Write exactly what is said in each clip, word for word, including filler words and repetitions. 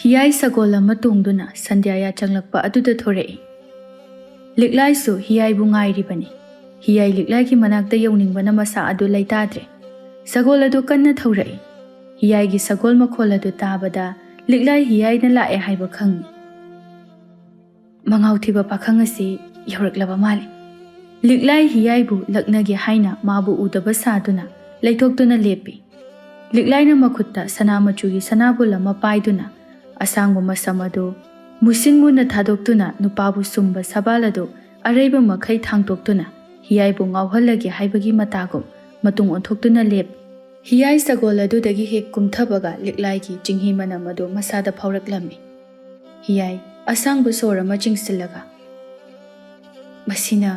ꯍꯤꯌꯥꯏ ꯁꯒꯣꯜ ꯑꯃ ꯇꯣꯡꯗꯨꯅ ꯁꯟꯙ꯭ꯌꯥ ꯌꯥꯆꯪꯂꯛꯄ ꯑꯗꯨꯗ ꯊꯣꯔꯛꯏ꯫ ꯂꯤꯛꯂꯥꯏꯁꯨ ꯍꯤꯌꯥꯏꯕꯨ ꯉꯥꯏꯔꯤꯕꯅꯤ꯫ ꯍꯤꯌꯥꯏ ꯂꯤꯛꯂꯥꯏꯒꯤ ꯃꯅꯥꯛꯇ ꯌꯧꯅꯤꯡꯕꯅ ꯃꯁꯥ ꯑꯗꯨ ꯂꯩꯇꯥꯗ꯭ꯔꯦ꯫ ꯁꯒꯣꯜ ꯑꯗꯨ ꯀꯟꯅ ꯊꯧꯔꯛꯏ꯫ ꯍꯤꯌꯥꯏꯒꯤ ꯁꯒꯣꯜ ꯃꯈꯣꯜ ꯑꯗꯨ ꯇꯥꯕꯗ ꯂꯤꯛꯂꯥꯏ ꯍꯤꯌꯥꯏꯅ ꯂꯥꯛꯑꯦ ꯍꯥꯏꯕ ꯈꯪꯏ꯫ ꯃꯉꯥꯎ ꯊꯤꯕ ꯄꯥꯈꯪ ꯑꯁꯤ ꯌꯧꯔꯛꯂꯕ ꯃꯥꯜꯂꯤ꯫ ꯂꯤꯛꯂꯥꯏ ꯍꯤꯌꯥꯏꯕꯨ ꯂꯛꯅꯒꯦ ꯍꯥꯏꯅ ꯃꯥꯕꯨ ꯎꯗꯕ ꯁꯥꯗꯨꯅ ꯂꯩꯊꯣꯛꯇꯨꯅ ꯂꯦꯞꯄꯤ꯫ ꯂꯤꯛꯂꯥꯏꯅ ꯃꯈꯨꯠꯇ ꯁꯅꯥ ꯃꯆꯨꯒꯤ ꯁꯅꯥꯕꯨꯜ ꯑꯃ ꯄꯥꯏꯗꯨꯅ ꯑꯁꯥꯡꯕ ꯃꯁꯝ ꯑꯗꯨ ꯃꯨꯁꯤꯟ ꯃꯨꯅ ꯊꯥꯗꯣꯛꯇꯨꯅ ꯅꯨꯄꯥꯕꯨ ꯁꯨꯝꯕ ꯁꯕꯥꯜ ꯑꯗꯨ ꯑꯔꯩꯕ ꯃꯈꯩ ꯊꯥꯡꯇꯣꯛꯇꯨꯅ ꯍꯤꯌꯥꯏꯕꯨ ꯉꯥꯎꯍꯜꯂꯒꯦ ꯍꯥꯏꯕꯒꯤ ꯃꯇꯥꯒꯨꯝ ꯃꯇꯨꯡ ꯑꯣꯟꯊꯣꯛꯇꯨꯅ ꯂꯦꯞꯄꯤ꯫ ꯍꯤꯌꯥꯏ ꯁꯒꯣꯜ ꯑꯗꯨꯗꯒꯤ ꯍꯦꯛ ꯀꯨꯝꯊꯕꯒ ꯂꯤꯛꯂꯥꯏꯒꯤ ꯆꯤꯡꯍꯤ ꯃꯅꯝ ꯑꯗꯨ ꯃꯁꯥꯗ ꯐꯥꯎꯔꯛꯂꯝꯃꯤ꯫ ꯍꯤꯌꯥꯏ ꯑꯁꯥꯡꯕ ꯁꯣꯔ ꯑꯃ ꯆꯤꯡꯁꯤꯜꯂꯒ, "ꯃꯁꯤꯅ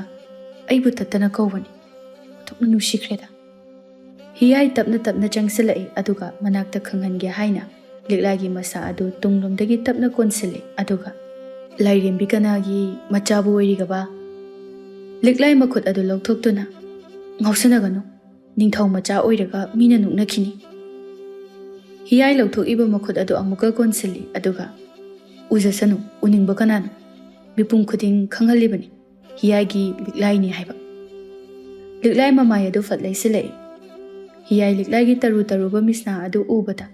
ꯑꯩꯕꯨ ꯇꯠꯇꯅ ꯀꯧꯕꯅꯤ꯫ ꯑꯣꯟꯊꯣꯛꯅ ꯅꯨꯡꯁꯤꯈ꯭ꯔꯦꯗ꯫" ꯍꯤꯌꯥꯏ ꯇꯞꯅ ꯇꯞꯅ ꯆꯪꯁꯤꯜꯂꯛꯏ, ꯑꯗꯨꯒ ꯃꯅꯥꯛꯇ ꯈꯪꯍꯟꯒꯦ ꯍꯥꯏꯅ ꯂꯤꯛꯂꯥꯏꯒꯤ ꯃꯁꯥ ꯑꯗꯨ ꯇꯨꯡꯂꯣꯝꯗꯒꯤ ꯇꯞꯅ ꯀꯣꯟꯁꯤꯜꯂꯤ, ꯑꯗꯨꯒ, "ꯂꯥꯏꯔꯦꯝꯕꯤ ꯀꯅꯥꯒꯤ ꯃꯆꯥꯕꯨ ꯑꯣꯏꯔꯤꯒꯕ?" ꯂꯤꯛꯂꯥꯏ ꯃꯈꯨꯠ ꯑꯗꯨ ꯂꯧꯊꯣꯛꯇꯨꯅ, "ꯉꯥꯎꯁꯟꯅꯒꯅꯨ, ꯅꯤꯡꯊꯧ ꯃꯆꯥ ꯑꯣꯏꯔꯒ ꯃꯤꯅ ꯅꯣꯛꯅꯈꯤꯅꯤ꯫" ꯍꯤꯌꯥꯏ ꯂꯧꯊꯣꯛꯏꯕ ꯃꯈꯨꯠ ꯑꯗꯨ ꯑꯃꯨꯛꯀ ꯀꯣꯟꯁꯤꯜꯂꯤ, ꯑꯗꯨꯒ, "ꯎꯖꯁꯅꯨ, ꯎꯅꯤꯡꯕ ꯀꯅꯥꯅꯣ? ꯃꯤꯄꯨꯝ ꯈꯨꯗꯤꯡ ꯈꯪꯍꯜꯂꯤꯕꯅꯤ꯫" ꯍꯤꯌꯥꯏꯒꯤ ꯂꯤꯛꯂꯥꯏꯅꯤ ꯍꯥꯏꯕ꯫ ꯂꯤꯛꯂꯥꯏ ꯃꯃꯥꯏ ꯑꯗꯨ ꯐꯠ ꯂꯩꯁꯤꯜꯂꯛꯏ꯫ ꯍꯤꯌꯥꯏ ꯂꯤꯛꯂꯥꯏꯒꯤ ꯇꯔꯨ ꯇꯔꯨꯕ ꯃꯤꯠꯁꯅꯥ ꯑꯗꯨ ꯎꯕꯗ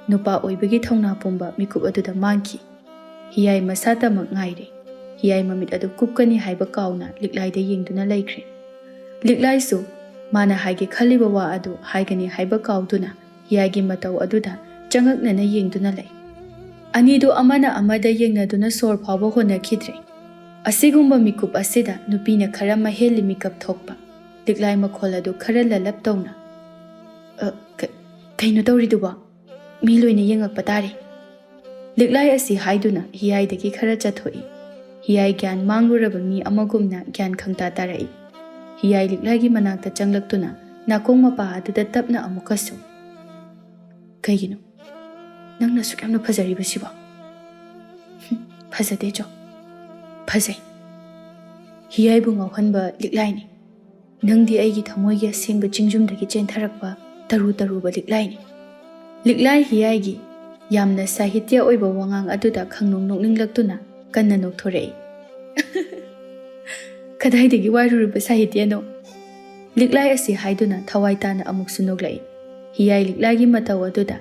ꯅꯨꯄꯥ ꯑꯣꯏꯕꯒꯤ ꯊꯧꯅꯥ ꯄꯨꯝꯕ ꯃꯤꯀꯨꯞ ꯑꯗꯨꯗ ꯃꯥꯡꯈꯤ꯫ ꯍꯤꯌꯥꯏ ꯃꯁꯥꯇꯃꯛ ꯉꯥꯏꯔꯦ꯫ ꯍꯤꯌꯥꯏ ꯃꯃꯤꯠ ꯑꯗꯨ ꯀꯨꯞꯀꯅꯤ ꯍꯥꯏꯕ ꯀꯥꯎꯅ ꯂꯤꯛꯂꯥꯏꯗ ꯌꯦꯡꯗꯨꯅ ꯂꯩꯈ꯭ꯔꯦ꯫ ꯂꯤꯛꯂꯥꯏꯁꯨ ꯃꯥꯅ ꯍꯥꯏꯒꯦ ꯈꯜꯂꯤꯕ ꯋꯥ ꯑꯗꯨ ꯍꯥꯏꯒꯅꯤ ꯍꯥꯏꯕ ꯀꯥꯎꯗꯨꯅ ꯍꯤꯌꯥꯏꯒꯤ ꯃꯇꯧ ꯑꯗꯨꯗ ꯆꯉꯛꯅꯅ ꯌꯦꯡꯗꯨꯅ ꯂꯩ꯫ ꯑꯅꯤꯗꯨ ꯑꯃꯅ ꯑꯃꯗ ꯌꯦꯡꯅꯗꯨꯅ ꯁꯣꯔ ꯐꯥꯎꯕ ꯍꯣꯟꯅꯈꯤꯗ꯭ꯔꯦ꯫ ꯑꯁꯤꯒꯨꯝꯕ ꯃꯤꯀꯨꯞ ꯑꯁꯤꯗ ꯅꯨꯄꯤꯅ ꯈꯔ ꯃꯍꯦꯜꯂꯤ ꯃꯤꯀꯞ ꯊꯣꯛꯄ꯫ ꯂꯤꯛꯂꯥꯏ ꯃꯈꯣꯜ ꯑꯗꯨ ꯈꯔ ꯂꯂꯞ ꯇꯧꯅ, "ꯑ, ꯀ-, ꯀꯩꯅꯣ ꯇꯧꯔꯤꯗꯨꯕꯣ? ꯃꯤ ꯂꯣꯏꯅ ꯌꯦꯡꯉꯛꯄ ꯇꯥꯔꯦ꯫" ꯂꯤꯛꯂꯥꯏ ꯑꯁꯤ ꯍꯥꯏꯗꯨꯅ ꯍꯤꯌꯥꯏꯗꯒꯤ ꯈꯔ ꯆꯠꯊꯣꯛꯏ꯫ ꯍꯤꯌꯥꯏ ꯒ꯭ꯌꯥꯟ ꯃꯥꯡꯂꯨꯔꯕ ꯃꯤ ꯑꯃꯒꯨꯝꯅ ꯒ꯭ꯌꯥꯟ ꯈꯪꯇꯥ ꯇꯥꯔꯛꯏ꯫ ꯍꯤꯌꯥꯏ ꯂꯤꯛꯂꯥꯏꯒꯤ ꯃꯅꯥꯛꯇ ꯆꯪꯂꯛꯇꯨꯅ ꯅꯥꯀꯣꯡ ꯃꯄꯥ ꯑꯗꯨꯗ ꯇꯞꯅ ꯑꯃꯨꯛꯀꯁꯨ, "ꯀꯩꯒꯤꯅꯣ ꯅꯪꯅ ꯑꯁꯨꯛ ꯌꯥꯝꯅ ꯐꯖꯔꯤꯕꯁꯤꯕꯣ?" "ꯍꯨꯝ, ꯐꯖꯗꯦ ꯖꯣ꯫" "ꯐꯖꯩ꯫" "ꯍꯤꯌꯥꯏꯕꯨ ꯉꯥꯎꯍꯟꯕ ꯂꯤꯛꯂꯥꯏꯅꯤ꯫ ꯅꯪꯗꯤ ꯑꯩꯒꯤ ꯊꯃꯣꯏꯒꯤ ꯑꯁꯦꯡꯕ ꯆꯤꯡꯖꯨꯝꯗꯒꯤ ꯆꯦꯟꯊꯔꯛꯄ ꯇꯔꯨ ꯇꯔꯨꯕ ꯂꯤꯛꯂꯥꯏꯅꯤ꯫" ꯂꯤꯛꯂꯥꯏ ꯍꯤꯌꯥꯏꯒꯤ ꯌꯥꯝꯅ ꯁꯥꯍꯤꯇ꯭ꯌ ꯑꯣꯏꯕ ꯋꯥꯉꯥꯡ ꯑꯗꯨꯗ ꯈꯪꯅꯣꯡ ꯅꯣꯛꯅꯤꯡꯂꯛꯇꯨꯅ ꯀꯟꯅ ꯅꯣꯛꯊꯣꯔꯛꯏ꯫ "ꯀꯗꯥꯏꯗꯒꯤ ꯋꯥꯏꯔꯨꯔꯤꯕ ꯁꯥꯍꯤꯇ꯭ꯌꯅꯣ?" ꯂꯤꯛꯂꯥꯏ ꯑꯁꯤ ꯍꯥꯏꯗꯨꯅ ꯊꯋꯥꯏ ꯇꯥꯅ ꯑꯃꯨꯛꯁꯨ ꯅꯣꯛꯂꯛꯏ꯫ ꯍꯤꯌꯥꯏ ꯂꯤꯛꯂꯥꯏꯒꯤ ꯃꯇꯧ ꯑꯗꯨꯗ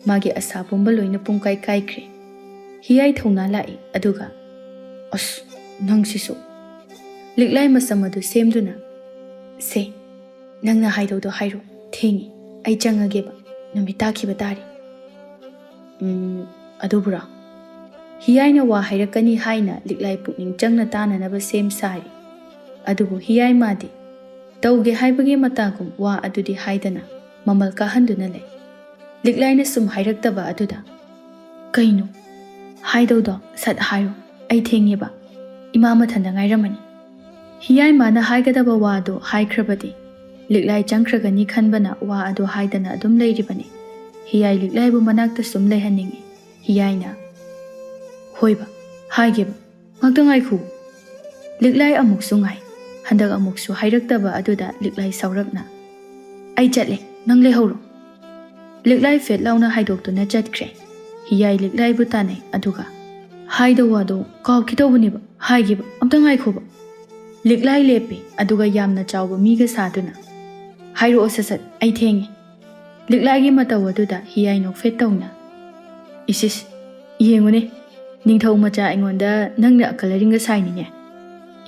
ꯃꯥꯒꯤ ꯑꯁꯥ ꯄꯨꯝꯕ ꯂꯣꯏꯅ ꯄꯨꯡꯀꯥꯏ ꯀꯥꯏꯈ꯭ꯔꯦ꯫ ꯍꯤꯌꯥꯏ ꯊꯧꯅꯥ ꯂꯥꯛꯏ, ꯑꯗꯨꯒ, "ꯑꯁ, ꯅꯪꯁꯤꯁꯨ!" ꯂꯤꯛꯂꯥꯏ ꯃꯁꯝ ꯑꯗꯨ ꯁꯦꯝꯗꯨꯅ, "ꯁꯦ, ꯅꯪꯅ ꯍꯥꯏꯗꯧꯗꯣ ꯍꯥꯏꯔꯣ, ꯊꯦꯡꯉꯤ, ꯑꯩ ꯆꯪꯉꯒꯦꯕ, ꯅꯨꯃꯤꯠ ꯇꯥꯈꯤꯕ ꯇꯥꯔꯦ꯫" "ꯎꯝ, ꯑꯗꯨꯕꯨꯔꯣ?" ꯍꯤꯌꯥꯏꯅ ꯋꯥ ꯍꯥꯏꯔꯛꯀꯅꯤ ꯍꯥꯏꯅ ꯂꯤꯛꯂꯥꯏ ꯄꯨꯛꯅꯤꯡ ꯆꯪꯅ ꯇꯥꯅꯅꯕ ꯁꯦꯝ ꯁꯥꯔꯤ꯫ ꯑꯗꯨꯕꯨ ꯍꯤꯌꯥꯏ ꯃꯥꯗꯤ ꯇꯧꯒꯦ ꯍꯥꯏꯕꯒꯤ ꯃꯇꯥꯒꯨꯝ ꯋꯥ ꯑꯗꯨꯗꯤ ꯍꯥꯏꯗꯅ ꯃꯃꯜ ꯀꯥꯍꯟꯗꯨꯅ ꯂꯩ꯫ ꯂꯤꯛꯂꯥꯏꯅ ꯁꯨꯝ ꯍꯥꯏꯔꯛꯇꯕ ꯑꯗꯨꯗ, "ꯀꯩꯅꯣ? ꯍꯥꯏꯗꯧꯗꯣ ꯁꯠ ꯍꯥꯏꯔꯣ, ꯑꯩ ꯊꯦꯡꯉꯦꯕ, ꯏꯃꯥ ꯃꯊꯟꯗ ꯉꯥꯏꯔꯝꯃꯅꯤ꯫" ꯍꯤꯌꯥꯏ ꯃꯥꯅ ꯍꯥꯏꯒꯗꯕ ꯋꯥꯗꯨ ꯍꯥꯏꯈ꯭ꯔꯕꯗꯤ ꯂꯤꯛꯂꯥꯏ ꯆꯪꯈ꯭ꯔꯒꯅꯤ ꯈꯟꯕꯅ ꯋꯥ ꯑꯗꯨ ꯍꯥꯏꯗꯅ ꯑꯗꯨꯝ ꯂꯩꯔꯤꯕꯅꯤ꯫ ꯍꯤꯌꯥꯏ ꯂꯤꯛꯂꯥꯏꯕꯨ ꯃꯅꯥꯛꯇ ꯁꯨꯝ ꯂꯩꯍꯟꯅꯤꯡꯏ꯫ ꯍꯤꯌꯥꯏꯅ, "ꯍꯣꯏꯕ, ꯍꯥꯏꯒꯦꯕ, ꯉꯥꯛꯇ ꯉꯥꯏꯈꯣ꯫" ꯂꯤꯛꯂꯥꯏ ꯑꯃꯨꯛꯁꯨ ꯉꯥꯏ꯫ ꯍꯟꯗꯛ ꯑꯃꯨꯛꯁꯨ ꯍꯥꯏꯔꯛꯇꯕ ꯑꯗꯨꯗ ꯂꯤꯛꯂꯥꯏ ꯁꯥꯎꯔꯞꯅ, "ꯑꯩ ꯆꯠꯂꯦ, ꯅꯪ ꯂꯩꯍꯧꯔꯣ꯫" ꯂꯤꯛꯂꯥꯏ ꯐꯦꯠ ꯂꯥꯎꯅ ꯍꯥꯏꯗꯣꯛꯇꯨꯅ ꯆꯠꯈ꯭ꯔꯦ꯫ ꯍꯤꯌꯥꯏ ꯂꯤꯛꯂꯥꯏꯕꯨ ꯇꯥꯟꯅꯩ, ꯑꯗꯨꯒ, "ꯍꯥꯏꯗꯧ ꯋꯥꯗꯣ ꯀꯥꯎꯈꯤꯗꯧꯕꯅꯦꯕ, ꯍꯥꯏꯒꯦꯕ, ꯑꯝꯇ ꯉꯥꯏꯈꯣꯕ꯫" ꯂꯤꯛꯂꯥꯏ ꯂꯦꯞꯄꯤ, ꯑꯗꯨꯒ ꯌꯥꯝꯅ ꯆꯥꯎꯕ ꯃꯤꯒ ꯁꯥꯗꯨꯅ, "ꯍꯥꯏꯔꯛꯑꯣ ꯁꯠ ꯁꯠ, ꯑꯩ ꯊꯦꯡꯉꯦ꯫" ꯂꯤꯛꯂꯥꯏꯒꯤ ꯃꯇꯧ ꯑꯗꯨꯗ ꯍꯤꯌꯥꯏ ꯅꯣꯛꯐꯦꯠ ꯇꯧꯅ, "ꯏꯁꯤꯁ, ꯌꯦꯡꯉꯨꯅꯦ, ꯅꯤꯡꯊꯧ ꯃꯆꯥ ꯑꯩꯉꯣꯟꯗ ꯅꯪꯅ ꯑꯀꯂꯔꯤꯡꯒ ꯁꯥꯏꯅꯤꯅꯦ꯫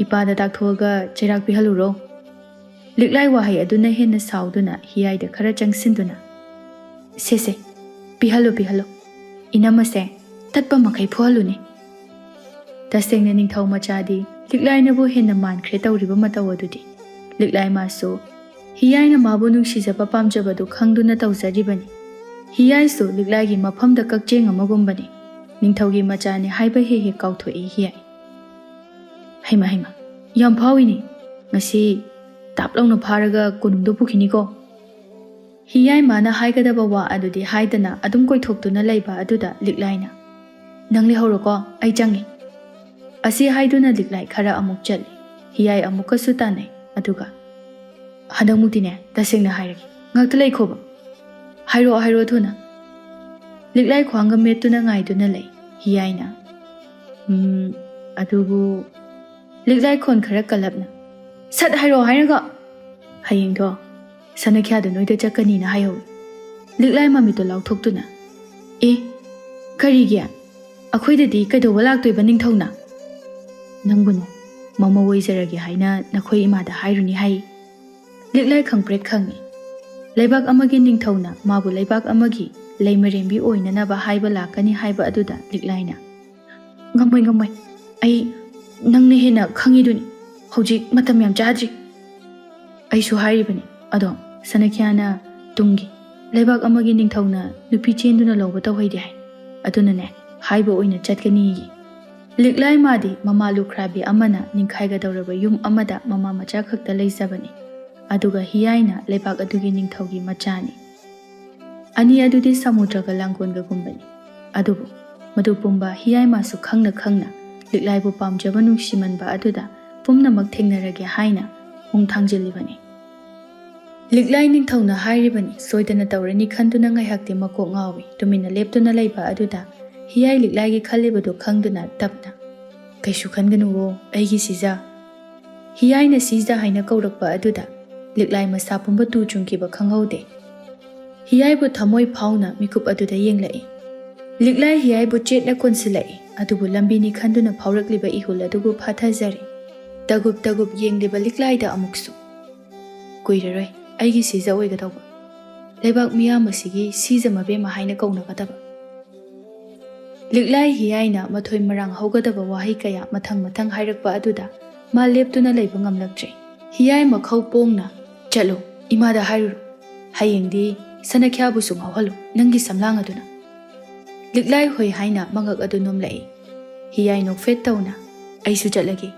ꯏꯄꯥꯗ ꯇꯥꯛꯊꯣꯛꯑꯒ ꯆꯩꯔꯥꯛ ꯄꯤꯍꯜꯂꯨꯔꯣ꯫" ꯂꯤꯛꯂꯥꯏ ꯋꯥꯍꯩ ꯑꯗꯨꯅ ꯍꯦꯟꯅ ꯁꯥꯎꯗꯨꯅ ꯍꯤꯌꯥꯏꯗ ꯈꯔ ꯆꯪꯁꯤꯟꯗꯨꯅ, "ꯁꯦ ꯁꯦ, ꯄꯤꯍꯜꯂꯨ ꯄꯤꯍꯜꯂꯨ, ꯏꯅꯝꯃꯁꯦ ꯇꯠꯄ ꯃꯈꯩ ꯐꯨꯍꯜꯂꯨꯅꯦ꯫" ꯇꯁꯦꯡꯅ ꯅꯤꯡꯊꯧ ꯃꯆꯥꯗꯤ ꯂꯤꯛꯂꯥꯏꯅꯕꯨ ꯍꯦꯟꯅ ꯃꯥꯟꯈ꯭ꯔꯦ ꯇꯧꯔꯤꯕ ꯃꯇꯧ ꯑꯗꯨꯗꯤ꯫ ꯂꯤꯛꯂꯥꯏ ꯃꯥꯁꯨ ꯍꯤꯌꯥꯏꯅ ꯃꯥꯕꯨ ꯅꯨꯡꯁꯤꯖꯕ ꯄꯥꯝꯖꯕꯗꯨ ꯈꯪꯗꯨꯅ ꯇꯧꯖꯔꯤꯕꯅꯤ꯫ ꯍꯤꯌꯥꯏꯁꯨ ꯂꯤꯛꯂꯥꯏꯒꯤ ꯃꯐꯝꯗ ꯀꯛꯆꯦꯡ ꯑꯃꯒꯨꯝꯕꯅꯤ꯫ ꯅꯤꯡꯊꯧꯒꯤ ꯃꯆꯥꯅꯤ ꯍꯥꯏꯕ ꯍꯦꯛ ꯍꯦꯛ ꯀꯥꯎꯊꯣꯛꯏ ꯍꯤꯌꯥꯏ꯫ "ꯍꯩꯃ ꯍꯩꯃ, ꯌꯥꯝ ꯐꯥꯎꯏꯅꯦ꯫ ꯉꯁꯤ ꯇꯥꯞ ꯂꯥꯎꯅ ꯐꯥꯔꯒ ꯀꯣꯅꯨꯡꯗ ꯄꯨꯈꯤꯅꯤꯀꯣ꯫" ꯍꯤꯌꯥꯏ ꯃꯥꯅ ꯍꯥꯏꯒꯗꯕ ꯋꯥ ꯑꯗꯨꯗꯤ ꯍꯥꯏꯗꯅ ꯑꯗꯨꯝ ꯀꯣꯏꯊꯣꯛꯇꯨꯅ ꯂꯩꯕ ꯑꯗꯨꯗ ꯂꯤꯛꯂꯥꯏꯅ, "ꯅꯪ ꯂꯩꯍꯧꯔꯣꯀꯣ, ꯑꯩ ꯆꯪꯉꯦ꯫" ꯑꯁꯤ ꯍꯥꯏꯗꯨꯅ ꯂꯤꯛꯂꯥꯏ ꯈꯔ ꯑꯃꯨꯛ ꯆꯠꯂꯤ꯫ ꯍꯤꯌꯥꯏ ꯑꯃꯨꯛꯀꯁꯨ ꯇꯥꯟꯅꯩ, ꯑꯗꯨꯒ, "ꯍꯟꯗꯛꯃꯨꯛꯇꯤꯅꯦ, ꯇꯁꯦꯡꯅ ꯍꯥꯏꯔꯒꯦ, ꯉꯥꯛꯇ ꯂꯩꯈꯣꯕ꯫ ꯍꯥꯏꯔꯛꯑꯣ, ꯍꯥꯏꯔꯛꯑꯣ ꯊꯨꯅ꯫" ꯂꯤꯛꯂꯥꯏ ꯈ꯭ꯋꯥꯡꯒ ꯃꯦꯠꯇꯨꯅ ꯉꯥꯏꯗꯨꯅ ꯂꯩ꯫ ꯍꯤꯌꯥꯏꯅ, "ꯎꯝ, ꯑꯗꯨꯕꯨ," ꯂꯤꯛꯂꯥꯏ ꯈꯣꯟ ꯈꯔ ꯀꯜꯂꯞꯅ, "ꯁꯠ ꯍꯥꯏꯔꯛꯑꯣ ꯍꯥꯏꯔꯒ! ꯍꯌꯦꯡꯗꯣ ꯁꯅꯈ꯭ꯌꯥꯗ ꯅꯣꯏꯗ ꯆꯠꯀꯅꯤꯅ ꯍꯥꯏꯍꯧꯏ꯫" ꯂꯤꯛꯂꯥꯏ ꯃꯃꯤꯠꯇꯣ ꯂꯥꯎꯊꯣꯛꯇꯨꯅ, "ꯑꯦ, ꯀꯔꯤꯒꯤ? ꯑꯩꯈꯣꯏꯗꯗꯤ ꯀꯩꯗꯧꯕ ꯂꯥꯛꯇꯣꯏꯕ ꯅꯤꯡꯊꯧꯅ?" "ꯅꯪꯕꯨꯅꯦ, ꯃꯃꯧ ꯑꯣꯏꯖꯔꯒꯦ ꯍꯥꯏꯅ ꯅꯈꯣꯏ ꯏꯃꯥꯗ ꯍꯥꯏꯔꯨꯅꯤ ꯍꯥꯏ꯫" ꯂꯤꯛꯂꯥꯏ ꯈꯪꯄ꯭ꯔꯦꯛ ꯈꯪꯉꯤ꯫ ꯂꯩꯕꯥꯛ ꯑꯃꯒꯤ ꯅꯤꯡꯊꯧꯅ ꯃꯥꯕꯨ ꯂꯩꯕꯥꯛ ꯑꯃꯒꯤ ꯂꯩꯃꯔꯦꯝꯕꯤ ꯑꯣꯏꯅꯅꯕ ꯍꯥꯏꯕ ꯂꯥꯛꯀꯅꯤ ꯍꯥꯏꯕ ꯑꯗꯨꯗ ꯂꯤꯛꯂꯥꯏꯅ, "ꯉꯝꯃꯣꯏ, ꯉꯝꯃꯣꯏ꯫ ꯑꯩ, ꯅꯪꯅ ꯍꯦꯟꯅ ꯈꯪꯉꯤꯗꯨꯅꯤ꯫ ꯍꯧꯖꯤꯛ ꯃꯇꯝ ꯌꯥꯝ ꯆꯥꯗ꯭ꯔꯤ꯫" "ꯑꯩꯁꯨ ꯍꯥꯏꯔꯤꯕꯅꯤ꯫ ꯑꯗꯣ ꯁꯅꯈ꯭ꯌꯥꯅ ꯇꯨꯡꯒꯤ ꯂꯩꯕꯥꯛ ꯑꯃꯒꯤ ꯅꯤꯡꯊꯧꯅ ꯅꯨꯄꯤ ꯆꯦꯟꯗꯨꯅ ꯂꯧꯕ ꯇꯧꯍꯩꯗꯦ ꯍꯥꯏ꯫ ꯑꯗꯨꯅꯅꯦ, ꯍꯥꯏꯕ ꯑꯣꯏꯅ ꯆꯠꯀꯅꯤꯌꯦ꯫" ꯂꯤꯛꯂꯥꯏ ꯃꯥꯗꯤ ꯃꯃꯥ ꯂꯨꯈ꯭ꯔꯥꯕꯤ ꯑꯃꯅ ꯅꯤꯡꯈꯥꯏꯒꯗꯧꯔꯕ ꯌꯨꯝ ꯑꯃꯗ ꯃꯃꯥ ꯃꯆꯥ ꯈꯛꯇ ꯂꯩꯖꯕꯅꯤ꯫ ꯑꯗꯨꯒ ꯍꯤꯌꯥꯏꯅ ꯂꯩꯕꯥꯛ ꯑꯗꯨꯒꯤ ꯅꯤꯡꯊꯧꯒꯤ ꯃꯆꯥꯅꯤ꯫ ꯑꯅꯤ ꯑꯗꯨꯗꯤ ꯁꯃꯨꯗ꯭ꯔꯒ ꯂꯥꯡꯒꯣꯜꯒꯒꯨꯝꯕꯅꯤ꯫ ꯑꯗꯨꯕꯨ ꯃꯗꯨ ꯄꯨꯝꯕ ꯍꯤꯌꯥꯏ ꯃꯥꯁꯨ ꯈꯪꯅ ꯈꯪꯅ ꯂꯤꯛꯂꯥꯏꯕꯨ ꯄꯥꯝꯖꯕ ꯅꯨꯡꯁꯤꯃꯟꯕ ꯑꯗꯨꯗ ꯄꯨꯝꯅꯃꯛ ꯊꯦꯡꯅꯔꯒꯦ ꯍꯥꯏꯅ ꯍꯣꯡ ꯊꯥꯡꯖꯤꯜꯂꯤꯕꯅꯤ꯫ ꯂꯤꯛꯂꯥꯏ ꯅꯤꯡꯊꯧꯅ ꯍꯥꯏꯔꯤꯕꯅꯤ, ꯁꯣꯏꯗꯅ ꯇꯧꯔꯅꯤ ꯈꯟꯗꯨꯅ ꯉꯥꯏꯍꯥꯛꯇꯤ ꯃꯀꯣꯛ ꯉꯥꯎꯏ꯫ ꯇꯨꯃꯤꯟꯅ ꯂꯦꯞꯇꯨꯅ ꯂꯩꯕ ꯑꯗꯨꯗ ꯍꯤꯌꯥꯏ ꯂꯤꯛꯂꯥꯏꯒꯤ ꯈꯜꯂꯤꯕꯗꯨ ꯈꯪꯗꯨꯅ ꯇꯞꯅ, "ꯀꯩꯁꯨ ꯈꯟꯒꯅꯨꯋꯣ, ꯑꯩꯒꯤ ꯁꯤꯖ꯫" ꯍꯤꯌꯥꯏꯅ ꯁꯤꯖ ꯍꯥꯏꯅ ꯀꯧꯔꯛꯄ ꯑꯗꯨꯗ ꯂꯤꯛꯂꯥꯏ ꯃꯁꯥ ꯄꯨꯝꯕ ꯇꯨ ꯆꯨꯡꯈꯤꯕ ꯈꯪꯍꯧꯗꯦ꯫ ꯍꯤꯌꯥꯏꯕꯨ ꯊꯃꯣꯏ ꯐꯥꯎꯅ ꯃꯤꯀꯨꯞ ꯑꯗꯨꯗ ꯌꯦꯡꯂꯛꯏ꯫ ꯂꯤꯛꯂꯥꯏ ꯍꯤꯌꯥꯏꯕꯨ ꯆꯦꯠꯅ ꯀꯣꯟꯁꯤꯜꯂꯛꯏ, ꯑꯗꯨꯕꯨ ꯂꯝꯕꯤꯅꯤ ꯈꯟꯗꯨꯅ ꯐꯥꯎꯔꯛꯂꯤꯕ ꯏꯍꯨꯜ ꯑꯗꯨꯕꯨ ꯐꯥꯊꯖꯔꯦ꯫ ꯇꯒꯨꯞ ꯇꯒꯨꯞ ꯌꯦꯡꯂꯤꯕ ꯂꯤꯛꯂꯥꯏꯗ ꯑꯃꯨꯛꯁꯨ, "ꯀꯨꯏꯔꯔꯣꯏ ꯑꯩꯒꯤ ꯁꯤꯖ ꯑꯣꯏꯒꯗꯧꯕ, ꯂꯩꯕꯥꯛ ꯃꯤꯌꯥꯝ ꯑꯁꯤꯒꯤ ꯁꯤꯖ ꯃꯕꯦꯝꯃ ꯍꯥꯏꯅ ꯀꯧꯅꯒꯗꯕ꯫" ꯂꯤꯛꯂꯥꯏ ꯍꯤꯌꯥꯏꯅ ꯃꯊꯣꯏ ꯃꯔꯥꯡ ꯍꯧꯒꯗꯕ ꯋꯥꯍꯩ ꯀꯌꯥ ꯃꯊꯪ ꯃꯊꯪ ꯍꯥꯏꯔꯛꯄ ꯑꯗꯨꯗ ꯃꯥ ꯂꯦꯞꯇꯨꯅ ꯂꯩꯕ ꯉꯝꯂꯛꯇ꯭ꯔꯦ꯫ ꯍꯤꯌꯥꯏ ꯃꯈꯧ ꯄꯣꯡꯅ, "ꯆꯠꯂꯨ, ꯏꯃꯥꯗ ꯍꯥꯏꯔꯨꯔꯣ꯫ ꯍꯌꯦꯡꯗꯤ ꯁꯅꯈ꯭ꯌꯥꯕꯨꯁꯨ ꯉꯥꯎꯍꯜꯂꯨ, ꯅꯪꯒꯤ ꯁꯝꯂꯥꯡ ꯑꯗꯨꯅ꯫" ꯂꯤꯛꯂꯥꯏ ꯍꯣꯏ ꯍꯥꯏꯅ ꯃꯉꯛ ꯑꯗꯨ ꯅꯣꯝꯂꯛꯏ꯫ ꯍꯤꯌꯥꯏ ꯅꯣꯛꯐꯦꯠ ꯇꯧꯅ, "ꯑꯩꯁꯨ ꯆꯠꯂꯒꯦ,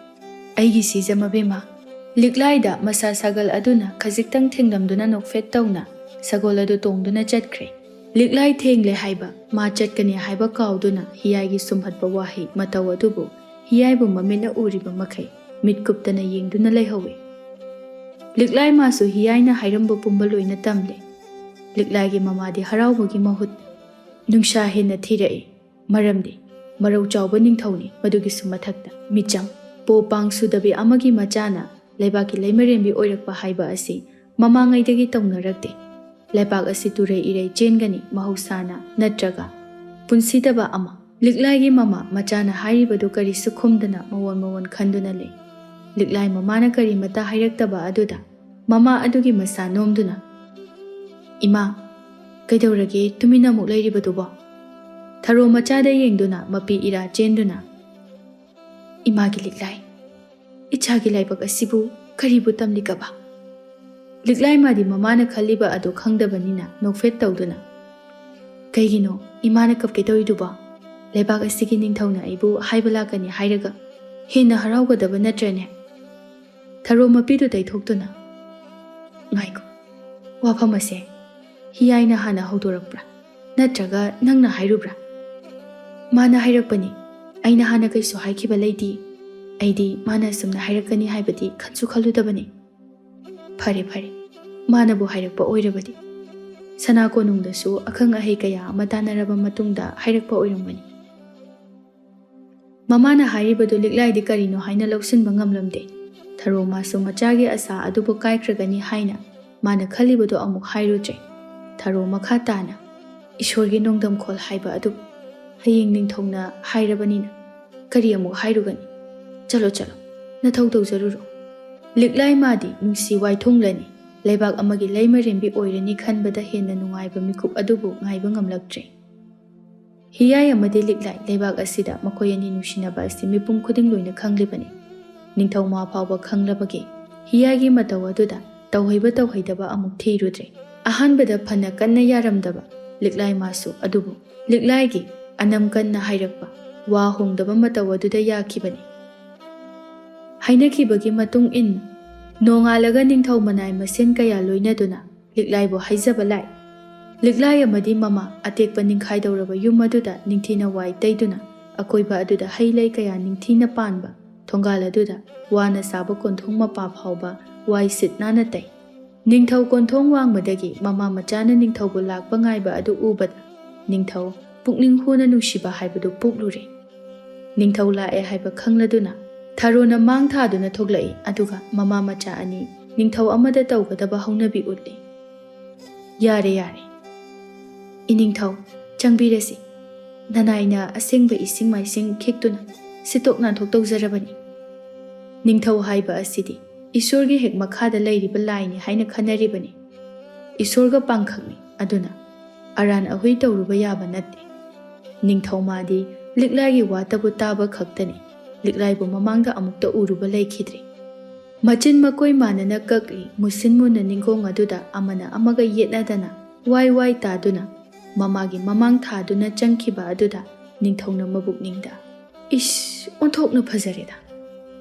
ꯑꯩꯒꯤ ꯁꯤꯖ ꯃꯕꯦꯝꯃ꯫" ꯂꯤꯛꯂꯥꯏꯗ ꯃꯁꯥ ꯁꯥꯒꯜ ꯑꯗꯨꯅ ꯈꯖꯤꯛꯇꯪ ꯊꯦꯡꯂꯝꯗꯨꯅ ꯅꯣꯛꯐꯦꯠ ꯇꯧꯅ ꯁꯒꯣꯜ ꯑꯗꯨ ꯇꯣꯡꯗꯨꯅ ꯆꯠꯈ꯭ꯔꯦ꯫ ꯂꯤꯛꯂꯥꯏ ꯊꯦꯡꯂꯦ ꯍꯥꯏꯕ, ꯃꯥ ꯆꯠꯀꯅꯤ ꯍꯥꯏꯕ ꯀꯥꯎꯗꯨꯅ ꯍꯤꯌꯥꯏꯒꯤ ꯁꯨꯝꯍꯠꯄ ꯋꯥꯍꯩ ꯃꯇꯧ ꯑꯗꯨꯕꯨ ꯍꯤꯌꯥꯏꯕꯨ ꯃꯃꯤꯠꯅ ꯎꯔꯤꯕ ꯃꯈꯩ ꯃꯤꯠ ꯀꯨꯞꯇꯅ ꯌꯦꯡꯗꯨꯅ ꯂꯩꯍꯧꯏ꯫ ꯂꯤꯛꯂꯥꯏ ꯃꯥꯁꯨ ꯍꯤꯌꯥꯏꯅ ꯍꯥꯏꯔꯝꯕ ꯄꯨꯝꯕ ꯂꯣꯏꯅ ꯇꯝꯂꯦ꯫ ꯂꯤꯛꯂꯥꯏꯒꯤ ꯃꯃꯥꯗꯤ ꯍꯔꯥꯎꯕꯒꯤ ꯃꯍꯨꯠ ꯅꯨꯡꯁꯥ ꯍꯦꯟꯅ ꯊꯤꯔꯛꯏ꯫ ꯃꯔꯝꯗꯤ ꯃꯔꯧ ꯆꯥꯎꯕ ꯅꯤꯡꯊꯧꯅꯤ꯫ ꯃꯗꯨꯒꯤꯁꯨ ꯃꯊꯛꯇ ꯃꯤꯆꯪ, ꯄꯣ ꯄꯥꯡ ꯁꯨꯗꯕꯤ ꯑꯃꯒꯤ ꯃꯆꯥꯅ ꯂꯩꯕꯥꯛꯀꯤ ꯂꯩꯃꯔꯦꯟꯕꯤ ꯑꯣꯏꯔꯛꯄ ꯍꯥꯏꯕ ꯑꯁꯤ ꯃꯃꯥꯡꯉꯩꯗꯒꯤ ꯇꯧꯅꯔꯛꯇꯦ꯫ ꯂꯩꯕꯥꯛ ꯑꯁꯤ ꯇꯨꯔꯩ ꯏꯔꯩ ꯆꯦꯟꯒꯅꯤ ꯃꯍꯧꯁꯥꯅ, ꯅꯠꯇ꯭ꯔꯒ ꯄꯨꯟꯁꯤꯗꯕ ꯑꯃ꯫ ꯂꯤꯛꯂꯥꯏꯒꯤ ꯃꯃꯥ ꯃꯆꯥꯅ ꯍꯥꯏꯔꯤꯕꯗꯨ ꯀꯔꯤꯁꯨ ꯈꯨꯝꯗꯅ ꯃꯋꯣꯟ ꯃꯋꯣꯟ ꯈꯟꯗꯨꯅ ꯂꯩ꯫ ꯂꯤꯛꯂꯥꯏ ꯃꯃꯥꯅ ꯀꯔꯤꯃꯇ ꯍꯥꯏꯔꯛꯇꯕ ꯑꯗꯨꯗ ꯃꯃꯥ ꯑꯗꯨꯒꯤ ꯃꯁꯥ ꯅꯣꯝꯗꯨꯅ, "ꯏꯃꯥ, ꯀꯩꯗꯧꯔꯒꯦ ꯇꯨꯃꯤꯟꯅ ꯑꯃꯨꯛ ꯂꯩꯔꯤꯕꯗꯨꯕꯣ?" ꯊꯔꯣ ꯃꯆꯥꯗ ꯌꯦꯡꯗꯨꯅ ꯃꯄꯤ ꯏꯔꯥ ꯆꯦꯟꯗꯨꯅ, "ꯏꯃꯥꯒꯤ ꯂꯤꯛꯂꯥꯏ, ꯏꯆꯥꯒꯤ ꯂꯥꯏꯕꯛ ꯑꯁꯤꯕꯨ ꯀꯔꯤꯕꯨ ꯇꯝꯂꯤꯒꯕ?" ꯂꯤꯛꯂꯥꯏ ꯃꯥꯗꯤ ꯃꯃꯥꯅ ꯈꯜꯂꯤꯕ ꯑꯗꯨ ꯈꯪꯗꯕꯅꯤꯅ ꯅꯣꯛꯐꯦꯠ ꯇꯧꯗꯨꯅ, "ꯀꯩꯒꯤꯅꯣ ꯏꯃꯥꯅ ꯀꯞꯀꯦ ꯇꯧꯔꯤꯗꯨꯕꯣ? ꯂꯩꯕꯥꯛ ꯑꯁꯤꯒꯤ ꯅꯤꯡꯊꯧꯅ ꯑꯩꯕꯨ ꯍꯥꯏꯕ ꯂꯥꯛꯀꯅꯤ ꯍꯥꯏꯔꯒ ꯍꯦꯟꯅ ꯍꯔꯥꯎꯒꯗꯕ ꯅꯠꯇ꯭ꯔꯅꯦ?" ꯊꯔꯣ ꯃꯄꯤꯗꯨ ꯇꯩꯊꯣꯛꯇꯨꯅ, "ꯉꯥꯏꯈꯣ, ꯋꯥꯐꯝ ꯑꯁꯦ ꯍꯤꯌꯥꯏꯅ ꯍꯥꯟꯅ ꯍꯧꯗꯣꯔꯛꯄ꯭ꯔꯥ, ꯅꯠꯇ꯭ꯔꯒ ꯅꯪꯅ ꯍꯥꯏꯔꯨꯕ꯭ꯔꯥ?" "ꯃꯥꯅ ꯍꯥꯏꯔꯛꯄꯅꯤ꯫ ꯑꯩꯅ ꯍꯥꯟꯅ ꯀꯩꯁꯨ ꯍꯥꯏꯈꯤꯕ ꯂꯩꯇꯦ꯫ ꯑꯩꯗꯤ ꯃꯥꯅ ꯑꯁꯨꯝꯅ ꯍꯥꯏꯔꯛꯀꯅꯤ ꯍꯥꯏꯕꯗꯤ ꯈꯟꯁꯨ ꯈꯜꯂꯨꯗꯕꯅꯤ꯫" "ꯐꯔꯦ, ꯐꯔꯦ, ꯃꯥꯅꯕꯨ ꯍꯥꯏꯔꯛꯄ ꯑꯣꯏꯔꯕꯗꯤ꯫ ꯁꯅꯥ ꯀꯣꯅꯨꯡꯗꯁꯨ ꯑꯈꯪ ꯑꯍꯩ ꯀꯌꯥ ꯑꯃ ꯇꯥꯟꯅꯔꯕ ꯃꯇꯨꯡꯗ ꯍꯥꯏꯔꯛꯄ ꯑꯣꯏꯔꯝꯒꯅꯤ꯫" ꯃꯃꯥꯅ ꯍꯥꯏꯔꯤꯕꯗꯨ ꯂꯤꯛꯂꯥꯏꯗꯤ ꯀꯔꯤꯅꯣ ꯍꯥꯏꯅ ꯂꯧꯁꯤꯟꯕ ꯉꯝꯂꯝꯗꯦ꯫ ꯊꯔꯣ ꯃꯥꯁꯨ ꯃꯆꯥꯒꯤ ꯑꯁꯥ ꯑꯗꯨꯕꯨ ꯀꯥꯏꯈ꯭ꯔꯒꯅꯤ ꯍꯥꯏꯅ ꯃꯥꯅ ꯈꯜꯂꯤꯕꯗꯨ ꯑꯃꯨꯛ ꯍꯥꯏꯔꯨꯗ꯭ꯔꯦ꯫ ꯊꯔꯣ ꯃꯈꯥ ꯇꯥꯅ, "ꯏꯁꯣꯔꯒꯤ ꯅꯣꯡꯗꯝꯈꯣꯜ ꯍꯥꯏꯕ ꯑꯗꯨ ꯍꯌꯦꯡ ꯅꯤꯡꯊꯧꯅ ꯍꯥꯏꯔꯕꯅꯤꯅ ꯀꯔꯤ ꯑꯃꯨꯛ ꯍꯥꯏꯔꯨꯒꯅꯤ? ꯆꯠꯂꯣ, ꯆꯠꯂꯣ, ꯅꯊꯧ ꯇꯧꯖꯔꯨꯔꯣ꯫" ꯂꯤꯛꯂꯥꯏ ꯃꯥꯗꯤ ꯅꯨꯡꯁꯤ ꯋꯥꯏꯊꯣꯡꯂꯅꯤ, ꯂꯩꯕꯥꯛ ꯑꯃꯒꯤ ꯂꯩꯃꯔꯦꯟꯕꯤ ꯑꯣꯏꯔꯅꯤ ꯈꯟꯕꯗ ꯍꯦꯟꯅ ꯅꯨꯡꯉꯥꯏꯕ ꯃꯤꯀꯨꯞ ꯑꯗꯨꯕꯨ ꯉꯥꯏꯕ ꯉꯝꯂꯛꯇ꯭ꯔꯦ꯫ ꯍꯤꯌꯥꯏ ꯑꯃꯗꯤ ꯂꯤꯛꯂꯥꯏ ꯂꯩꯕꯥꯛ ꯑꯁꯤꯗ ꯃꯈꯣꯏ ꯑꯅꯤ ꯅꯨꯡꯁꯤꯅꯕ ꯑꯁꯤ ꯃꯤꯄꯨꯝ ꯈꯨꯗꯤꯡ ꯂꯣꯏꯅ ꯈꯪꯂꯤꯕꯅꯤ꯫ ꯅꯤꯡꯊꯧ ꯃꯥ ꯐꯥꯎꯕ ꯈꯪꯂꯕꯒꯤ ꯍꯤꯌꯥꯏꯒꯤ ꯃꯇꯧ ꯑꯗꯨꯗ ꯇꯧꯍꯩꯕ ꯇꯧꯍꯩꯗꯕ ꯑꯃꯨꯛ ꯊꯤꯔꯨꯗ꯭ꯔꯦ꯫ ꯑꯍꯥꯟꯕꯗ ꯐꯅ ꯀꯟꯅ ꯌꯥꯔꯝꯗꯕ ꯂꯤꯛꯂꯥꯏ ꯃꯥꯁꯨ, ꯑꯗꯨꯕꯨ ꯂꯤꯛꯂꯥꯏꯒꯤ ꯑꯅꯝ ꯀꯟꯅ ꯍꯥꯏꯔꯛꯄ ꯋꯥ ꯍꯣꯡꯗꯕ ꯃꯇꯧ ꯑꯗꯨꯗ ꯌꯥꯈꯤꯕꯅꯤ꯫ ꯍꯥꯏꯅꯈꯤꯕꯒꯤ ꯃꯇꯨꯡ ꯏꯟꯅ ꯅꯣꯡꯉꯥꯜꯂꯒ ꯅꯤꯡꯊꯧ ꯃꯅꯥꯏ ꯃꯁꯦꯟ ꯀꯌꯥ ꯂꯣꯏꯅꯗꯨꯅ ꯂꯤꯛꯂꯥꯏꯕꯨ ꯍꯥꯏꯖꯕ ꯂꯥꯛꯏ꯫ ꯂꯤꯛꯂꯥꯏ ꯑꯃꯗꯤ ꯃꯃꯥ ꯑꯇꯦꯛꯄ ꯅꯤꯡꯈꯥꯏꯗꯧꯔꯕ ꯌꯨꯝ ꯑꯗꯨꯗ ꯅꯤꯡꯊꯤꯅ ꯋꯥꯏ ꯇꯩꯗꯨꯅ, ꯑꯀꯣꯏꯕ ꯑꯗꯨꯗ ꯍꯩ ꯂꯩ ꯀꯌꯥ ꯅꯤꯡꯊꯤꯅ ꯄꯥꯟꯕ, ꯊꯣꯡꯒꯥꯜ ꯑꯗꯨꯗ ꯋꯥꯅ ꯁꯥꯕ ꯀꯣꯟꯊꯣꯡ ꯃꯄꯥ ꯐꯥꯎꯕ ꯋꯥꯏ ꯁꯤꯠ ꯅꯥꯟꯅ ꯇꯩ꯫ ꯅꯤꯡꯊꯧ ꯀꯣꯟꯊꯣꯡ ꯋꯥꯡꯃꯗꯒꯤ ꯃꯃꯥ ꯃꯆꯥꯅ ꯅꯤꯡꯊꯧꯕꯨ ꯂꯥꯛꯄ ꯉꯥꯏꯕ ꯑꯗꯨ ꯎꯕꯗ, ꯅꯤꯡꯊꯧ ꯄꯨꯛꯅꯤꯡ ꯍꯨꯅ ꯅꯨꯡꯁꯤꯕ ꯍꯥꯏꯕꯗꯨ ꯄꯣꯛꯂꯨꯔꯦ꯫ ꯅꯤꯡꯊꯧ ꯂꯥꯛꯑꯦ ꯍꯥꯏꯕ ꯈꯪꯂꯗꯨꯅ ꯊꯔꯣꯅ ꯃꯥꯡ ꯊꯥꯗꯨꯅ ꯊꯣꯛꯂꯛꯏ, ꯑꯗꯨꯒ ꯃꯃꯥ ꯃꯆꯥ ꯑꯅꯤ ꯅꯤꯡꯊꯧ ꯑꯃꯗ ꯇꯧꯒꯗꯕ ꯍꯧꯅꯕꯤ ꯎꯠꯂꯤ꯫ "ꯌꯥꯔꯦ, ꯌꯥꯔꯦ, ꯏꯅꯤꯡꯊꯧ, ꯆꯪꯕꯤꯔꯁꯤ꯫ ꯅꯅꯥꯏꯅ ꯑꯁꯦꯡꯕ ꯏꯁꯤꯡ ꯃꯥꯏꯁꯤꯡ ꯈꯤꯛꯇꯨꯅ ꯁꯤꯠꯇꯣꯛ ꯅꯥꯟꯊꯣꯛ ꯇꯧꯖꯔꯕꯅꯤ꯫ ꯅꯤꯡꯊꯧ ꯍꯥꯏꯕ ꯑꯁꯤꯗꯤ ꯏꯁꯣꯔꯒꯤ ꯍꯦꯛ ꯃꯈꯥꯗ ꯂꯩꯔꯤꯕ ꯂꯥꯏꯅꯤ ꯍꯥꯏꯅ ꯈꯟꯅꯔꯤꯕꯅꯤ꯫ ꯏꯁꯣꯔꯒ ꯄꯥꯡꯈꯛꯅꯤ꯫ ꯑꯗꯨꯅ ꯑꯔꯥꯟ ꯑꯍꯨꯏ ꯇꯧꯔꯨꯕ ꯌꯥꯕ ꯅꯠꯇꯦ꯫ ꯅꯤꯡꯊꯧ ꯃꯥꯗꯤ ꯂꯤꯛꯂꯥꯏꯒꯤ ꯋꯥꯇꯕꯨ ꯇꯥꯕ ꯈꯛꯇꯅꯤ, ꯂꯤꯛꯂꯥꯏꯕꯨ ꯃꯃꯥꯡꯗ ꯑꯃꯨꯛꯇ ꯎꯔꯨꯕ ꯂꯩꯈꯤꯗ꯭ꯔꯤ꯫ ꯃꯆꯤꯟ ꯃꯀꯣꯏ ꯃꯥꯟꯅꯅ ꯀꯛꯂꯤ, ꯃꯨꯁꯤꯟ ꯃꯨꯟꯅ ꯅꯤꯡꯒꯣꯡ ꯑꯗꯨꯗ ꯑꯃꯅ ꯑꯃꯒ ꯌꯦꯠꯅꯗꯅ ꯋꯥꯏ ꯋꯥꯏ ꯇꯥꯗꯨꯅ ꯃꯃꯥꯒꯤ ꯃꯃꯥꯡ ꯊꯥꯗꯨꯅ ꯆꯪꯈꯤꯕ ꯑꯗꯨꯗ ꯅꯤꯡꯊꯧꯅ ꯃꯕꯨꯛꯅꯤꯡꯗ, "ꯏꯁ, ꯑꯣꯟꯊꯣꯛꯅ ꯐꯖꯔꯦꯗ꯫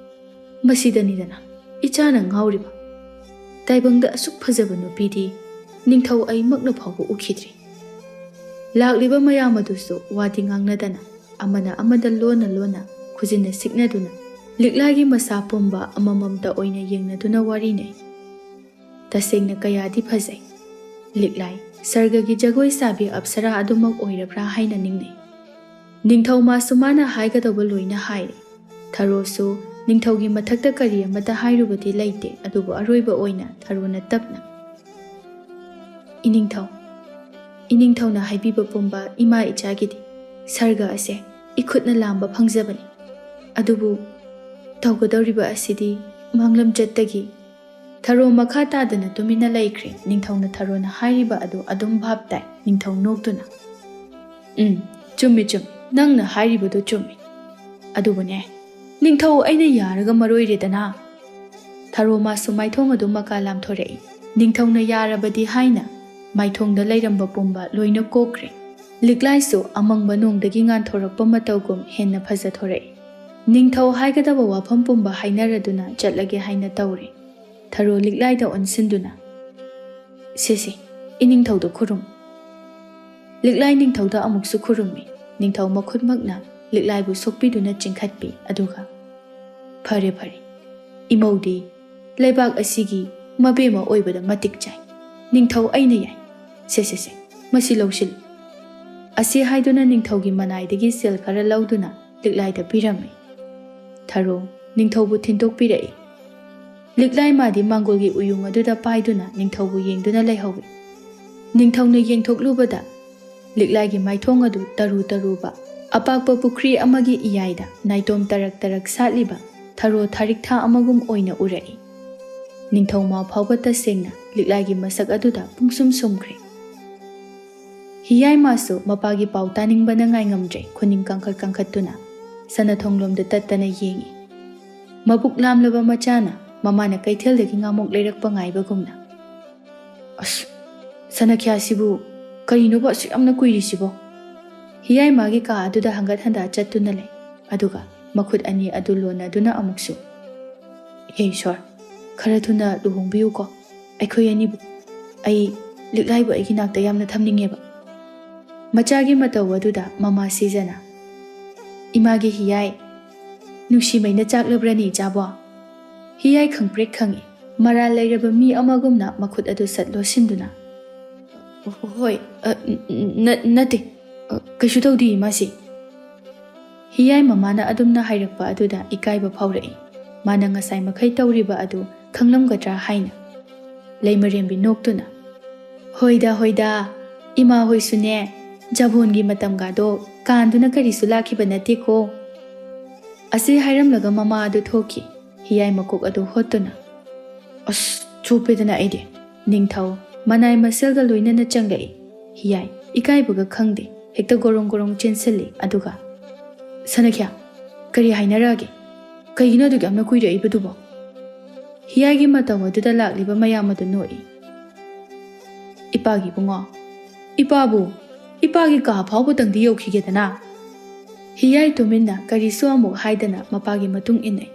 ꯃꯁꯤꯗꯅꯤꯗꯅ ꯏꯆꯥꯅ ꯉꯥꯎꯔꯤꯕ꯫ ꯇꯥꯏꯕꯪꯗ ꯑꯁꯨꯛ ꯐꯖꯕ ꯅꯨꯄꯤꯗꯤ ꯅꯤꯡꯊꯧ ꯑꯩꯃꯛꯅ ꯐꯥꯎꯕ ꯎꯈꯤꯗ꯭ꯔꯤ꯫" ꯂꯥꯛꯂꯤꯕ ꯃꯌꯥꯝ ꯑꯗꯨꯁꯨ ꯋꯥꯗꯤ ꯉꯥꯡꯅꯗꯅ ꯑꯃꯅ ꯑꯃꯗ ꯂꯣꯟꯅ ꯂꯣꯟꯅ ꯈꯨꯖꯤꯟꯅ ꯁꯤꯛꯅꯗꯨꯅ ꯂꯤꯛꯂꯥꯏꯒꯤ ꯃꯁꯥ ꯄꯨꯝꯕ ꯑꯃꯃꯝꯇ ꯑꯣꯏꯅ ꯌꯦꯡꯅꯗꯨꯅ ꯋꯥꯔꯤꯅꯩ꯫ ꯇꯁꯦꯡꯅ ꯀꯌꯥꯗꯤ ꯐꯖꯩ꯫ ꯂꯤꯛꯂꯥꯏ ꯁꯔꯒꯒꯤ ꯖꯒꯣꯏ ꯁꯥꯕꯤ ꯑꯞꯁꯔꯥ ꯑꯗꯨꯃꯛ ꯑꯣꯏꯔꯕ꯭ꯔꯥ ꯍꯥꯏꯅ ꯅꯤꯡꯅꯩ꯫ ꯅꯤꯡꯊꯧ ꯃꯥꯁꯨ ꯃꯥꯅ ꯍꯥꯏꯒꯗꯧꯕ ꯂꯣꯏꯅ ꯍꯥꯏꯔꯦ꯫ ꯊꯔꯣꯁꯨ ꯅꯤꯡꯊꯧꯒꯤ ꯃꯊꯛꯇ ꯀꯔꯤ ꯑꯃꯠꯇ ꯍꯥꯏꯔꯨꯕꯗꯤ ꯂꯩꯇꯦ, ꯑꯗꯨꯕꯨ ꯑꯔꯣꯏꯕ ꯑꯣꯏꯅ ꯊꯔꯣꯅ ꯇꯞꯅ, "ꯏꯅꯤꯡꯊꯧ, ꯏꯅꯤꯡꯊꯧꯅ ꯍꯥꯏꯕꯤꯕ ꯄꯨꯝꯕ ꯏꯃꯥ ꯏꯆꯥꯒꯤꯗꯤ ꯁꯔꯒ ꯑꯁꯦ ꯏꯈꯨꯠꯅ ꯂꯥꯝꯕ ꯐꯪꯖꯕꯅꯤ꯫ ꯑꯗꯨꯕꯨ ꯇꯧꯒꯗꯧꯔꯤꯕ ꯑꯁꯤꯗꯤ ꯃꯥꯡꯂꯝꯆꯠꯇꯒꯤ" ꯊꯔꯣ ꯃꯈꯥ ꯇꯥꯗꯅ ꯇꯨꯃꯤꯟꯅ ꯂꯩꯈ꯭ꯔꯦ꯫ ꯅꯤꯡꯊꯧꯅ ꯊꯔꯣꯅ ꯍꯥꯏꯔꯤꯕ ꯑꯗꯨ ꯑꯗꯨꯝ ꯚꯥꯞ ꯇꯥꯏ꯫ ꯅꯤꯡꯊꯧ ꯅꯣꯛꯇꯨꯅ, "ꯎꯝ, ꯆꯨꯝꯃꯤ, ꯆꯨꯝꯃꯤ꯫ ꯅꯪꯅ ꯍꯥꯏꯔꯤꯕꯗꯨ ꯆꯨꯝꯃꯤ꯫ ꯑꯗꯨꯕꯨꯅꯦ, ꯅꯤꯡꯊꯧ, ꯑꯩꯅ ꯌꯥꯔꯒ ꯃꯔꯣꯏꯔꯦꯗꯅ꯫" ꯊꯔꯣ ꯃꯥꯁꯨ ꯃꯥꯏꯊꯣꯡ ꯑꯗꯨ ꯃꯀꯥ ꯂꯥꯝꯊꯣꯔꯛꯏ꯫ ꯅꯤꯡꯊꯧꯅ ꯌꯥꯔꯕꯗꯤ ꯍꯥꯏꯅ ꯃꯥꯏꯊꯣꯡꯗ ꯂꯩꯔꯝꯕ ꯄꯨꯝꯕ ꯂꯣꯏꯅ ꯀꯣꯛꯈ꯭ꯔꯦ꯫ ꯂꯤꯛꯂꯥꯏꯁꯨ ꯑꯃꯪꯕ ꯅꯣꯡꯗꯒꯤ ꯉꯥꯟꯊꯣꯔꯛꯄ ꯃꯇꯧꯒꯨꯝ ꯍꯦꯟꯅ ꯐꯖꯊꯣꯔꯛꯏ꯫ ꯅꯤꯡꯊꯧ ꯍꯥꯏꯒꯗꯕ ꯋꯥꯐꯝ ꯄꯨꯝꯕ ꯍꯥꯏꯅꯔꯗꯨꯅ ꯆꯠꯂꯒꯦ ꯍꯥꯏꯅ ꯇꯧꯔꯦ꯫ ꯊꯔꯣ ꯂꯤꯛꯂꯥꯏꯗ ꯑꯣꯟꯁꯤꯟꯗꯨꯅ, "ꯁꯦ ꯁꯦ, ꯏꯅꯤꯡꯊꯧꯗ ꯈꯨꯔꯨꯝ꯫" ꯂꯤꯛꯂꯥꯏ ꯅꯤꯡꯊꯧꯗ ꯑꯃꯨꯛꯁꯨ ꯈꯨꯔꯨꯝꯃꯤ꯫ ꯅꯤꯡꯊꯧ ꯃꯈꯨꯠꯃꯛꯅ ꯂꯤꯛꯂꯥꯏꯕꯨ ꯁꯣꯛꯄꯤꯗꯨꯅ ꯆꯤꯡꯈꯠꯄꯤ, ꯑꯗꯨꯒ, "ꯐꯔꯦ, ꯐꯔꯦ, ꯏꯃꯧꯗꯤ ꯂꯩꯕꯥꯛ ꯑꯁꯤꯒꯤ ꯃꯕꯦꯝꯃ ꯑꯣꯏꯕꯗ ꯃꯇꯤꯛ ꯆꯥꯏ꯫ ꯅꯤꯡꯊꯧ, ꯑꯩꯅ ꯌꯥꯏ꯫ ꯁꯦ, ꯁꯦ, ꯁꯦ, ꯃꯁꯤ ꯂꯧꯁꯤꯜꯂꯨ꯫" ꯑꯁꯤ ꯍꯥꯏꯗꯨꯅ ꯅꯤꯡꯊꯧꯒꯤ ꯃꯅꯥꯏꯗꯒꯤ ꯁꯤꯜ ꯈꯔ ꯂꯧꯗꯨꯅ ꯂꯤꯛꯂꯥꯏꯗ ꯄꯤꯔꯝꯃꯤ꯫ ꯊꯔꯣ ꯅꯤꯡꯊꯧꯕꯨ ꯊꯤꯟꯗꯣꯛꯄꯤꯔꯛꯏ꯫ ꯂꯤꯛꯂꯥꯏ ꯃꯥꯗꯤ ꯃꯥꯡꯒꯣꯜꯒꯤ ꯎꯌꯨꯡ ꯑꯗꯨꯗ ꯄꯥꯏꯗꯨꯅ ꯅꯤꯡꯊꯧꯕꯨ ꯌꯦꯡꯗꯨꯅ ꯂꯩꯍꯧꯏ꯫ ꯅꯤꯡꯊꯧꯅ ꯌꯦꯡꯊꯣꯛꯂꯨꯕꯗ ꯂꯤꯛꯂꯥꯏꯒꯤ ꯃꯥꯏꯊꯣꯡ ꯑꯗꯨ ꯇꯔꯨ ꯇꯔꯨꯕ ꯑꯄꯥꯛꯄ ꯄꯨꯈ꯭ꯔꯤ ꯑꯃꯒꯤ ꯏꯌꯥꯏꯗ ꯅꯥꯏꯇꯣꯝ ꯇꯔꯛ ꯇꯔꯛ ꯁꯥꯠꯂꯤꯕ ꯊꯔꯣ ꯊꯥꯔꯤꯛꯊꯥ ꯑꯃꯒꯨꯝ ꯑꯣꯏꯅ ꯎꯔꯛꯏ꯫ ꯅꯤꯡꯊꯧꯃ ꯐꯥꯎꯕ ꯇꯁꯦꯡꯅ ꯂꯤꯛꯂꯥꯏꯒꯤ ꯃꯁꯛ ꯑꯗꯨꯗ ꯄꯨꯡꯁꯨꯝ ꯁꯨꯝꯈ꯭ꯔꯦ꯫ ꯍꯤꯌꯥꯏ ꯃꯥꯁꯨ ꯃꯄꯥꯒꯤ ꯄꯥꯎ ꯇꯥꯅꯤꯡꯕꯅ ꯉꯥꯏꯉꯝꯗ꯭ꯔꯦ, ꯈꯨꯅꯤꯡ ꯀꯥꯡꯈꯠ ꯀꯥꯡꯈꯠꯇꯨꯅ ꯁꯅꯥꯊꯣꯡꯂꯣꯝꯗ ꯇꯠꯇꯅ ꯌꯦꯡꯏ꯫ ꯃꯕꯨꯛ ꯂꯥꯝꯂꯕ ꯃꯆꯥꯅ ꯃꯃꯥꯅ ꯀꯩꯊꯦꯜꯗꯒꯤ ꯉꯥꯃꯣꯛ ꯂꯩꯔꯛꯄ ꯉꯥꯏꯕꯒꯨꯝꯅ꯫ "ꯑꯁ, ꯁꯅꯥꯈ꯭ꯌꯥꯁꯤꯕꯨ ꯀꯔꯤꯅꯣꯕ ꯑꯁꯨꯛ ꯌꯥꯝꯅ ꯀꯨꯏꯔꯤꯁꯤꯕꯣ?" ꯍꯤꯌꯥꯏ ꯃꯥꯒꯤ ꯀꯥ ꯑꯗꯨꯗ ꯍꯪꯒꯠ ꯍꯟꯗꯥ ꯆꯠꯇꯨꯅ ꯂꯩ, ꯑꯗꯨꯒ ꯃꯈꯨꯠ ꯑꯅꯤ ꯑꯗꯨ ꯂꯣꯟꯅꯗꯨꯅ ꯑꯃꯨꯛꯁꯨ, "ꯍꯦ ꯏꯁꯣꯔ, ꯈꯔ ꯊꯨꯅ ꯂꯨꯍꯣꯡꯕꯤꯌꯨꯀꯣ ꯑꯩꯈꯣꯏ ꯑꯅꯤꯕꯨ꯫ ꯑꯩ ꯂꯤꯛꯂꯥꯏꯕꯨ ꯑꯩꯒꯤ ꯅꯥꯛꯇ ꯌꯥꯝꯅ ꯊꯝꯅꯤꯡꯉꯦꯕ꯫" ꯃꯆꯥꯒꯤ ꯃꯇꯧ ꯑꯗꯨꯗ ꯃꯃꯥ ꯁꯤꯖꯅ, "ꯏꯃꯥꯒꯤ ꯍꯤꯌꯥꯏ, ꯅꯨꯡꯁꯤꯃꯩꯅ ꯆꯥꯛꯂꯕ꯭ꯔꯅꯤ ꯏꯆꯥꯕꯣ?" ꯍꯤꯌꯥꯏ ꯈꯪꯄ꯭ꯔꯦꯛ ꯈꯪꯏ꯫ ꯃꯔꯥꯜ ꯂꯩꯔꯕ ꯃꯤ ꯑꯃꯒꯨꯝꯅ ꯃꯈꯨꯠ ꯑꯗꯨ ꯁꯠ ꯂꯣꯠꯁꯤꯟꯗꯨꯅ, "ꯍꯣꯏ, ꯑ, ꯅ-, ꯅꯠꯇꯦ, ꯑ, ꯀꯩꯁꯨ ꯇꯧꯗꯦ ꯏꯃꯥꯁꯤ꯫" ꯍꯤꯌꯥꯏ ꯃꯃꯥꯅ ꯑꯗꯨꯝꯅ ꯍꯥꯏꯔꯛꯄ ꯑꯗꯨꯗ ꯏꯀꯥꯏꯕ ꯐꯥꯎꯔꯛꯏ꯫ ꯃꯥꯅ ꯉꯁꯥꯏ ꯃꯈꯩ ꯇꯧꯔꯤꯕ ꯑꯗꯨ ꯈꯪꯂꯝꯒꯗ꯭ꯔꯥ ꯍꯥꯏꯅ꯫ ꯂꯩꯃꯔꯦꯝꯕꯤ ꯅꯣꯛꯇꯨꯅ, "ꯍꯣꯏꯗ, ꯍꯣꯏꯗ, ꯏꯃꯥ ꯍꯣꯏꯁꯨꯅꯦ, ꯖꯥꯕꯣꯟꯒꯤ ꯃꯇꯝꯒꯗꯣ ꯀꯥꯟꯗꯨꯅ ꯀꯔꯤꯁꯨ ꯂꯥꯛꯈꯤꯕ ꯅꯠꯇꯦꯀꯣ꯫" ꯑꯁꯤ ꯍꯥꯏꯔꯝꯂꯒ ꯃꯃꯥ ꯑꯗꯨ ꯊꯣꯛꯈꯤ꯫ ꯍꯤꯌꯥꯏ ꯃꯀꯣꯛ ꯑꯗꯨ ꯍꯣꯠꯇꯨꯅ, "ꯑꯁ, ꯆꯣꯞꯄꯦꯗꯅ ꯑꯩꯗꯤ꯫" ꯅꯤꯡꯊꯧ ꯃꯅꯥꯏ ꯃꯁꯦꯜꯒ ꯂꯣꯏꯅꯅ ꯆꯪꯂꯛꯏ꯫ ꯍꯤꯌꯥꯏ ꯏꯀꯥꯏꯕꯒ ꯈꯪꯗꯦ, ꯍꯦꯛꯇ ꯒꯣꯔꯣꯡ ꯒꯣꯔꯣꯡ ꯆꯦꯟꯁꯤꯜꯂꯤ꯫ ꯑꯗꯨꯒ, "ꯁꯅꯥꯈ꯭ꯌꯥ, ꯀꯔꯤ ꯍꯥꯏꯅꯔꯛꯑꯒꯦ? ꯀꯩꯒꯤꯅꯣ ꯑꯗꯨꯛ ꯌꯥꯝꯅ ꯀꯨꯏꯔꯛꯏꯕꯗꯨꯕꯣ?" ꯍꯤꯌꯥꯏꯒꯤ ꯃꯇꯧ ꯑꯗꯨꯗ ꯂꯥꯛꯂꯤꯕ ꯃꯌꯥꯝ ꯑꯗꯨ ꯅꯣꯛꯏ꯫ "ꯏꯄꯥꯒꯤ ꯏꯕꯨꯡꯉꯣ, ꯏꯄꯥꯕꯨ ꯏꯄꯥꯒꯤ ꯀꯥ ꯐꯥꯎꯕꯇꯪꯗꯤ ꯌꯧꯈꯤꯒꯦꯗꯅ꯫" ꯍꯤꯌꯥꯏ ꯇꯨꯃꯤꯟꯅ ꯀꯔꯤꯁꯨ ꯑꯃꯨꯛ ꯍꯥꯏꯗꯅ ꯃꯄꯥꯒꯤ ꯃꯇꯨꯡ ꯏꯟꯅꯩ꯫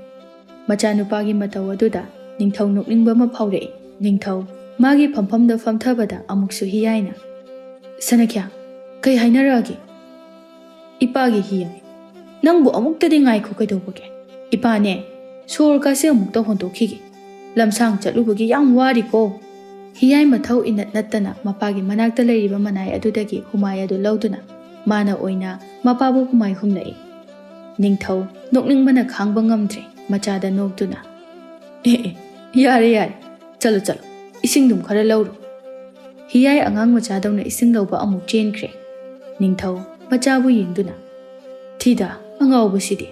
ꯃꯆꯥꯅꯨꯄꯥꯒꯤ ꯃꯇꯧ ꯑꯗꯨꯗ ꯅꯤꯡꯊꯧ ꯅꯣꯛꯅꯤꯡꯕ ꯑꯃ ꯐꯥꯎꯔꯛꯏ꯫ ꯅꯤꯡꯊꯧ ꯃꯥꯒꯤ ꯐꯝꯐꯝꯗ ꯐꯝꯊꯕꯗ ꯑꯃꯨꯛꯁꯨ ꯍꯤꯌꯥꯏꯅ, "ꯁꯅꯥꯈ꯭ꯌꯥ, ꯀꯩ ꯍꯥꯏꯅꯔꯛꯑꯒꯦ?" "ꯏꯄꯥꯒꯤ ꯍꯤꯌꯥꯏ, ꯅꯪꯕꯨ ꯑꯃꯨꯛꯇꯗꯤ ꯉꯥꯏꯈꯣ ꯀꯩꯗꯧꯕꯒꯦ? ꯏꯄꯥꯅꯦ, ꯁꯣꯔꯒꯁꯦ ꯑꯃꯨꯛꯇ ꯍꯣꯟꯗꯣꯛꯈꯤꯒꯦ꯫ ꯂꯝꯁꯥꯡ ꯆꯠꯂꯨꯕꯒꯤ ꯌꯥꯝ ꯋꯥꯔꯤꯀꯣ꯫" ꯍꯤꯌꯥꯏ ꯃꯊꯧ ꯏꯅꯠ ꯅꯠꯇꯅ ꯃꯄꯥꯒꯤ ꯃꯅꯥꯛꯇ ꯂꯩꯔꯤꯕ ꯃꯅꯥꯏ ꯑꯗꯨꯗꯒꯤ ꯍꯨꯃꯥꯏ ꯑꯗꯨ ꯂꯧꯗꯨꯅ ꯃꯥꯅ ꯑꯣꯏꯅ ꯃꯄꯥꯕꯨ ꯍꯨꯃꯥꯏ ꯍꯨꯝꯂꯛꯏ꯫ ꯅꯤꯡꯊꯧ ꯅꯣꯛꯅꯤꯡꯕꯅ ꯈꯥꯡꯕ ꯉꯝꯗ꯭ꯔꯦ, ꯃꯆꯥꯗ ꯅꯣꯛꯇꯨꯅ, "ꯑꯦ ꯑꯦ, ꯌꯥꯔꯦ ꯌꯥꯔꯦ, ꯆꯠꯂꯣ ꯆꯠꯂꯣ, ꯏꯁꯤꯡꯗꯨꯝ ꯈꯔ ꯂꯧꯔꯨ꯫" ꯍꯤꯌꯥꯏ ꯑꯉꯥꯡ ꯃꯆꯥꯗꯧꯅ ꯏꯁꯤꯡ ꯂꯧꯕ ꯑꯃꯨꯛ ꯆꯦꯟꯈ꯭ꯔꯦ꯫ ꯅꯤꯡꯊꯧ ꯃꯆꯥꯕꯨ ꯌꯦꯡꯗꯨꯅ, "ꯊꯤꯗ, ꯑꯉꯥꯎꯕꯁꯤꯗꯤ!"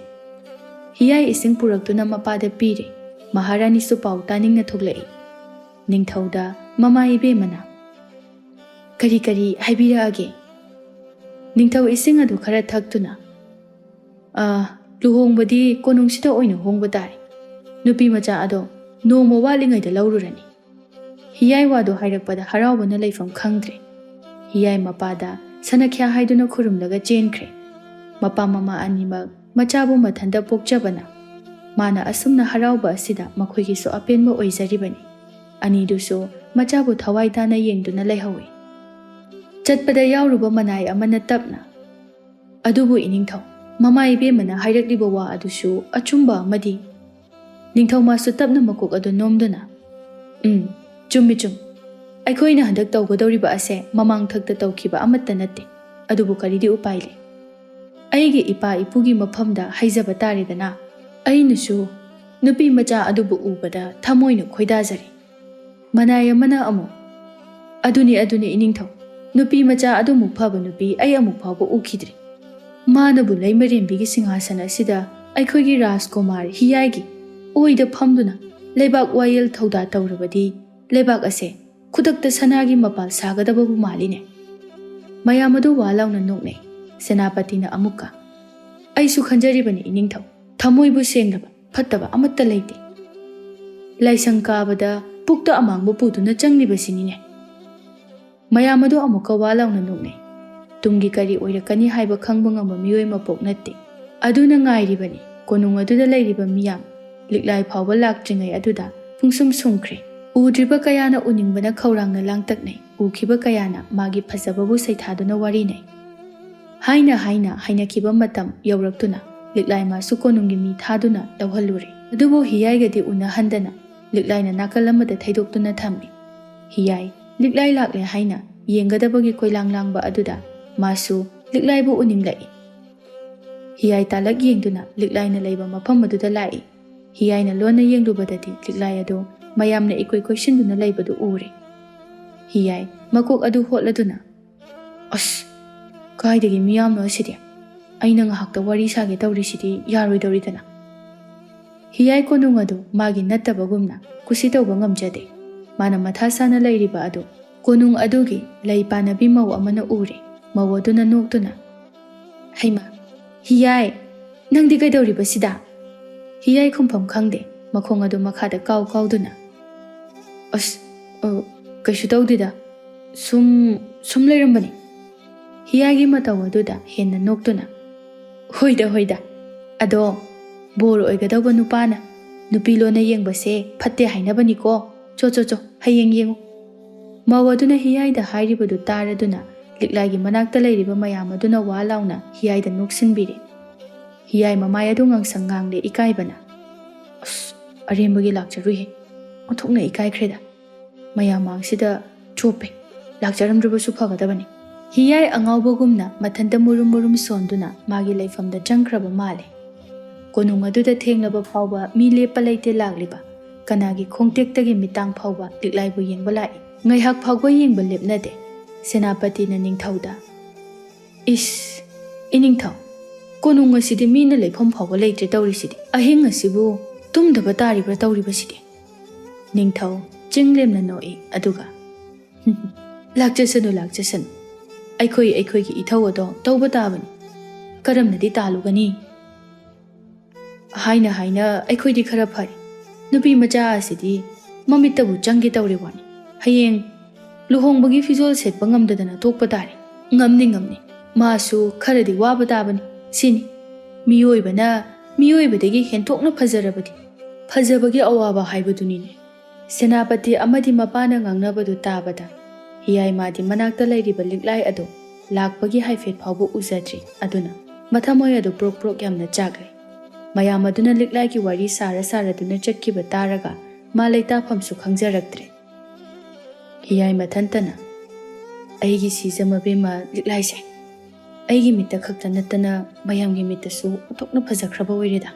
ꯍꯤꯌꯥꯏ ꯏꯁꯤꯡ ꯄꯨꯔꯛꯇꯨꯅ ꯃꯄꯥꯗ ꯄꯤꯔꯦ꯫ ꯃꯍꯥꯔꯥꯅꯤꯁꯨ ꯄꯥꯎ ꯇꯥꯅꯤꯡꯅ ꯊꯣꯛꯂꯛꯏ꯫ ꯅꯤꯡꯊꯧꯗ ꯃꯃꯥ ꯏꯕꯦꯝꯃꯅ, "ꯀꯔꯤ ꯀꯔꯤ ꯍꯥꯏꯕꯤꯔꯛꯑꯒꯦ?" ꯅꯤꯡꯊꯧ ꯏꯁꯤꯡ ꯑꯗꯨ ꯈꯔ ꯊꯛꯇꯨꯅ, "ꯑꯥ, ꯂꯨꯍꯣꯡꯕꯗꯤ ꯀꯣꯅꯨꯡꯁꯤꯗ ꯑꯣꯏꯅ ꯍꯣꯡꯕ ꯇꯥꯔꯦ꯫ ꯅꯨꯄꯤ ꯃꯆꯥ ꯑꯗꯣ ꯅꯣꯡꯃ ꯋꯥꯠꯂꯤꯉꯩꯗ ꯂꯧꯔꯨꯔꯅꯤ꯫" ꯍꯤꯌꯥꯏ ꯋꯥꯗꯣ ꯍꯥꯏꯔꯛꯄꯗ ꯍꯔꯥꯎꯕꯅ ꯂꯩꯐꯝ ꯈꯪꯗ꯭ꯔꯦ꯫ ꯍꯤꯌꯥꯏ ꯃꯄꯥꯗ ꯁꯅꯈ꯭ꯌꯥ ꯍꯥꯏꯗꯨꯅ ꯈꯨꯔꯨꯝꯂꯒ ꯆꯦꯟꯈ꯭ꯔꯦ꯫ ꯃꯄꯥ ꯃꯃꯥ ꯑꯅꯤꯃꯛ ꯃꯆꯥꯕꯨ ꯃꯊꯟꯇ ꯄꯣꯛꯆꯕꯅ ꯃꯥꯅ ꯑꯁꯨꯝꯅ ꯍꯔꯥꯎꯕ ꯑꯁꯤꯗ ꯃꯈꯣꯏꯒꯤꯁꯨ ꯑꯄꯦꯟꯕ ꯑꯣꯏꯖꯔꯤꯕꯅꯤ꯫ ꯑꯅꯤꯗꯨꯁꯨ ꯃꯆꯥꯕꯨ ꯊꯋꯥꯏ ꯇꯥꯅ ꯌꯦꯡꯗꯨꯅ ꯂꯩꯍꯧꯏ꯫ ꯆꯠꯄꯗ ꯌꯥꯎꯔꯨꯕ ꯃꯅꯥꯏ ꯑꯃꯅ ꯇꯞꯅ, "ꯑꯗꯨꯕꯨ ꯏꯅꯤꯡꯊꯧ, ꯃꯃꯥ ꯏꯕꯦꯝꯃꯅ ꯍꯥꯏꯔꯛꯂꯤꯕ ꯋꯥ ꯑꯗꯨꯁꯨ ꯑꯆꯨꯝꯕ ꯑꯃꯗꯤ?" ꯅꯤꯡꯊꯧ ꯃꯥꯁꯨ ꯇꯞꯅ ꯃꯀꯣꯛ ꯑꯗꯨ ꯅꯣꯝꯗꯨꯅ, "ꯎꯝ, ꯆꯨꯝꯃꯤ ꯆꯨꯝꯃꯤ꯫ ꯑꯩꯈꯣꯏꯅ ꯍꯟꯗꯛ ꯇꯧꯒꯗꯧꯔꯤꯕ ꯑꯁꯦ ꯃꯃꯥꯡꯊꯛꯇ ꯇꯧꯈꯤꯕ ꯑꯃꯠꯇ ꯅꯠꯇꯦ꯫ ꯑꯗꯨꯕꯨ ꯀꯔꯤꯗꯤ ꯎꯄꯥꯏ ꯂꯩ? ꯑꯩꯒꯤ ꯏꯄꯥ ꯏꯄꯨꯒꯤ ꯃꯐꯝꯗ ꯍꯥꯏꯖꯕ ꯇꯥꯔꯦꯗꯅ꯫ ꯑꯩꯅꯁꯨ ꯅꯨꯄꯤ ꯃꯆꯥ ꯑꯗꯨꯕꯨ ꯎꯕꯗ ꯊꯃꯣꯏꯅ ꯈꯣꯏꯗꯥꯖꯔꯦ꯫" ꯃꯅꯥꯏ ꯑꯃꯅ ꯑꯃꯨꯛ, "ꯑꯗꯨꯅꯤ, ꯑꯗꯨꯅꯤ ꯏꯅꯤꯡꯊꯧ, ꯅꯨꯄꯤ ꯃꯆꯥ ꯑꯗꯨꯃꯨꯛ ꯐꯕ ꯅꯨꯄꯤ ꯑꯩ ꯑꯃꯨꯛ ꯐꯥꯎꯕ ꯎꯈꯤꯗ꯭ꯔꯤ꯫ ꯃꯥꯅꯕꯨ ꯂꯩꯃꯔꯦꯝꯕꯤꯒꯤ ꯁꯤꯡꯍꯥꯁꯟ ꯑꯁꯤꯗ ꯑꯩꯈꯣꯏꯒꯤ ꯔꯥꯖꯀꯨꯃꯥꯔ ꯍꯤꯌꯥꯏꯒꯤ ꯑꯣꯏꯗ ꯐꯝꯗꯨꯅ ꯂꯩꯕꯥꯛ ꯋꯥꯌꯦꯜ ꯊꯧꯗꯥ ꯇꯧꯔꯕꯗꯤ ꯂꯩꯕꯥꯛ ꯑꯁꯦ ꯈꯨꯗꯛꯇ ꯁꯅꯥꯒꯤ ꯃꯄꯥꯜ ꯁꯥꯒꯗꯕꯕꯨ ꯃꯥꯜꯂꯤꯅꯦ꯫" ꯃꯌꯥꯝ ꯑꯗꯨ ꯋꯥ ꯂꯥꯎꯅ ꯅꯣꯛꯅꯩ꯫ ꯁꯦꯅꯥꯄꯇꯤꯅ ꯑꯃꯨꯛꯀ, "ꯑꯩꯁꯨ ꯈꯟꯖꯔꯤꯕꯅꯤ ꯏꯅꯤꯡꯊꯧ, ꯊꯃꯣꯏꯕꯨ ꯁꯦꯡꯂꯕ ꯐꯠꯇꯕ ꯑꯃꯠꯇ ꯂꯩꯇꯦ꯫ ꯂꯥꯏꯁꯪ ꯀꯥꯕꯗ ꯄꯨꯛꯇ ꯑꯃꯥꯡꯕ ꯄꯨꯗꯨꯅ ꯆꯪꯂꯤꯕꯁꯤꯅꯤꯅꯦ꯫" ꯃꯌꯥꯝ ꯑꯗꯨ ꯑꯃꯨꯛꯀ ꯋꯥ ꯂꯥꯎꯅ ꯅꯣꯛꯅꯩ꯫ ꯇꯨꯡꯒꯤ ꯀꯔꯤ ꯑꯣꯏꯔꯛꯀꯅꯤ ꯍꯥꯏꯕ ꯈꯪꯕ ꯉꯝꯕ ꯃꯤꯑꯣꯏ ꯃꯄꯣꯛ ꯅꯠꯇꯦ꯫ ꯑꯗꯨꯅ ꯉꯥꯏꯔꯤꯕꯅꯤ ꯀꯣꯅꯨꯡ ꯑꯗꯨꯗ ꯂꯩꯔꯤꯕ ꯃꯤꯌꯥꯝ꯫ ꯂꯤꯛꯂꯥꯏ ꯐꯥꯎꯕ ꯂꯥꯛꯇ꯭ꯔꯤꯉꯩ ꯑꯗꯨꯗ ꯄꯨꯡꯁꯨꯝ ꯁꯨꯝꯈ꯭ꯔꯦ꯫ ꯎꯗ꯭ꯔꯤꯕ ꯀꯌꯥꯅ ꯎꯅꯤꯡꯕꯅ ꯈꯧꯔꯥꯡꯅ ꯂꯥꯡꯇꯛꯅꯩ꯫ ꯎꯈꯤꯕ ꯀꯌꯥꯅ ꯃꯥꯒꯤ ꯐꯖꯕꯕꯨ ꯁꯩꯊꯥꯗꯨꯅ ꯋꯥꯔꯤꯅꯩ꯫ ꯍꯥꯏꯅ ꯍꯥꯏꯅ ꯍꯥꯏꯅꯈꯤꯕ ꯃꯇꯝ ꯌꯧꯔꯛꯇꯨꯅ ꯂꯤꯛꯂꯥꯏ ꯃꯥꯁꯨ ꯀꯣꯅꯨꯡꯒꯤ ꯃꯤ ꯊꯥꯗꯨꯅ ꯂꯧꯍꯜꯂꯨꯔꯦ꯫ ꯑꯗꯨꯕꯨ ꯍꯤꯌꯥꯏꯒꯗꯤ ꯎꯅꯍꯟꯗꯅ ꯂꯤꯛꯂꯥꯏꯅ ꯅꯥꯀꯜ ꯑꯃꯗ ꯊꯩꯗꯣꯛꯇꯨꯅ ꯊꯝꯃꯤ꯫ ꯍꯤꯌꯥꯏ ꯂꯤꯛꯂꯥꯏ ꯂꯥꯛꯂꯦ ꯍꯥꯏꯅ ꯌꯦꯡꯒꯗꯕꯒꯤ ꯀꯣꯏꯂꯥꯡ ꯂꯥꯡꯕ ꯑꯗꯨꯗ ꯃꯥꯁꯨ ꯂꯤꯛꯂꯥꯏꯕꯨ ꯎꯅꯤꯡꯂꯛꯏ꯫ ꯍꯤꯌꯥꯏ ꯇꯥꯂꯛ ꯌꯦꯡꯗꯨꯅ ꯂꯤꯛꯂꯥꯏꯅ ꯂꯩꯕ ꯃꯐꯝ ꯑꯗꯨꯗ ꯂꯥꯛꯏ꯫ ꯍꯤꯌꯥꯏꯅ ꯂꯣꯟꯅ ꯌꯦꯡꯂꯨꯕꯗꯗꯤ ꯂꯤꯛꯂꯥꯏ ꯑꯗꯨ ꯃꯌꯥꯝꯅ ꯏꯀꯣꯏ ꯀꯣꯏꯁꯤꯟꯗꯨꯅ ꯂꯩꯕꯗꯨ ꯎꯔꯦ꯫ ꯍꯤꯌꯥꯏ ꯃꯀꯣꯛ ꯑꯗꯨ ꯍꯣꯠꯂꯗꯨꯅ, "ꯑꯁ, ꯀꯥꯏꯗꯒꯤ ꯃꯤꯌꯥꯝꯅꯣ ꯑꯁꯤꯗꯤ? ꯑꯩꯅ ꯉꯥꯏꯍꯥꯛꯇ ꯋꯥꯔꯤ ꯁꯥꯒꯦ ꯇꯧꯔꯤꯁꯤꯗꯤ ꯌꯥꯔꯣꯏꯗꯧꯔꯤꯗꯅ?" ꯍꯤꯌꯥꯏ ꯀꯣꯅꯨꯡ ꯑꯗꯨ ꯃꯥꯒꯤ ꯅꯠꯇꯕꯒꯨꯝꯅ ꯀꯨꯁꯤ ꯇꯧꯕ ꯉꯝꯖꯗꯦ꯫ ꯃꯥꯅ ꯃꯊꯥ ꯁꯥꯅ ꯂꯩꯔꯤꯕ ꯑꯗꯨ ꯀꯣꯅꯨꯡ ꯑꯗꯨꯒꯤ ꯂꯩ ꯄꯥꯟꯅꯕꯤ ꯃꯧ ꯑꯃꯅ ꯎꯔꯦ꯫ ꯃꯧ ꯑꯗꯨꯅ ꯅꯣꯛꯇꯨꯅ, "ꯍꯩꯃꯥ, ꯍꯤꯌꯥꯏ, ꯅꯪꯗꯤ ꯀꯩꯗꯧꯔꯤꯕ ꯁꯤꯗ?" ꯍꯤꯌꯥꯏ ꯈꯨꯝꯐꯝ ꯈꯪꯗꯦ꯫ ꯃꯈꯣꯡ ꯑꯗꯨ ꯃꯈꯥꯗ ꯀꯥꯎ ꯀꯥꯎꯗꯨꯅ, "ꯑꯁ, ꯑ, ꯀꯩꯁꯨ ꯇꯧꯗꯦꯗ꯫ ꯁꯨꯝ, ꯁꯨꯝ ꯂꯩꯔꯝꯕꯅꯤ꯫" ꯍꯤꯌꯥꯏꯒꯤ ꯃꯇꯧ ꯑꯗꯨꯗ ꯍꯦꯟꯅ ꯅꯣꯛꯇꯨꯅ, "ꯍꯣꯏꯗ, ꯍꯣꯏꯗ꯫ ꯑꯗꯣ ꯕꯣꯔ ꯑꯣꯏꯒꯗꯧꯕ ꯅꯨꯄꯥꯅ ꯅꯨꯄꯤ ꯂꯣꯟꯅ ꯌꯦꯡꯕꯁꯦ ꯐꯠꯇꯦ ꯍꯥꯏꯅꯕꯅꯤꯀꯣ꯫ ꯆꯣ, ꯆꯣ, ꯆꯣ, ꯍꯌꯦꯡ ꯌꯦꯡꯉꯨ꯫" ꯃꯧ ꯑꯗꯨꯅ ꯍꯤꯌꯥꯏꯗ ꯍꯥꯏꯔꯤꯕꯗꯨ ꯇꯥꯔꯗꯨꯅ ꯂꯤꯛꯂꯥꯏꯒꯤ ꯃꯅꯥꯛꯇ ꯂꯩꯔꯤꯕ ꯃꯌꯥꯝ ꯑꯗꯨꯅ ꯋꯥ ꯂꯥꯎꯅ ꯍꯤꯌꯥꯏꯗ ꯅꯣꯛꯁꯤꯟꯕꯤꯔꯦ꯫ ꯍꯤꯌꯥꯏ ꯃꯃꯥꯏ ꯑꯗꯨ ꯉꯥꯡꯁꯪ ꯉꯥꯡꯂꯦ ꯏꯀꯥꯏꯕꯅ꯫ "ꯑꯁ, ꯑꯔꯦꯝꯕꯒꯤ ꯂꯥꯛꯆꯔꯨꯏꯍꯦ꯫ ꯑꯣꯟꯊꯣꯛꯅ ꯏꯀꯥꯏꯈ꯭ꯔꯦꯗ꯫ ꯃꯌꯥꯝ ꯃꯥꯡꯁꯤꯗ ꯆꯣꯞꯄꯦ꯫ ꯂꯥꯛꯆꯔꯝꯗ꯭ꯔꯕꯁꯨ ꯐꯒꯗꯕꯅꯤ꯫" ꯍꯤꯌꯥꯏ ꯑꯉꯥꯎꯕꯒꯨꯝꯅ ꯃꯊꯟꯇ ꯃꯨꯔꯨꯝ ꯃꯨꯔꯨꯝ ꯁꯣꯟꯗꯨꯅ ꯃꯥꯒꯤ ꯂꯩꯐꯝꯗ ꯆꯪꯈ꯭ꯔꯕ ꯃꯥꯜꯂꯦ꯫ ꯀꯣꯅꯨꯡ ꯑꯗꯨꯗ ꯊꯦꯡꯂꯕ ꯐꯥꯎꯕ ꯃꯤ ꯂꯦꯞꯄ ꯂꯩꯇꯦ ꯂꯥꯛꯂꯤꯕ꯫ ꯀꯅꯥꯒꯤ ꯈꯣꯡꯇꯦꯛꯇꯒꯤ ꯃꯤꯠꯇꯥꯡ ꯐꯥꯎꯕ ꯂꯤꯛꯂꯥꯏꯕꯨ ꯌꯦꯡꯕ ꯂꯥꯛꯏ꯫ ꯉꯥꯏꯍꯥꯛ ꯐꯥꯎꯕ ꯌꯦꯡꯕ ꯂꯦꯞꯅꯗꯦ꯫ ꯁꯦꯅꯥꯄꯇꯤꯅ ꯅꯤꯡꯊꯧꯗ, "ꯏꯁ, ꯏꯅꯤꯡꯊꯧ, ꯀꯣꯅꯨꯡ ꯑꯁꯤꯗꯤ ꯃꯤꯅ ꯂꯩꯐꯝ ꯐꯥꯎꯕ ꯂꯩꯇ꯭ꯔꯦ ꯇꯧꯔꯤꯁꯤꯗꯤ꯫ ꯑꯍꯤꯡ ꯑꯁꯤꯕꯨ ꯇꯨꯝꯗꯕ ꯇꯥꯔꯤꯕ꯭ꯔꯥ ꯇꯧꯔꯤꯕꯁꯤꯗꯤ?" ꯅꯤꯡꯊꯧ ꯆꯤꯡ ꯂꯦꯝꯅ ꯅꯣꯛꯏ, ꯑꯗꯨꯒ, "ꯂꯥꯛꯆꯁꯅꯨ, ꯂꯥꯛꯆꯁꯅꯨ꯫ ꯑꯩꯈꯣꯏ ꯑꯩꯈꯣꯏꯒꯤ ꯏꯊꯧ ꯑꯗꯣ ꯇꯧꯕ ꯇꯥꯕꯅꯤ꯫ ꯀꯔꯝꯅꯗꯤ ꯇꯥꯜꯂꯨꯒꯅꯤ?" ꯍꯥꯏꯅ ꯍꯥꯏꯅ ꯑꯩꯈꯣꯏꯗꯤ ꯈꯔ ꯐꯔꯦ꯫ ꯅꯨꯄꯤ ꯃꯆꯥ ꯑꯁꯤꯗꯤ ꯃꯃꯤꯠꯇꯕꯨ ꯆꯪꯒꯦ ꯇꯧꯔꯦ ꯋꯥꯅꯤ꯫ ꯍꯌꯦꯡ ꯂꯨꯍꯣꯡꯕꯒꯤ ꯐꯤꯖꯣꯜ ꯁꯦꯠꯄ ꯉꯝꯗꯗꯅ ꯇꯣꯛꯄ ꯇꯥꯔꯦ꯫ ꯉꯝꯅꯤ, ꯉꯝꯅꯤ꯫ ꯃꯥꯁꯨ ꯈꯔꯗꯤ ꯋꯥꯕ ꯇꯥꯕꯅꯤ꯫ ꯁꯤꯅꯤ ꯃꯤꯑꯣꯏꯕꯅ ꯃꯤꯑꯣꯏꯕꯗꯒꯤ ꯍꯦꯟꯊꯣꯛꯅ ꯐꯖꯔꯕꯗꯤ꯫ ꯐꯖꯕꯒꯤ ꯑꯋꯥꯕ ꯍꯥꯏꯕꯗꯨꯅꯤꯅꯦ꯫ ꯁꯦꯅꯥꯄꯇꯤ ꯑꯃꯗꯤ ꯃꯄꯥꯅ ꯉꯥꯡꯅꯕꯗꯨ ꯇꯥꯕꯗ ꯍꯤꯌꯥꯏꯃꯥꯗꯤ ꯃꯅꯥꯛꯇ ꯂꯩꯔꯤꯕ ꯂꯤꯛꯂꯥꯏ ꯑꯗꯨ ꯂꯥꯛꯄꯒꯤ ꯍꯥꯏꯐꯦꯠ ꯐꯥꯎꯕ ꯎꯖꯗ꯭ꯔꯤ꯫ ꯑꯗꯨꯅ ꯃꯊꯃꯣꯏ ꯑꯗꯨ ꯄ꯭ꯔꯣꯛ ꯄ꯭ꯔꯣꯛ ꯌꯥꯝꯅ ꯆꯥꯛꯂꯦ꯫ ꯃꯌꯥꯝ ꯑꯗꯨꯅ ꯂꯤꯛꯂꯥꯏꯒꯤ ꯋꯥꯔꯤ ꯁꯥꯔ ꯁꯥꯔꯗꯨꯅ ꯆꯠꯈꯤꯕ ꯇꯥꯔꯒ ꯃꯥ ꯂꯩꯇꯥꯐꯝꯁꯨ ꯈꯪꯖꯔꯛꯇ꯭ꯔꯦ꯫ ꯍꯤꯌꯥꯏ ꯃꯊꯟꯇꯅ, "ꯑꯩꯒꯤ ꯁꯤꯖ ꯃꯕꯦꯝꯃ ꯂꯤꯛꯂꯥꯏꯁꯦ, ꯑꯩꯒꯤ ꯃꯤꯠꯇ ꯈꯛꯇ ꯅꯠꯇꯅ ꯃꯌꯥꯝꯒꯤ ꯃꯤꯠꯇꯁꯨ ꯑꯣꯟꯊꯣꯛꯅ ꯐꯖꯈ꯭ꯔꯕ ꯑꯣꯏꯔꯦꯗ꯫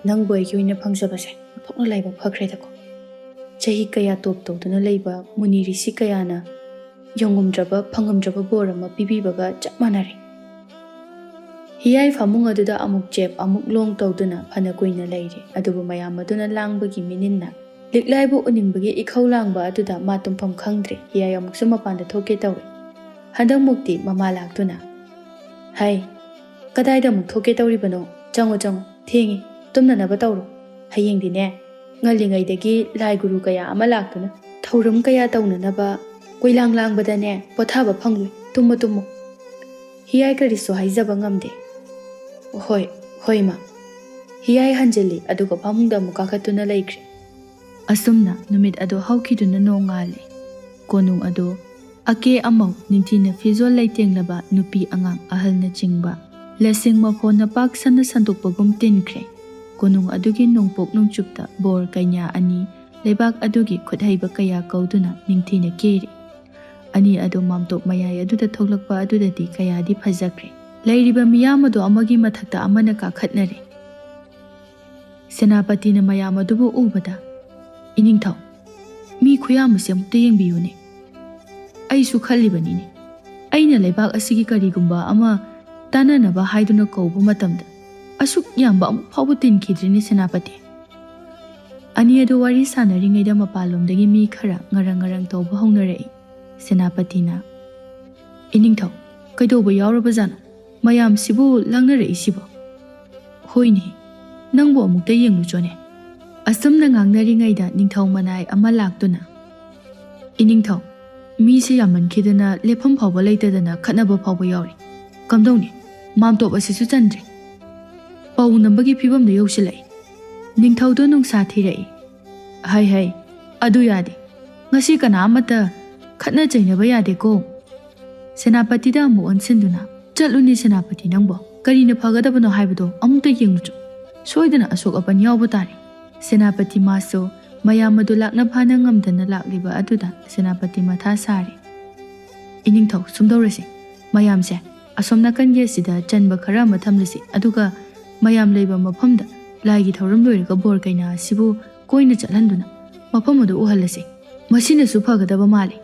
ꯅꯪꯕꯨ ꯑꯩꯒꯤ ꯑꯣꯏꯅ ꯐꯪꯖꯕꯁꯦ ꯑꯣꯟꯊꯣꯛꯅ ꯂꯥꯏꯕꯛ ꯐꯈ꯭ꯔꯦꯗꯀꯣ꯫ ꯆꯍꯤ ꯀꯌꯥ ꯇꯣꯞ ꯇꯧꯗꯨꯅ ꯂꯩꯕ ꯃꯨꯅꯤ ꯔꯤꯁꯤ ꯀꯌꯥꯅ ꯌꯧꯉꯝꯗ꯭ꯔꯕ ꯐꯪꯉꯝꯗ꯭ꯔꯕ ꯕꯣꯔ ꯑꯃ ꯄꯤꯕꯤꯕꯒ ꯆꯞ ꯃꯥꯟꯅꯔꯦ꯫" ꯍꯤꯌꯥꯏ ꯐꯃꯨꯡ ꯑꯗꯨꯗ ꯑꯃꯨꯛ ꯆꯦꯞ ꯑꯃꯨꯛ ꯂꯣꯡ ꯇꯧꯗꯨꯅ ꯐꯅ ꯀꯨꯏꯅ ꯂꯩꯔꯦ, ꯑꯗꯨꯕꯨ ꯃꯌꯥꯝ ꯑꯗꯨꯅ ꯂꯥꯡꯕꯒꯤ ꯃꯤꯅꯤꯟꯅ ꯂꯤꯛꯂꯥꯏꯕꯨ ꯎꯅꯤꯡꯕꯒꯤ ꯏꯈꯧ ꯂꯥꯡꯕ ꯑꯗꯨꯗ ꯃꯥ ꯇꯨꯝꯐꯝ ꯈꯪꯗ꯭ꯔꯦ꯫ ꯍꯤꯌꯥꯏ ꯑꯃꯨꯛꯁꯨ ꯃꯄꯥꯟꯗ ꯊꯣꯛꯀꯦ ꯇꯧꯏ꯫ ꯍꯟꯗꯛꯃꯨꯛꯇꯤ ꯃꯃꯥ ꯂꯥꯛꯇꯨꯅ, "ꯍꯩ, ꯀꯗꯥꯏꯗ ꯑꯃꯨꯛ ꯊꯣꯛꯀꯦ ꯇꯧꯔꯤꯕꯅꯣ? ꯆꯪꯉꯣ, ꯆꯪꯉꯣ, ꯊꯦꯡꯉꯤ, ꯇꯨꯝꯅꯅꯕ ꯇꯧꯔꯣ꯫ ꯍꯌꯦꯡꯗꯤꯅꯦ, ꯉꯜꯂꯤꯉꯩꯗꯒꯤ ꯂꯥꯏ ꯒꯨꯔꯨ ꯀꯌꯥ ꯑꯃ ꯂꯥꯛꯇꯨꯅ ꯊꯧꯔꯝ ꯀꯌꯥ ꯇꯧꯅꯅꯕ ꯀꯣꯏꯂꯥꯡ ꯂꯥꯡꯕꯗꯅꯦ, ꯄꯣꯊꯥꯕ ꯐꯪꯂꯣꯏ꯫ ꯇꯨꯝꯃꯣ, ꯇꯨꯝꯃꯣ꯫" ꯍꯤꯌꯥꯏ ꯀꯔꯤꯁꯨ ꯍꯥꯏꯖꯕ ꯉꯝꯗꯦ꯫ "ꯍꯣꯏ, ꯍꯣꯏ, ꯏꯃꯥ꯫" ꯍꯤꯌꯥꯏ ꯍꯟꯖꯤꯜꯂꯤ, ꯑꯗꯨꯒ ꯐꯃꯨꯡꯗ ꯑꯃꯨꯛ ꯀꯥꯈꯠꯇꯨꯅ ꯂꯩꯈ꯭ꯔꯦ꯫ ꯑꯁꯨꯝꯅ ꯅꯨꯃꯤꯠ ꯑꯗꯨ ꯍꯧꯈꯤꯗꯨꯅ ꯅꯣꯡꯉꯥꯜꯂꯦ꯫ ꯀꯣꯅꯨꯡ ꯑꯗꯨ ꯑꯀꯦ ꯑꯃꯧ, ꯅꯤꯡꯊꯤꯅ ꯐꯤꯖꯣꯜ ꯂꯩꯇꯦꯡꯂꯕ ꯅꯨꯄꯤ ꯑꯉꯥꯡ ꯑꯍꯜꯅꯆꯤꯡꯕ ꯂꯁꯤꯡ ꯃꯐꯣꯟꯅ ꯄꯥꯛ ꯁꯟꯅ ꯁꯟꯗꯣꯛꯄꯒꯨꯝ ꯇꯤꯟꯈ꯭ꯔꯦ꯫ ꯀꯣꯅꯨꯡ ꯑꯗꯨꯒꯤ ꯅꯣꯡꯄꯣꯛ ꯅꯣꯡꯆꯨꯞꯇ ꯕꯣꯔ ꯀꯩꯅ꯭ꯌꯥ ꯑꯅꯤ ꯂꯩꯕꯥꯛ ꯑꯗꯨꯒꯤ ꯈꯨꯠꯍꯩꯕ ꯀꯌꯥ ꯀꯧꯗꯨꯅ ꯅꯤꯡꯊꯤꯅ ꯀꯦꯔꯤ꯫ ꯑꯅꯤ ꯑꯗꯨ ꯃꯥꯝꯇꯣꯞ ꯃꯌꯥꯏ ꯑꯗꯨꯗ ꯊꯣꯛꯂꯛꯄ ꯑꯗꯨꯗꯗꯤ ꯀꯌꯥꯗꯤ ꯐꯖꯈ꯭ꯔꯦ꯫ ꯂꯩꯔꯤꯕ ꯃꯤꯌꯥꯝ ꯑꯗꯨ ꯑꯃꯒꯤ ꯃꯊꯛꯇ ꯑꯃꯅ ꯀꯥꯈꯠꯅꯔꯦ꯫ ꯁꯦꯅꯥꯄꯇꯤꯅ ꯃꯌꯥꯝ ꯑꯗꯨꯕꯨ ꯎꯕꯗ, "ꯏꯅꯤꯡꯊꯧ, ꯃꯤ ꯈꯨꯌꯥꯝ ꯑꯁꯤ ꯑꯃꯨꯛꯇ ꯌꯦꯡꯕꯤꯌꯨꯅꯦ꯫ ꯑꯩꯁꯨ ꯈꯜꯂꯤꯕꯅꯤꯅꯦ, ꯑꯩꯅ ꯂꯩꯕꯥꯛ ꯑꯁꯤꯒꯤ ꯀꯔꯤꯒꯨꯝꯕ ꯑꯃ ꯇꯥꯟꯅꯅꯕ ꯍꯥꯏꯗꯨꯅ ꯀꯧꯕ ꯃꯇꯝꯗ ꯑꯁꯨꯛ ꯌꯥꯝꯕ ꯑꯃꯨꯛ ꯐꯥꯎꯕ ꯇꯤꯟꯈꯤꯗ꯭ꯔꯤꯅꯦ ꯁꯦꯅꯥꯄꯇꯤ꯫" ꯑꯅꯤ ꯑꯗꯨ ꯋꯥꯔꯤ ꯁꯥꯟꯅꯔꯤꯉꯩꯗ ꯃꯄꯥꯟꯂꯣꯝꯗꯒꯤ ꯃꯤ ꯈꯔ ꯉꯔꯪ ꯉꯔꯪ ꯇꯧꯕ ꯍꯧꯅꯔꯛꯏ꯫ ꯁꯦꯅꯥꯄꯇꯤꯅ, "ꯏꯅꯤꯡꯊꯧ, ꯀꯩꯗꯧꯕ ꯌꯥꯎꯔꯕꯖꯥꯠꯅꯣ? ꯃꯌꯥꯝꯁꯤꯕꯨ ꯂꯥꯡꯅꯔꯛꯏꯁꯤꯕꯣ? ꯍꯣꯏꯅꯦ, ꯅꯪꯕꯨ ꯑꯃꯨꯛꯇ ꯌꯦꯡꯂꯨꯆꯣꯅꯦ꯫" ꯑꯁꯨꯝꯅ ꯉꯥꯡꯅꯔꯤꯉꯩꯗ ꯅꯤꯡꯊꯧ ꯃꯅꯥꯏ ꯑꯃ ꯂꯥꯛꯇꯨꯅ, "ꯏꯅꯤꯡꯊꯧ, ꯃꯤꯁꯦ ꯌꯥꯝꯃꯟꯈꯤꯗꯅ ꯂꯦꯞꯐꯝ ꯐꯥꯎꯕ ꯂꯩꯇꯗꯅ ꯈꯠꯅꯕ ꯐꯥꯎꯕ ꯌꯥꯎꯔꯤ꯫ ꯀꯝꯗꯧꯅꯤ? ꯃꯥꯝꯇꯣꯞ ꯑꯁꯤꯁꯨ ꯆꯟꯗ꯭ꯔꯦ꯫ ꯄꯧ ꯅꯝꯕꯒꯤ ꯐꯤꯕꯝꯗ ꯌꯧꯁꯤꯜꯂꯛꯏ꯫" ꯅꯤꯡꯊꯧꯗꯣ ꯅꯨꯡꯁꯥ ꯊꯤꯔꯛꯏ꯫ "ꯍꯩ ꯍꯩ, ꯑꯗꯨ ꯌꯥꯗꯦ꯫ ꯉꯁꯤ ꯀꯅꯥ ꯑꯃꯠꯇ ꯈꯠꯅ ꯆꯩꯅꯕ ꯌꯥꯗꯦꯀꯣ꯫" ꯁꯦꯅꯥꯄꯇꯤꯗ ꯑꯃꯨꯛ ꯑꯣꯟꯁꯤꯟꯗꯨꯅ, "ꯆꯠꯂꯨꯅꯦ ꯁꯦꯅꯥꯄꯇꯤ ꯅꯪꯕꯣ, ꯀꯔꯤꯅ ꯐꯒꯗꯕꯅꯣ ꯍꯥꯏꯕꯗꯣ ꯑꯃꯨꯛꯇ ꯌꯦꯡꯂꯨꯆꯣ꯫ ꯁꯣꯏꯗꯅ ꯑꯁꯣꯛ ꯑꯄꯟ ꯌꯥꯎꯕ ꯇꯥꯔꯦ꯫" ꯁꯦꯅꯥꯄꯇꯤ ꯃꯥꯁꯨ ꯃꯌꯥꯝ ꯑꯗꯨ ꯂꯥꯛꯅ ꯐꯥꯅ ꯉꯝꯗꯅ ꯂꯥꯛꯂꯤꯕ ꯑꯗꯨꯗ ꯁꯦꯅꯥꯄꯇꯤ ꯃꯊꯥ ꯁꯥꯔꯦ꯫ "ꯏꯅꯤꯡꯊꯧ, ꯁꯨꯝꯗꯧꯔꯁꯦ, ꯃꯌꯥꯝꯁꯦ ꯑꯁꯣꯝ ꯅꯥꯀꯟꯒꯤ ꯑꯁꯤꯗ ꯆꯟꯕ ꯈꯔ ꯑꯃ ꯊꯝꯂꯁꯤ, ꯑꯗꯨꯒ ꯃꯌꯥꯝ ꯂꯩꯕ ꯃꯐꯝꯗ ꯂꯥꯏꯒꯤ ꯊꯧꯔꯝ ꯂꯣꯏꯔꯒ ꯕꯣꯔ ꯀꯩꯅꯥ ꯑꯁꯤꯕꯨ ꯀꯣꯏꯅ ꯆꯠꯍꯟꯗꯨꯅ ꯃꯐꯝ ꯑꯗꯨ ꯎꯍꯜꯂꯁꯤ꯫ ꯃꯁꯤꯅꯁꯨ ꯐꯒꯗꯕ ꯃꯥꯜꯂꯤ꯫"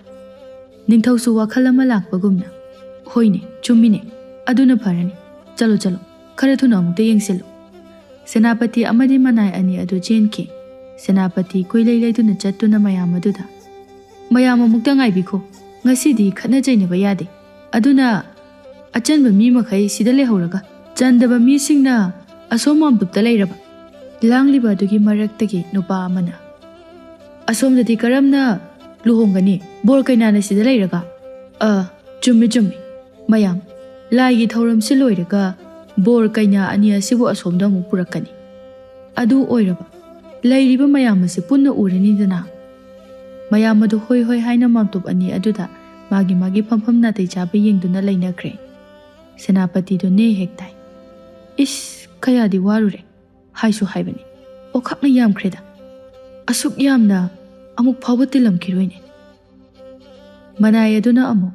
ꯅꯤꯡꯊꯧꯁꯨ ꯋꯥꯈꯜ ꯑꯃ ꯂꯥꯛꯄꯒꯨꯝꯅ, "ꯍꯣꯏꯅꯦ, ꯆꯨꯝꯃꯤꯅꯦ, ꯑꯗꯨꯅ ꯐꯔꯅꯤ꯫ ꯆꯠꯂꯣ, ꯆꯠꯂꯣ, ꯈꯔ ꯊꯨꯅ ꯑꯃꯨꯛꯇ ꯌꯦꯡꯁꯤꯜꯂꯨ꯫" ꯁꯦꯅꯥꯄꯇꯤ ꯑꯃꯗꯤ ꯃꯅꯥꯏ ꯑꯅꯤ ꯑꯗꯨ ꯆꯦꯟꯈꯤ꯫ ꯁꯦꯅꯥꯄꯇꯤ ꯀꯣꯏꯂꯩ ꯂꯩꯗꯨꯅ ꯆꯠꯇꯨꯅ ꯃꯌꯥꯝ ꯑꯗꯨꯗ, "ꯃꯌꯥꯝ ꯑꯃꯨꯛꯇ ꯉꯥꯏꯕꯤꯈꯣ, ꯉꯁꯤꯗꯤ ꯈꯠꯅ ꯆꯩꯅꯕ ꯌꯥꯗꯦ꯫ ꯑꯗꯨꯅ ꯑꯆꯟꯕ ꯃꯤ ꯃꯈꯩ ꯁꯤꯗ ꯂꯩꯍꯧꯔꯒ ꯆꯟꯗꯕ ꯃꯤꯁꯤꯡꯅ ꯑꯁꯣꯝ ꯃꯥꯝꯇꯨꯞꯇ ꯂꯩꯔꯕ?" ꯂꯥꯡꯂꯤꯕ ꯑꯗꯨꯒꯤ ꯃꯔꯛꯇꯒꯤ ꯅꯨꯄꯥ ꯑꯃꯅ, "ꯑꯁꯣꯝꯗꯗꯤ ꯀꯔꯝꯅ ꯂꯨꯍꯣꯡꯒꯅꯤ? ꯕꯣꯔ ꯀꯩꯅꯥꯅ ꯁꯤꯗ ꯂꯩꯔꯒ?" "ꯑ, ꯆꯨꯝꯃꯤ, ꯆꯨꯝꯃꯤ꯫ ꯃꯌꯥꯝ, ꯂꯥꯏꯒꯤ ꯊꯧꯔꯝꯁꯤ ꯂꯣꯏꯔꯒ ꯕꯣꯔ ꯀꯩꯅꯥ ꯑꯅꯤ ꯑꯁꯤꯕꯨ ꯑꯁꯣꯝꯗ ꯑꯃꯨꯛ ꯄꯨꯔꯛꯀꯅꯤ꯫ ꯑꯗꯨ ꯑꯣꯏꯔꯕ, ꯂꯩꯔꯤꯕ ꯃꯌꯥꯝ ꯑꯁꯤ ꯄꯨꯟꯅ ꯎꯔꯅꯤꯗꯅ꯫" ꯃꯌꯥꯝ ꯑꯗꯨ ꯍꯣꯏ ꯍꯣꯏ ꯍꯥꯏꯅ ꯃꯥꯝꯇꯣꯞ ꯑꯅꯤ ꯑꯗꯨꯗ ꯃꯥꯒꯤ ꯃꯥꯒꯤ ꯐꯝꯐꯝ ꯅꯥꯇꯩ ꯆꯥꯕ ꯌꯦꯡꯗꯨꯅ ꯂꯩꯅꯈ꯭ꯔꯦ꯫ ꯁꯦꯅꯥꯄꯇꯤꯗꯨ ꯅꯦ ꯍꯦꯛ ꯇꯥꯏ꯫ "ꯏꯁ, ꯀꯌꯥꯗꯤ ꯋꯥꯔꯨꯔꯦ꯫ ꯍꯥꯏꯁꯨ ꯍꯥꯏꯕꯅꯤ, ꯑꯣꯈꯥꯛꯅ ꯌꯥꯝꯈ꯭ꯔꯦꯗ꯫ ꯑꯁꯨꯛ ꯌꯥꯝꯅ ꯑꯃꯨꯛ ꯐꯥꯎꯕ ꯇꯤꯜꯂꯝꯈꯤꯔꯣꯏꯅꯦ꯫" ꯃꯅꯥꯏ ꯑꯗꯨꯅ ꯑꯃꯨꯛ,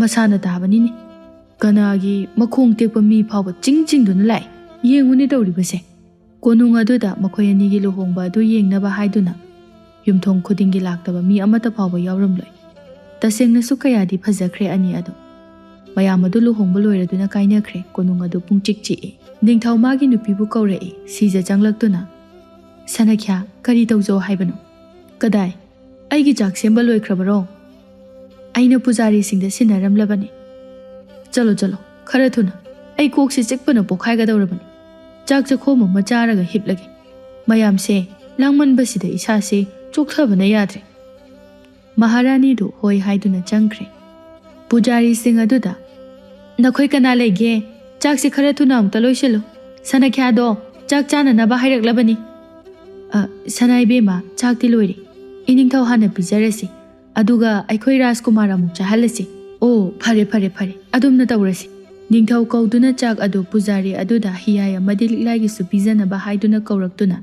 "ꯃꯁꯥꯅ ꯇꯥꯕꯅꯤꯅꯦ꯫ ꯀꯅꯥꯒꯤ ꯃꯈꯣꯡ ꯇꯦꯛꯄ ꯃꯤ ꯐꯥꯎꯕ ꯆꯤꯡ ꯆꯤꯡꯗꯨꯅ ꯂꯥꯛꯏ꯫ ꯌꯦꯡꯉꯨꯅꯦ ꯇꯧꯔꯤꯕꯁꯦ꯫" ꯀꯣꯅꯨꯡ ꯑꯗꯨꯗ ꯃꯈꯣꯏ ꯑꯅꯤꯒꯤ ꯂꯨꯍꯣꯡꯕ ꯑꯗꯨ ꯌꯦꯡꯅꯕ ꯍꯥꯏꯗꯨꯅ ꯌꯨꯝꯊꯣꯡ ꯈꯨꯗꯤꯡꯒꯤ ꯂꯥꯛꯇꯕ ꯃꯤ ꯑꯃꯠꯇ ꯐꯥꯎꯕ ꯌꯥꯎꯔꯝꯂꯣꯏ꯫ ꯇꯁꯦꯡꯅꯁꯨ ꯀꯌꯥꯗꯤ ꯐꯖꯈ꯭ꯔꯦ ꯑꯅꯤ ꯑꯗꯨ꯫ ꯃꯌꯥꯝ ꯑꯗꯨ ꯂꯨꯍꯣꯡꯕ ꯂꯣꯏꯔꯗꯨꯅ ꯀꯥꯏꯅꯈ꯭ꯔꯦ꯫ ꯀꯣꯅꯨꯡ ꯑꯗꯨ ꯄꯨꯡꯆꯤꯛ ꯆꯤꯛꯏ꯫ ꯅꯤꯡꯊꯧ ꯃꯥꯒꯤ ꯅꯨꯄꯤꯕꯨ ꯀꯧꯔꯛꯏ꯫ ꯁꯤꯖ ꯆꯪꯂꯛꯇꯨꯅ, "ꯁꯅꯈ꯭ꯌꯥ, ꯀꯔꯤ ꯇꯧꯖꯧ ꯍꯥꯏꯕꯅꯣ?" "ꯀꯗꯥꯏ? ꯑꯩꯒꯤ ꯆꯥꯛ ꯁꯦꯝꯕ ꯂꯣꯏꯈ꯭ꯔꯕꯔꯣ?" "ꯑꯩꯅ ꯄꯨꯖꯥꯔꯤꯁꯤꯡꯗ ꯁꯤꯟꯅꯔꯝꯂꯕꯅꯤ꯫" "ꯆꯠꯂꯣ, ꯆꯠꯂꯣ, ꯈꯔ ꯊꯨꯅ꯫ ꯑꯩ ꯀꯣꯛꯁꯤ ꯆꯤꯛꯄꯅ ꯄꯣꯛꯈꯥꯏꯒꯗꯧꯔꯕꯅꯤ꯫ ꯆꯥꯛ ꯆꯈꯣꯝ ꯑꯃ ꯆꯥꯔꯒ ꯍꯤꯞꯂꯒꯦ꯫ ꯃꯌꯥꯝꯁꯦ ꯂꯥꯡꯃꯟꯕꯁꯤꯗ ꯏꯁꯥꯁꯦ ꯆꯣꯛꯊꯕꯅ ꯌꯥꯗ꯭ꯔꯦ꯫" ꯃꯍꯥꯔꯥꯅꯤꯗꯨ ꯍꯣꯏ ꯍꯥꯏꯗꯨꯅ ꯆꯪꯈ꯭ꯔꯦ꯫ ꯄꯨꯖꯥꯔꯤꯁꯤꯡ ꯑꯗꯨꯗ, "ꯅꯈꯣꯏ ꯀꯅꯥ ꯂꯩꯒꯦ? ꯆꯥꯛꯁꯤ ꯈꯔ ꯊꯨꯅ ꯑꯃꯨꯛꯇ ꯂꯣꯏꯁꯤꯜꯂꯨ꯫ ꯁꯅꯈ꯭ꯌꯥꯗꯣ ꯆꯥꯛ ꯆꯥꯅꯅꯕ ꯍꯥꯏꯔꯛꯂꯕꯅꯤ꯫" "ꯑ, ꯁꯅꯥ ꯏꯕꯦꯝꯃ, ꯆꯥꯛꯇꯤ ꯂꯣꯏꯔꯦ꯫ ꯏꯅꯤꯡꯊꯧ ꯍꯥꯟꯅ ꯄꯤꯖꯔꯁꯤ꯫ ꯑꯗꯨꯒ ꯑꯩꯈꯣꯏ ꯔꯥꯖꯀꯨꯃꯥꯔ ꯑꯃꯨꯛ ꯆꯥꯍꯜꯂꯁꯤ꯫" "ꯑꯣ, ꯐꯔꯦ, ꯐꯔꯦ, ꯐꯔꯦ꯫ ꯑꯗꯨꯝꯅ ꯇꯧꯔꯁꯤ꯫" ꯅꯤꯡꯊꯧ ꯀꯧꯗꯨꯅ ꯆꯥꯛ ꯑꯗꯨ ꯄꯨꯖꯥꯔꯤ ꯑꯗꯨꯗ ꯍꯤꯌꯥꯏ ꯑꯃꯗꯤ ꯂꯤꯛꯂꯥꯏꯒꯤꯁꯨ ꯄꯤꯖꯅꯕ ꯍꯥꯏꯗꯨꯅ ꯀꯧꯔꯛꯇꯨꯅ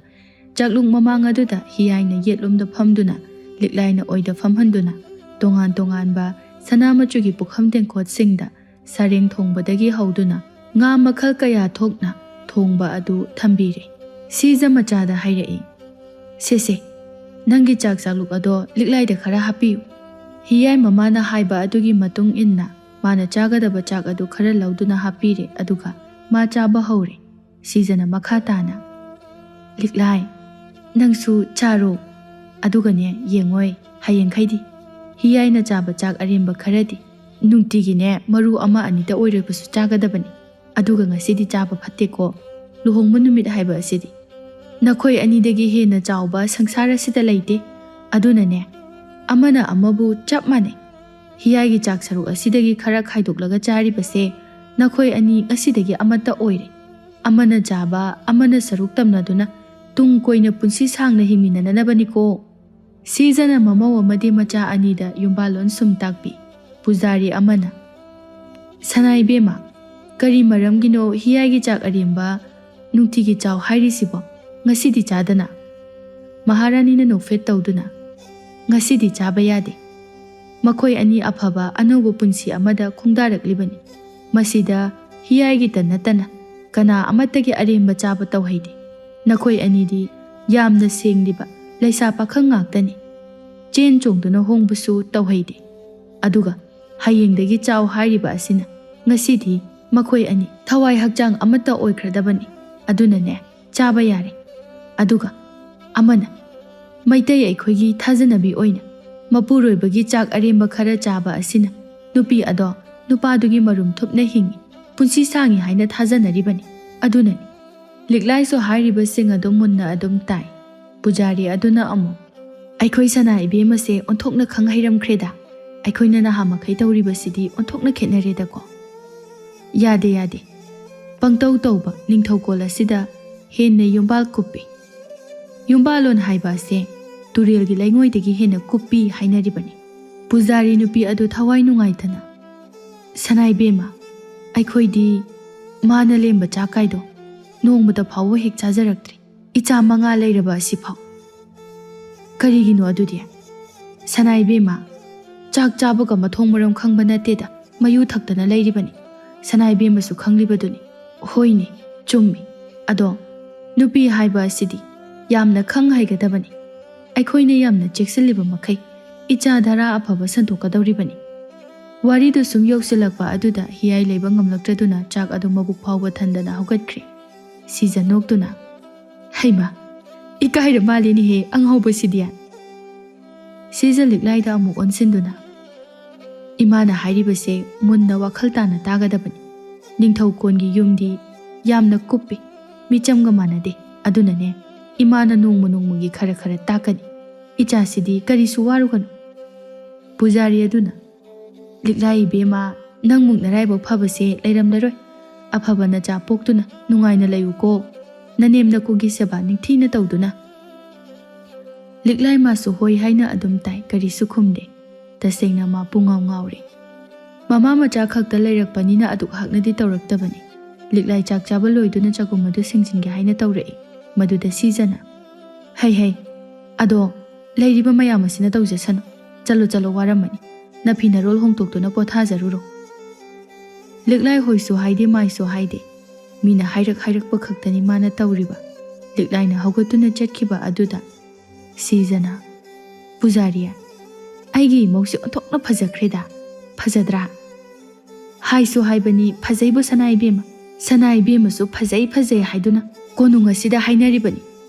ꯆꯥꯛꯂꯨꯛ ꯃꯃꯥꯡ ꯑꯗꯨꯗ ꯍꯤꯌꯥꯏꯅ ꯌꯦꯠꯂꯣꯝꯗ ꯐꯝꯗꯨꯅ, ꯂꯤꯛꯂꯥꯏꯅ ꯑꯣꯏꯗ ꯐꯝꯍꯟꯗꯨꯅ, ꯇꯣꯉꯥꯟ ꯇꯣꯉꯥꯟꯕ ꯁꯅꯥ ꯃꯆꯨꯒꯤ ꯄꯨꯈꯝ ꯇꯦꯡꯀꯣꯠꯁꯤꯡꯗ ꯁꯔꯦꯡ ꯊꯣꯡꯕꯗꯒꯤ ꯍꯧꯗꯨꯅ ꯉꯥ ꯃꯈꯜ ꯀꯌꯥ ꯊꯣꯛꯅ ꯊꯣꯡꯕ ꯑꯗꯨ ꯊꯝꯕꯤꯔꯦ꯫ ꯁꯤꯖ ꯃꯆꯥꯗ ꯍꯥꯏꯔꯛꯏ, "ꯁꯦ ꯁꯦ, ꯅꯪꯒꯤ ꯆꯥꯛ ꯆꯥꯛꯂꯨꯛ ꯑꯗꯣ ꯂꯤꯛꯂꯥꯏꯗ ꯈꯔ ꯍꯥꯞꯄꯤꯌꯨ꯫" ꯍꯤꯌꯥꯏ ꯃꯃꯥꯅ ꯍꯥꯏꯕ ꯑꯗꯨꯒꯤ ꯃꯇꯨꯡ ꯏꯟꯅ ꯃꯥꯅ ꯆꯥꯒꯗꯕ ꯆꯥꯛ ꯑꯗꯨ ꯈꯔ ꯂꯧꯗꯨꯅ ꯍꯥꯞꯄꯤꯔꯦ, ꯑꯗꯨꯒ ꯃꯥ ꯆꯥꯕ ꯍꯧꯔꯦ꯫ ꯁꯤꯖꯅ ꯃꯈꯥ ꯇꯥꯅ, "ꯂꯤꯛꯂꯥꯏ, ꯅꯪꯁꯨ ꯆꯥꯔꯣ꯫ ꯑꯗꯨꯒꯅꯦ, ꯌꯦꯡꯉꯣꯏ, ꯍꯌꯦꯡꯈꯩꯗꯤ ꯍꯤꯌꯥꯏꯅ ꯆꯥꯕ ꯆꯥꯛ ꯑꯔꯦꯝꯕ ꯈꯔꯗꯤ ꯅꯨꯡꯇꯤꯒꯤꯅꯦ, ꯃꯔꯨ ꯑꯃ ꯑꯅꯤꯇ ꯑꯣꯏꯔꯕꯁꯨ ꯆꯥꯒꯗꯕꯅꯤ꯫ ꯑꯗꯨꯒ ꯉꯁꯤꯗꯤ ꯆꯥꯕ ꯐꯠꯇꯦꯀꯣ꯫ ꯂꯨꯍꯣꯡꯕ ꯅꯨꯃꯤꯠ ꯍꯥꯏꯕ ꯑꯁꯤꯗꯤ ꯅꯈꯣꯏ ꯑꯅꯤꯗꯒꯤ ꯍꯦꯟꯅ ꯆꯥꯎꯕ ꯁꯪꯁꯥꯔ ꯑꯁꯤꯗ ꯂꯩꯇꯦ꯫ ꯑꯗꯨꯅꯅꯦ, ꯑꯃꯅ ꯑꯃꯕꯨ ꯆꯞ ꯃꯥꯟꯅꯩ꯫ ꯍꯤꯌꯥꯏꯒꯤ ꯆꯥꯛ ꯁꯔꯨꯛ ꯑꯁꯤꯗꯒꯤ ꯈꯔ ꯈꯥꯏꯗꯣꯛꯂꯒ ꯆꯥꯔꯤꯕꯁꯦ ꯅꯈꯣꯏ ꯑꯅꯤ ꯉꯁꯤꯗꯒꯤ ꯑꯃꯠꯇ ꯑꯣꯏꯔꯦ꯫ ꯑꯃꯅ ꯆꯥꯕ, ꯑꯃꯅ ꯁꯔꯨꯛ ꯇꯝꯅꯗꯨꯅ ꯇꯨꯡ ꯀꯣꯏꯅ ꯄꯨꯟꯁꯤ ꯁꯥꯡꯅ ꯍꯤꯡꯃꯤꯟꯅꯅꯕꯅꯤꯀꯣ꯫" ꯁꯤꯖꯅ ꯃꯃꯧ ꯑꯃꯗꯤ ꯃꯆꯥ ꯑꯅꯤꯗ ꯌꯨꯝꯕꯥꯜꯂꯣꯟ ꯁꯨꯝ ꯇꯥꯛꯄꯤ꯫ ꯄꯨꯖꯥꯔꯤ ꯑꯃꯅ, "ꯁꯅꯥ ꯏꯕꯦꯝꯃ, ꯀꯔꯤ ꯃꯔꯝꯒꯤꯅꯣ ꯍꯤꯌꯥꯏꯒꯤ ꯆꯥꯛ ꯑꯔꯦꯝꯕ ꯅꯨꯡꯇꯤꯒꯤ ꯆꯥꯎ ꯍꯥꯏꯔꯤꯁꯤꯕꯣ? ꯉꯁꯤꯗꯤ ꯆꯥꯗꯅ?" ꯃꯍꯥꯔꯥꯅꯤꯅ ꯅꯣꯛꯐꯦꯠ ꯇꯧꯗꯨꯅ, "ꯉꯁꯤꯗꯤ ꯆꯥꯕ ꯌꯥꯗꯦ꯫ ꯃꯈꯣꯏ ꯑꯅꯤ ꯑꯐꯕ ꯑꯅꯧꯕ ꯄꯨꯟꯁꯤ ꯑꯃꯗ ꯈꯣꯡꯗꯥꯔꯛꯂꯤꯕꯅꯤ꯫ ꯃꯁꯤꯗ ꯍꯤꯌꯥꯏꯒꯤꯇ ꯅꯠꯇꯅ ꯀꯅꯥ ꯑꯃꯠꯇꯒꯤ ꯑꯔꯦꯝꯕ ꯆꯥꯕ ꯇꯧꯍꯩꯗꯦ꯫ ꯅꯈꯣꯏ ꯑꯅꯤꯗꯤ ꯌꯥꯝꯅ ꯁꯦꯡꯂꯤꯕ ꯂꯩꯁꯥ ꯄꯥꯈꯪ ꯉꯥꯛꯇꯅꯤ꯫ ꯆꯦꯟ ꯆꯣꯡꯗꯨꯅ ꯍꯣꯡꯕꯁꯨ ꯇꯧꯍꯩꯗꯦ꯫ ꯑꯗꯨꯒ ꯍꯌꯦꯡꯗꯒꯤ ꯆꯥꯎ ꯍꯥꯏꯔꯤꯕ ꯑꯁꯤꯅ ꯉꯁꯤꯗꯤ ꯃꯈꯣꯏ ꯑꯅꯤ ꯊꯋꯥꯏ ꯍꯛꯆꯥꯡ ꯑꯃꯠꯇ ꯑꯣꯏꯈ꯭ꯔꯗꯕꯅꯤ꯫ ꯑꯗꯨꯅꯅꯦ, ꯆꯥꯕ ꯌꯥꯔꯦ꯫ ꯑꯗꯨꯒ ꯑꯃꯅ, ꯃꯩꯇꯩ ꯑꯩꯈꯣꯏꯒꯤ ꯊꯥꯖꯅꯕꯤ ꯑꯣꯏꯅ ꯃꯄꯨꯔꯣꯏꯕꯒꯤ ꯆꯥꯛ ꯑꯔꯦꯝꯕ ꯈꯔ ꯆꯥꯕ ꯑꯁꯤꯅ ꯅꯨꯄꯤ ꯑꯗꯣ ꯅꯨꯄꯥꯗꯨꯒꯤ ꯃꯔꯨꯝ ꯊꯨꯞꯅ ꯍꯤꯡꯉꯤ, ꯄꯨꯟꯁꯤ ꯁꯥꯡꯉꯤ ꯍꯥꯏꯅ ꯊꯥꯖꯅꯔꯤꯕꯅꯤ꯫ ꯑꯗꯨꯅꯅꯤ꯫" ꯂꯤꯛꯂꯥꯏꯁꯨ ꯍꯥꯏꯔꯤꯕꯁꯤꯡ ꯑꯗꯨ ꯃꯨꯟꯅ ꯑꯗꯨꯝ ꯇꯥꯏ꯫ ꯄꯨꯖꯥꯔꯤ ꯑꯗꯨꯅ ꯑꯃꯨꯛ, "ꯑꯩꯈꯣꯏ ꯁꯅꯥ ꯏꯕꯦꯝꯃꯁꯦ ꯑꯣꯟꯊꯣꯛꯅ ꯈꯪ ꯍꯩꯔꯝꯈ꯭ꯔꯦꯗ꯫ ꯑꯩꯈꯣꯏꯅ ꯅꯍꯥꯃꯈꯩ ꯇꯧꯔꯤꯕꯁꯤꯗꯤ ꯑꯣꯟꯊꯣꯛꯅ ꯈꯦꯠꯅꯔꯦꯗꯀꯣ꯫ ꯌꯥꯗꯦ, ꯌꯥꯗꯦ꯫ ꯄꯪꯇꯧ ꯇꯧꯕ ꯅꯤꯡꯊꯧꯀꯣꯜ ꯑꯁꯤꯗ ꯍꯦꯟꯅ ꯌꯨꯝꯕꯥꯜ ꯀꯨꯞꯄꯤ꯫ ꯌꯨꯝꯕꯥꯜꯂꯣꯟ ꯍꯥꯏꯕ ꯑꯁꯦ ꯇꯨꯔꯦꯜꯒꯤ ꯂꯩꯉꯣꯏꯗꯒꯤ ꯍꯦꯟꯅ ꯀꯨꯞꯄꯤ ꯍꯥꯏꯅꯔꯤꯕꯅꯤ꯫" ꯄꯨꯖꯥꯔꯤ ꯅꯨꯄꯤ ꯑꯗꯨ ꯊꯋꯥꯏ ꯅꯨꯡꯉꯥꯏꯇꯅ, "ꯁꯅꯥ ꯏꯕꯦꯝꯃ, ꯑꯩꯈꯣꯏꯗꯤ ꯃꯥꯅ ꯂꯦꯝꯕ ꯆꯥꯛ ꯀꯥꯏꯗꯣ ꯅꯣꯡꯃꯇ ꯐꯥꯎꯕ ꯍꯦꯛ ꯆꯥꯖꯔꯛꯇ꯭ꯔꯤ꯫ ꯏꯆꯥ ꯃꯉꯥ ꯂꯩꯔꯕ ꯑꯁꯤꯐꯥꯎ꯫ ꯀꯔꯤꯒꯤꯅꯣ ꯑꯗꯨꯗꯤ? ꯁꯅꯥ ꯏꯕꯦꯝꯃ, ꯆꯥꯛ ꯆꯥꯕꯒ ꯃꯊꯣꯡ ꯃꯔꯝ ꯈꯪꯕ ꯅꯠꯇꯦꯗ, ꯃꯌꯨ ꯊꯛꯇꯅ ꯂꯩꯔꯤꯕꯅꯤ꯫ ꯁꯅꯥ ꯏꯕꯦꯝꯃꯁꯨ ꯈꯪꯂꯤꯕꯗꯨꯅꯤ꯫ ꯍꯣꯏꯅꯦ, ꯆꯨꯝꯃꯤ꯫ ꯑꯗꯣ ꯅꯨꯄꯤ ꯍꯥꯏꯕ ꯑꯁꯤꯗꯤ ꯌꯥꯝꯅ ꯈꯪ ꯍꯩꯒꯗꯕꯅꯤ꯫ ꯑꯩꯈꯣꯏꯅ ꯌꯥꯝꯅ ꯆꯦꯛꯁꯤꯜꯂꯤꯕ ꯃꯈꯩ ꯏꯆꯥ ꯙꯔꯥ ꯑꯐꯕ ꯁꯟꯗꯣꯛꯀꯗꯧꯔꯤꯕꯅꯤ꯫ ꯋꯥꯔꯤꯗꯨ ꯁꯨꯝ ꯌꯧꯁꯤꯜꯂꯛꯄ ꯑꯗꯨꯗ ꯍꯤꯌꯥꯏ ꯂꯩꯕ ꯉꯝꯂꯛꯇ꯭ꯔꯗꯨꯅ ꯆꯥꯛ ꯑꯗꯨ ꯃꯕꯨꯛ ꯐꯥꯎꯕ ꯊꯟꯗꯅ ꯍꯧꯒꯠꯈ꯭ꯔꯦ꯫ ꯁꯤꯖ ꯅꯣꯛꯇꯨꯅ, "ꯍꯩꯃ, ꯏꯀꯥꯏꯔ ꯃꯥꯜꯂꯤꯅꯦꯍꯦ ꯑꯉꯥꯎꯕꯁꯤꯗꯤ"꯫ ꯁꯤꯖ ꯂꯤꯛꯂꯥꯏꯗ ꯑꯃꯨꯛ ꯑꯣꯟꯁꯤꯟꯗꯨꯅ, "ꯏꯃꯥꯅ ꯍꯥꯏꯔꯤꯕꯁꯦ ꯃꯨꯟꯅ ꯋꯥꯈꯜ ꯇꯥꯅ ꯇꯥꯒꯗꯕꯅꯤ꯫ ꯅꯤꯡꯊꯧ ꯀꯣꯟꯒꯤ ꯌꯨꯝꯗꯤ ꯌꯥꯝꯅ ꯀꯨꯞꯄꯤ, ꯃꯤꯆꯝꯒ ꯃꯥꯟꯅꯗꯦ꯫ ꯑꯗꯨꯅꯅꯦ, ꯏꯃꯥꯅ ꯅꯣꯡꯃ ꯅꯣꯡꯃꯒꯤ ꯈꯔ ꯈꯔ ꯇꯥꯛꯀꯅꯤ꯫ ꯏꯆꯥꯁꯤꯗꯤ ꯀꯔꯤꯁꯨ ꯋꯥꯔꯨꯒꯅꯨ"꯫ ꯄꯨꯖꯥꯔꯤ ꯑꯗꯨꯅ, "ꯂꯤꯛꯂꯥꯏ ꯏꯕꯦꯝꯃ, ꯅꯪꯃꯨꯛ ꯅꯔꯥꯏꯕꯛ ꯐꯕꯁꯦ ꯂꯩꯔꯝꯂꯔꯣꯏ꯫ ꯑꯐꯕ ꯅꯆꯥ ꯄꯣꯛꯇꯨꯅ ꯅꯨꯡꯉꯥꯏꯅ ꯂꯩꯌꯨꯀꯣ꯫ ꯅꯅꯦꯝ ꯅꯀꯨꯒꯤ ꯁꯦꯕꯥ ꯅꯤꯡꯊꯤꯅ ꯇꯧꯗꯨꯅ"꯫ ꯂꯤꯛꯂꯥꯏ ꯃꯥꯁꯨ ꯍꯣꯏ ꯍꯥꯏꯅ ꯑꯗꯨꯝ ꯇꯥꯏ, ꯀꯔꯤꯁꯨ ꯈꯨꯝꯗꯦ꯫ ꯇꯁꯦꯡꯅ ꯃꯥ ꯄꯨꯡꯉꯥꯎ ꯉꯥꯎꯔꯦ꯫ ꯃꯃꯥ ꯃꯆꯥ ꯈꯛꯇ ꯂꯩꯔꯛꯄꯅꯤꯅ ꯑꯗꯨꯛ ꯍꯥꯛꯅꯗꯤ ꯇꯧꯔꯛꯇꯕꯅꯤ꯫ ꯂꯤꯛꯂꯥꯏ ꯆꯥꯛ ꯆꯥꯕ ꯂꯣꯏꯗꯨꯅ ꯆꯒꯨꯝ ꯑꯗꯨ ꯁꯦꯡꯖꯤꯟꯒꯦ ꯍꯥꯏꯅ ꯇꯧꯔꯛꯏ꯫ ꯃꯗꯨꯗ ꯁꯤꯖꯅ, "ꯍꯩ ꯍꯩ, ꯑꯗꯣ ꯂꯩꯔꯤꯕ ꯃꯌꯥꯝ ꯑꯁꯤꯅ ꯇꯧꯖꯁꯅꯨ꯫ ꯆꯠꯂꯣ ꯆꯠꯂꯣ, ꯋꯥꯔꯝꯃꯅꯤ꯫ ꯅꯐꯤ ꯅꯔꯣꯜ ꯍꯣꯡꯗꯣꯛꯇꯨꯅ ꯄꯣꯊꯥꯖꯔꯨꯔꯣ"꯫ ꯂꯤꯛꯂꯥꯏ ꯍꯣꯏꯁꯨ ꯍꯥꯏꯗꯦ ꯃꯥꯏꯁꯨ ꯍꯥꯏꯗꯦ꯫ ꯃꯤꯅ ꯍꯥꯏꯔꯛ ꯍꯥꯏꯔꯛꯄ ꯈꯛꯇꯅꯤ ꯃꯥꯅ ꯇꯧꯔꯤꯕ꯫ ꯂꯤꯛꯂꯥꯏꯅ ꯍꯧꯒꯠꯇꯨꯅ ꯆꯠꯈꯤꯕ ꯑꯗꯨꯗ ꯁꯤꯖꯅ, "ꯄꯨꯖꯥꯔꯤ, ꯑꯩꯒꯤ ꯏꯃꯧꯁꯦ ꯑꯣꯟꯊꯣꯛꯅ ꯐꯖꯈ꯭ꯔꯦꯗ꯫ ꯐꯖꯗ꯭ꯔꯥ? ꯍꯥꯏꯁꯨ ꯍꯥꯏꯕꯅꯤ, ꯐꯖꯩꯕꯨ ꯁꯅꯥ ꯏꯕꯦꯝꯃ, ꯁꯅꯥ ꯏꯕꯦꯝꯃꯁꯨ ꯐꯖꯩ ꯐꯖꯩ ꯍꯥꯏꯗꯨꯅ ꯀꯣꯅꯨꯡ ꯑꯁꯤꯗ ꯍꯥꯏꯅꯔꯤꯕꯅꯤ꯫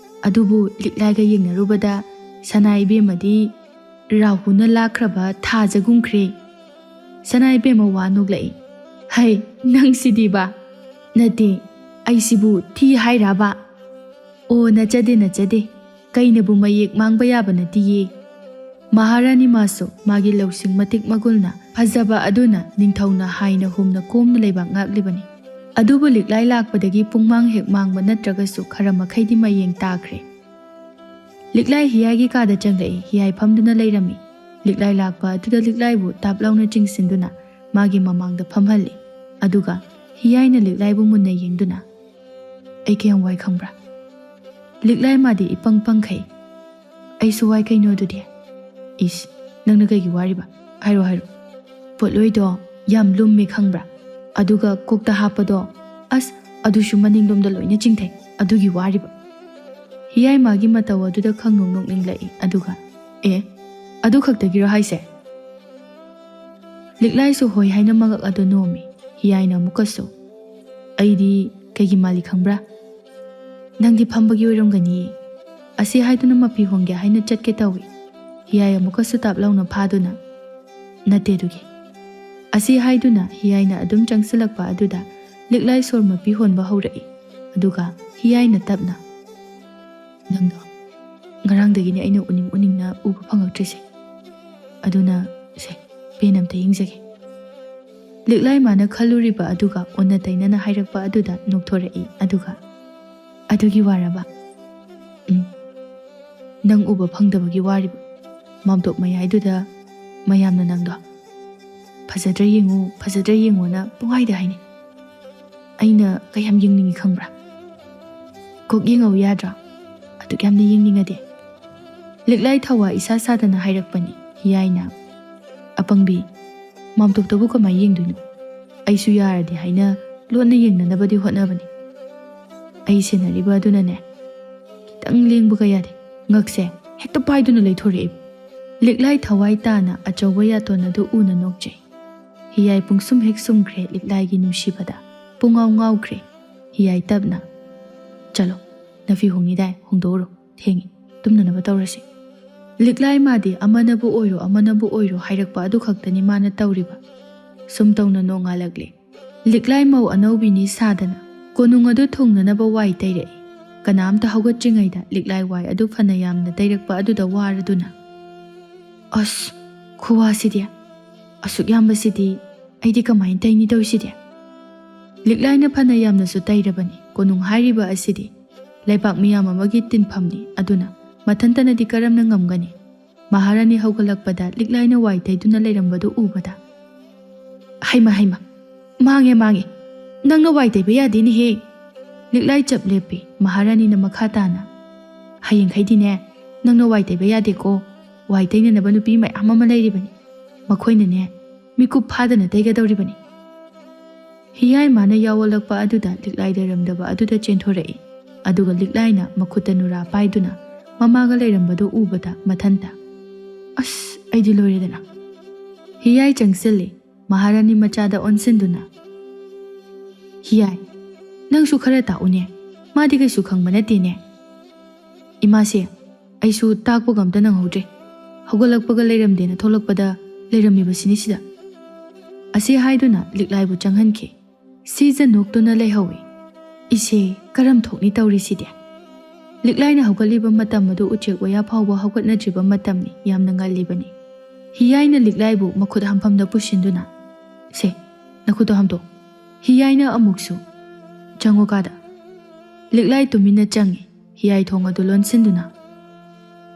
ꯑꯗꯨꯕꯨ ꯂꯤꯛꯂꯥꯏꯒ ꯌꯦꯡꯅꯔꯨꯕꯗ ꯁꯅꯥ ꯏꯕꯦꯝꯃꯗꯤ ꯔꯥꯍꯨꯅ ꯂꯥꯛꯈ꯭ꯔꯕ ꯊꯥꯖꯒꯨꯝꯈ꯭ꯔꯦ"꯫ ꯁꯅꯥ ꯏꯕꯦꯝꯃ ꯋꯥ ꯅꯣꯛꯂꯛꯏ꯫ "ꯍꯩ, ꯅꯪꯁꯤꯗꯤꯕ! ꯅꯠꯇꯦ, ꯑꯩꯁꯤꯕꯨ ꯊꯤ ꯍꯥꯏꯔꯕ? ꯑꯣ, ꯅꯠꯆꯗꯦ, ꯅꯠꯆꯗꯦ꯫ ꯀꯩꯅꯕꯨ ꯃꯌꯦꯛ ꯃꯥꯡꯕ ꯌꯥꯕ ꯅꯠꯇꯤꯌꯦ"꯫ ꯃꯍꯥꯔꯥꯅꯤ ꯃꯥꯁꯨ ꯃꯥꯒꯤ ꯂꯧꯁꯤꯡ ꯃꯇꯤꯛ ꯃꯒꯨꯜꯅ ꯐꯖꯕ ꯑꯗꯨꯅ ꯅꯤꯡꯊꯧꯅ ꯍꯥꯏꯅ ꯍꯨꯝꯅ ꯀꯣꯝꯅ ꯂꯩꯕꯥꯛ ꯉꯥꯛꯂꯤꯕꯅꯤ꯫ ꯑꯗꯨꯕꯨ ꯂꯤꯛꯂꯥꯏ ꯂꯥꯛꯄꯗꯒꯤ ꯄꯨꯡꯃꯥꯡ ꯍꯦꯛ ꯃꯥꯡꯕ ꯅꯠꯇ꯭ꯔꯒꯁꯨ ꯈꯔ ꯃꯈꯩꯗꯤ ꯃꯌꯦꯡ ꯇꯥꯈ꯭ꯔꯦ꯫ ꯂꯤꯛꯂꯥꯏ ꯍꯤꯌꯥꯏꯒꯤ ꯀꯥꯗ ꯆꯪꯂꯛꯏ꯫ ꯍꯤꯌꯥꯏ ꯐꯝꯗꯨꯅ ꯂꯩꯔꯝꯃꯤ꯫ ꯂꯤꯛꯂꯥꯏ ꯂꯥꯛꯄ ꯑꯗꯨꯗ ꯂꯤꯛꯂꯥꯏꯕꯨ ꯇꯥꯞ ꯂꯥꯎꯅ ꯆꯤꯡꯁꯤꯟꯗꯨꯅ ꯃꯥꯒꯤ ꯃꯃꯥꯡꯗ ꯐꯝꯍꯜꯂꯤ꯫ ꯑꯗꯨꯒ ꯍꯤꯌꯥꯏꯅ ꯂꯤꯛꯂꯥꯏꯕꯨ ꯃꯨꯟꯅ ꯌꯦꯡꯗꯨꯅ, "ꯑꯩ ꯀꯌꯥꯝ ꯋꯥꯏ ꯈꯪꯕ꯭ꯔꯥ?" ꯂꯤꯛꯂꯥꯏ ꯃꯥꯗꯤ ꯏꯄꯪ ꯄꯪꯈꯩ꯫ "ꯑꯩꯁꯨ ꯋꯥꯏ ꯀꯩꯅꯣ ꯑꯗꯨꯗꯤ?" "ꯏꯁ, ꯅꯪꯅ ꯀꯩꯒꯤ ꯋꯥꯔꯤꯕ? ꯍꯥꯏꯔꯣ, ꯍꯥꯏꯔꯣ꯫ ꯄꯣꯠꯂꯣꯏꯗꯣ ꯌꯥꯝ ꯂꯨꯝꯃꯦ ꯈꯪꯕ꯭ꯔꯥ? ꯑꯗꯨꯒ ꯀꯣꯛꯇ ꯍꯥꯞꯄꯗꯣ, ꯑꯁ, ꯑꯗꯨꯁꯨ ꯃꯅꯤꯡꯂꯣꯝꯗ ꯂꯣꯏꯅ ꯆꯤꯡꯊꯩ꯫ ꯑꯗꯨꯒꯤ ꯋꯥꯔꯤꯕ?" ꯍꯤꯌꯥꯏ ꯃꯥꯒꯤ ꯃꯇꯧ ꯑꯗꯨꯗ ꯈꯪꯅꯣꯛ ꯅꯣꯛꯅꯤꯡꯂꯛꯏ꯫ ꯑꯗꯨꯒ, "ꯑꯦ, ꯑꯗꯨ ꯈꯛꯇꯒꯤꯔꯣ ꯍꯥꯏꯁꯦ?" ꯂꯤꯛꯂꯥꯏꯁꯨ ꯍꯣꯏ ꯍꯥꯏꯅ ꯃꯉꯛ ꯑꯗꯨ ꯅꯣꯝꯃꯤ꯫ ꯍꯤꯌꯥꯏꯅ ꯑꯃꯨꯛꯀꯁꯨ, "ꯑꯩꯗꯤ ꯀꯩꯒꯤ ꯃꯥꯜꯂꯤ ꯈꯪꯕ꯭ꯔꯥ? ꯅꯪꯗꯤ ꯐꯝꯕꯒꯤ ꯑꯣꯏꯔꯝꯒꯅꯤꯌꯦ꯫" ꯑꯁꯤ ꯍꯥꯏꯗꯨꯅ ꯃꯐꯤ ꯍꯣꯡꯒꯦ ꯍꯥꯏꯅ ꯆꯠꯀꯦ ꯇꯧꯏ꯫ ꯍꯤꯌꯥꯏ ꯑꯃꯨꯛꯀꯁꯨ ꯇꯥꯞ ꯂꯥꯎꯅ ꯐꯥꯗꯨꯅ, "ꯅꯠꯇꯦ ꯑꯗꯨꯒꯤ꯫" ꯑꯁꯤ ꯍꯥꯏꯗꯨꯅ ꯍꯤꯌꯥꯏꯅ ꯑꯗꯨꯝ ꯆꯪꯁꯤꯜꯂꯛꯄ ꯑꯗꯨꯗ ꯂꯤꯛꯂꯥꯏ ꯁꯣꯔ ꯃꯄꯤ ꯍꯣꯟꯕ ꯍꯧꯔꯛꯏ꯫ ꯑꯗꯨꯒ ꯍꯤꯌꯥꯏꯅ ꯇꯞꯅ, "ꯅꯪꯗꯣ ꯉꯔꯥꯡꯗꯒꯤꯅꯦ ꯑꯩꯅ ꯎꯅꯤꯡ ꯎꯅꯤꯡꯅ ꯎꯕ ꯐꯪꯉꯛꯇ꯭ꯔꯤꯁꯦ꯫ ꯑꯗꯨꯅ ꯁꯦ, ꯄꯦꯟ ꯑꯝꯇ ꯌꯦꯡꯖꯒꯦ꯫" ꯂꯤꯛꯂꯥꯏ ꯃꯥꯅ ꯈꯜꯂꯨꯔꯤꯕ ꯑꯗꯨꯒ ꯑꯣꯟꯅ ꯇꯩꯅꯅ ꯍꯥꯏꯔꯛꯄ ꯑꯗꯨꯗ ꯅꯣꯛꯊꯣꯔꯛꯏ꯫ ꯑꯗꯨꯒ, "ꯑꯗꯨꯒꯤ ꯋꯥꯔꯕ? ꯎꯝ, ꯅꯪ ꯎꯕ ꯐꯪꯗꯕꯒꯤ ꯋꯥꯔꯤꯕ꯫ ꯃꯥꯝꯇꯣꯞ ꯃꯌꯥꯏꯗꯨꯗ ꯃꯌꯥꯝꯅ ꯅꯪꯗꯣ ꯐꯖꯗ꯭ꯔꯥ ꯌꯦꯡꯉꯨ, ꯐꯖꯗ꯭ꯔꯥ ꯌꯦꯡꯉꯨꯅ ꯄꯨꯡꯍꯥꯏꯗ ꯍꯥꯏꯅꯩ꯫ ꯑꯩꯅ ꯀꯌꯥꯝ ꯌꯦꯡꯅꯤꯡꯉꯤ ꯈꯪꯕ꯭ꯔꯥ? ꯀꯣꯛ ꯌꯦꯡꯍꯧ ꯌꯥꯗ꯭ꯔꯥ? ꯑꯗꯨꯛ ꯌꯥꯝꯅ ꯌꯦꯡꯅꯤꯡꯉꯗꯤ꯫" ꯂꯤꯛꯂꯥꯏ ꯊꯋꯥ ꯏꯁꯥ ꯁꯥꯗꯅ ꯍꯥꯏꯔꯛꯄꯅꯤ꯫ ꯍꯤꯌꯥꯏꯅ, "ꯑꯄꯪꯕꯤ, ꯃꯥꯝꯇꯣꯞꯇꯕꯨ ꯀꯃꯥꯏ ꯌꯦꯡꯗꯣꯏꯅꯣ? ꯑꯩꯁꯨ ꯌꯥꯔꯗꯤ ꯍꯥꯏꯅ ꯂꯣꯟꯅ ꯌꯦꯡꯅꯅꯕꯗꯤ ꯍꯣꯠꯅꯕꯅꯤ꯫ ꯑꯩ ꯁꯦꯟꯅꯔꯤꯕ ꯑꯗꯨꯅꯅꯦ, ꯈꯤꯇꯪ ꯂꯦꯡꯕꯒ ꯌꯥꯗꯦ꯫ ꯉꯛꯁꯦ ꯍꯦꯛꯇ ꯄꯥꯏꯗꯨꯅ ꯂꯩꯊꯣꯔꯛꯏ꯫" ꯂꯤꯛꯂꯥꯏ ꯊꯋꯥꯏ ꯇꯥꯅ ꯑꯆꯧꯕ ꯌꯥꯇꯣꯟ ꯑꯗꯨ ꯎꯅ ꯅꯣꯛꯆꯩ꯫ ꯍꯤꯌꯥꯏ ꯄꯨꯡꯁꯨꯝ ꯍꯦꯛ ꯁꯨꯝꯈ꯭ꯔꯦ ꯂꯤꯛꯂꯥꯏꯒꯤ ꯅꯨꯡꯁꯤꯕꯗ꯫ ꯄꯨꯡꯉꯥꯎ ꯉꯥꯎꯈ꯭ꯔꯦ꯫ ꯍꯤꯌꯥꯏ ꯇꯞꯅ, "ꯆꯠꯂꯣ, ꯅꯐꯤ ꯍꯣꯡꯉꯤꯗꯥꯏ, ꯍꯣꯡꯗꯣꯛꯎꯔꯣ, ꯊꯦꯡꯉꯤ, ꯇꯨꯝꯅꯅꯕ ꯇꯧꯔꯁꯤ꯫" ꯂꯤꯛꯂꯥꯏ ꯃꯥꯗꯤ ꯑꯃꯅꯕꯨ ꯑꯣꯏꯔꯣ, ꯑꯃꯅꯕꯨ ꯑꯣꯏꯔꯣ ꯍꯥꯏꯔꯛꯄ ꯑꯗꯨ ꯈꯛꯇꯅꯤ ꯃꯥꯅ ꯇꯧꯔꯤꯕ꯫ ꯁꯨꯝ ꯇꯧꯅ ꯅꯣꯡꯉꯥꯜꯂꯛꯂꯦ꯫ ꯂꯤꯛꯂꯥꯏ ꯃꯧ ꯑꯅꯧꯕꯤꯅꯤ ꯁꯥꯗꯅ ꯀꯣꯅꯨꯡ ꯑꯗꯨ ꯊꯨꯡꯅꯅꯕ ꯋꯥꯏ ꯇꯩꯔꯛꯏ꯫ ꯀꯅꯥꯝꯇ ꯍꯧꯒꯠꯇ꯭ꯔꯤꯉꯩꯗ ꯂꯤꯛꯂꯥꯏ ꯋꯥꯏ ꯑꯗꯨ ꯐꯅ ꯌꯥꯝꯅ ꯇꯩꯔꯛꯄ ꯑꯗꯨꯗ ꯋꯥꯔꯗꯨꯅ, "ꯑꯁ, ꯈꯨꯋꯥꯁꯤꯗꯤ! ꯑꯁꯨꯛ ꯌꯥꯝꯕꯁꯤꯗꯤ ꯑꯩꯗꯤ ꯀꯃꯥꯏꯅ ꯇꯩꯅꯤ ꯇꯧꯔꯤꯁꯤꯗꯤ?" ꯂꯤꯛꯂꯥꯏꯅ ꯐꯅ ꯌꯥꯝꯅꯁꯨ ꯇꯩꯔꯕꯅꯤ꯫ ꯀꯣꯅꯨꯡ ꯍꯥꯏꯔꯤꯕ ꯑꯁꯤꯗꯤ ꯂꯩꯕꯥꯛ ꯃꯤꯌꯥꯝ ꯑꯃꯒꯤ ꯇꯤꯟꯐꯝꯅꯤ꯫ ꯑꯗꯨꯅ ꯃꯊꯟꯇꯅꯗꯤ ꯀꯔꯝꯅ ꯉꯝꯒꯅꯤ? ꯃꯍꯥꯔꯥꯅꯤ ꯍꯧꯒꯠꯂꯛꯄꯗ ꯂꯤꯛꯂꯥꯏꯅ ꯋꯥꯏ ꯇꯩꯗꯨꯅ ꯂꯩꯔꯝꯕꯗꯨ ꯎꯕꯗ, "ꯍꯩꯃ, ꯍꯩꯃ, ꯃꯥꯡꯉꯦ, ꯃꯥꯡꯉꯦ! ꯅꯪꯅ ꯋꯥꯏ ꯇꯩꯕ ꯌꯥꯗꯦꯅꯦꯍꯦ!" ꯂꯤꯛꯂꯥꯏ ꯆꯞ ꯂꯦꯞꯄꯤ꯫ ꯃꯍꯥꯔꯥꯅꯤꯅ ꯃꯈꯥ ꯇꯥꯅ, "ꯍꯌꯦꯡꯈꯩꯗꯤꯅꯦ, ꯅꯪꯅ ꯋꯥꯏ ꯇꯩꯕ ꯌꯥꯗꯦꯀꯣ꯫ ꯋꯥꯏ ꯇꯩꯅꯅꯕ ꯅꯨꯄꯤ ꯃꯌꯥꯝ ꯑꯃ ꯂꯩꯔꯤꯕꯅꯤ꯫ ꯃꯈꯣꯏꯅꯅꯦ, ꯃꯤꯀꯨꯞ ꯐꯥꯗꯅ ꯇꯩꯒꯗꯧꯔꯤꯕꯅꯤ"꯫ ꯍꯤꯌꯥꯏ ꯃꯥꯅ ꯌꯥꯎ ꯑꯣꯜꯂꯛꯄ ꯑꯗꯨꯗ ꯂꯤꯛꯂꯥꯏ ꯂꯩꯔꯝꯗꯕ ꯑꯗꯨꯗ ꯆꯦꯟꯊꯣꯔꯛꯏ꯫ ꯑꯗꯨꯒ ꯂꯤꯛꯂꯥꯏꯅ ꯃꯈꯨꯠꯇ ꯅꯨꯔꯥ ꯄꯥꯏꯗꯨꯅ ꯃꯃꯥꯒ ꯂꯩꯔꯝꯕꯗꯨ ꯎꯕꯗ ꯃꯊꯟꯇ, "ꯑꯁ, ꯑꯩꯗꯤ ꯂꯣꯏꯔꯦꯗꯅ"꯫ ꯍꯤꯌꯥꯏ ꯆꯪꯁꯤꯜꯂꯤ꯫ ꯃꯍꯥꯔꯥꯅꯤ ꯃꯆꯥꯗ ꯑꯣꯟꯁꯤꯟꯗꯨꯅ, "ꯍꯤꯌꯥꯏ, ꯅꯪꯁꯨ ꯈꯔ ꯇꯥꯛꯎꯅꯦ꯫ ꯃꯥꯗꯤ ꯀꯩꯁꯨ ꯈꯪꯕ ꯅꯠꯇꯦꯅꯦ"꯫ "ꯏꯃꯥꯁꯦ, ꯑꯩꯁꯨ ꯇꯥꯛꯄꯒ ꯑꯝꯇ ꯅꯪꯍꯧꯗ꯭ꯔꯦ꯫ ꯍꯧꯒꯠꯂꯛꯄꯒ ꯂꯩꯔꯝꯗꯦꯅ ꯊꯣꯛꯂꯛꯄꯗ ꯂꯩꯔꯝꯃꯤꯕꯁꯤꯅꯤ ꯁꯤꯗ"꯫ ꯑꯁꯤ ꯍꯥꯏꯗꯨꯅ ꯂꯤꯛꯂꯥꯏꯕꯨ ꯆꯪꯍꯟꯈꯤ꯫ ꯁꯤꯖ ꯅꯣꯛꯇꯨꯅ ꯂꯩꯍꯧꯏ꯫ "ꯏꯆꯦ, ꯀꯔꯝ ꯊꯣꯛꯅꯤ ꯇꯧꯔꯤꯁꯤꯗꯤ?" ꯂꯤꯛꯂꯥꯏꯅ ꯍꯧꯒꯠꯂꯤꯕ ꯃꯇꯝ ꯑꯗꯨ ꯎꯆꯦꯛ ꯋꯥꯌꯥ ꯐꯥꯎꯕ ꯍꯧꯒꯠꯅꯗ꯭ꯔꯤꯕ ꯃꯇꯝꯅꯤ, ꯌꯥꯝꯅ ꯉꯜꯂꯤꯕꯅꯤ꯫ ꯍꯤꯌꯥꯏꯅ ꯂꯤꯛꯂꯥꯏꯕꯨ ꯃꯈꯨꯠ ꯍꯥꯝꯐꯝꯗ ꯄꯨꯁꯤꯟꯗꯨꯅ, "ꯁꯦ, ꯅꯈꯨꯠꯇꯣ ꯍꯥꯝꯗꯣꯛ"꯫ ꯍꯤꯌꯥꯏꯅ ꯑꯃꯨꯛꯁꯨ, "ꯆꯪꯉꯣ ꯀꯥꯗ"꯫ ꯂꯤꯛꯂꯥꯏ ꯇꯨꯃꯤꯟꯅ ꯆꯪꯉꯤ꯫ ꯍꯤꯌꯥꯏ ꯊꯣꯡ ꯑꯗꯨ ꯂꯣꯟꯁꯤꯟꯗꯨꯅ,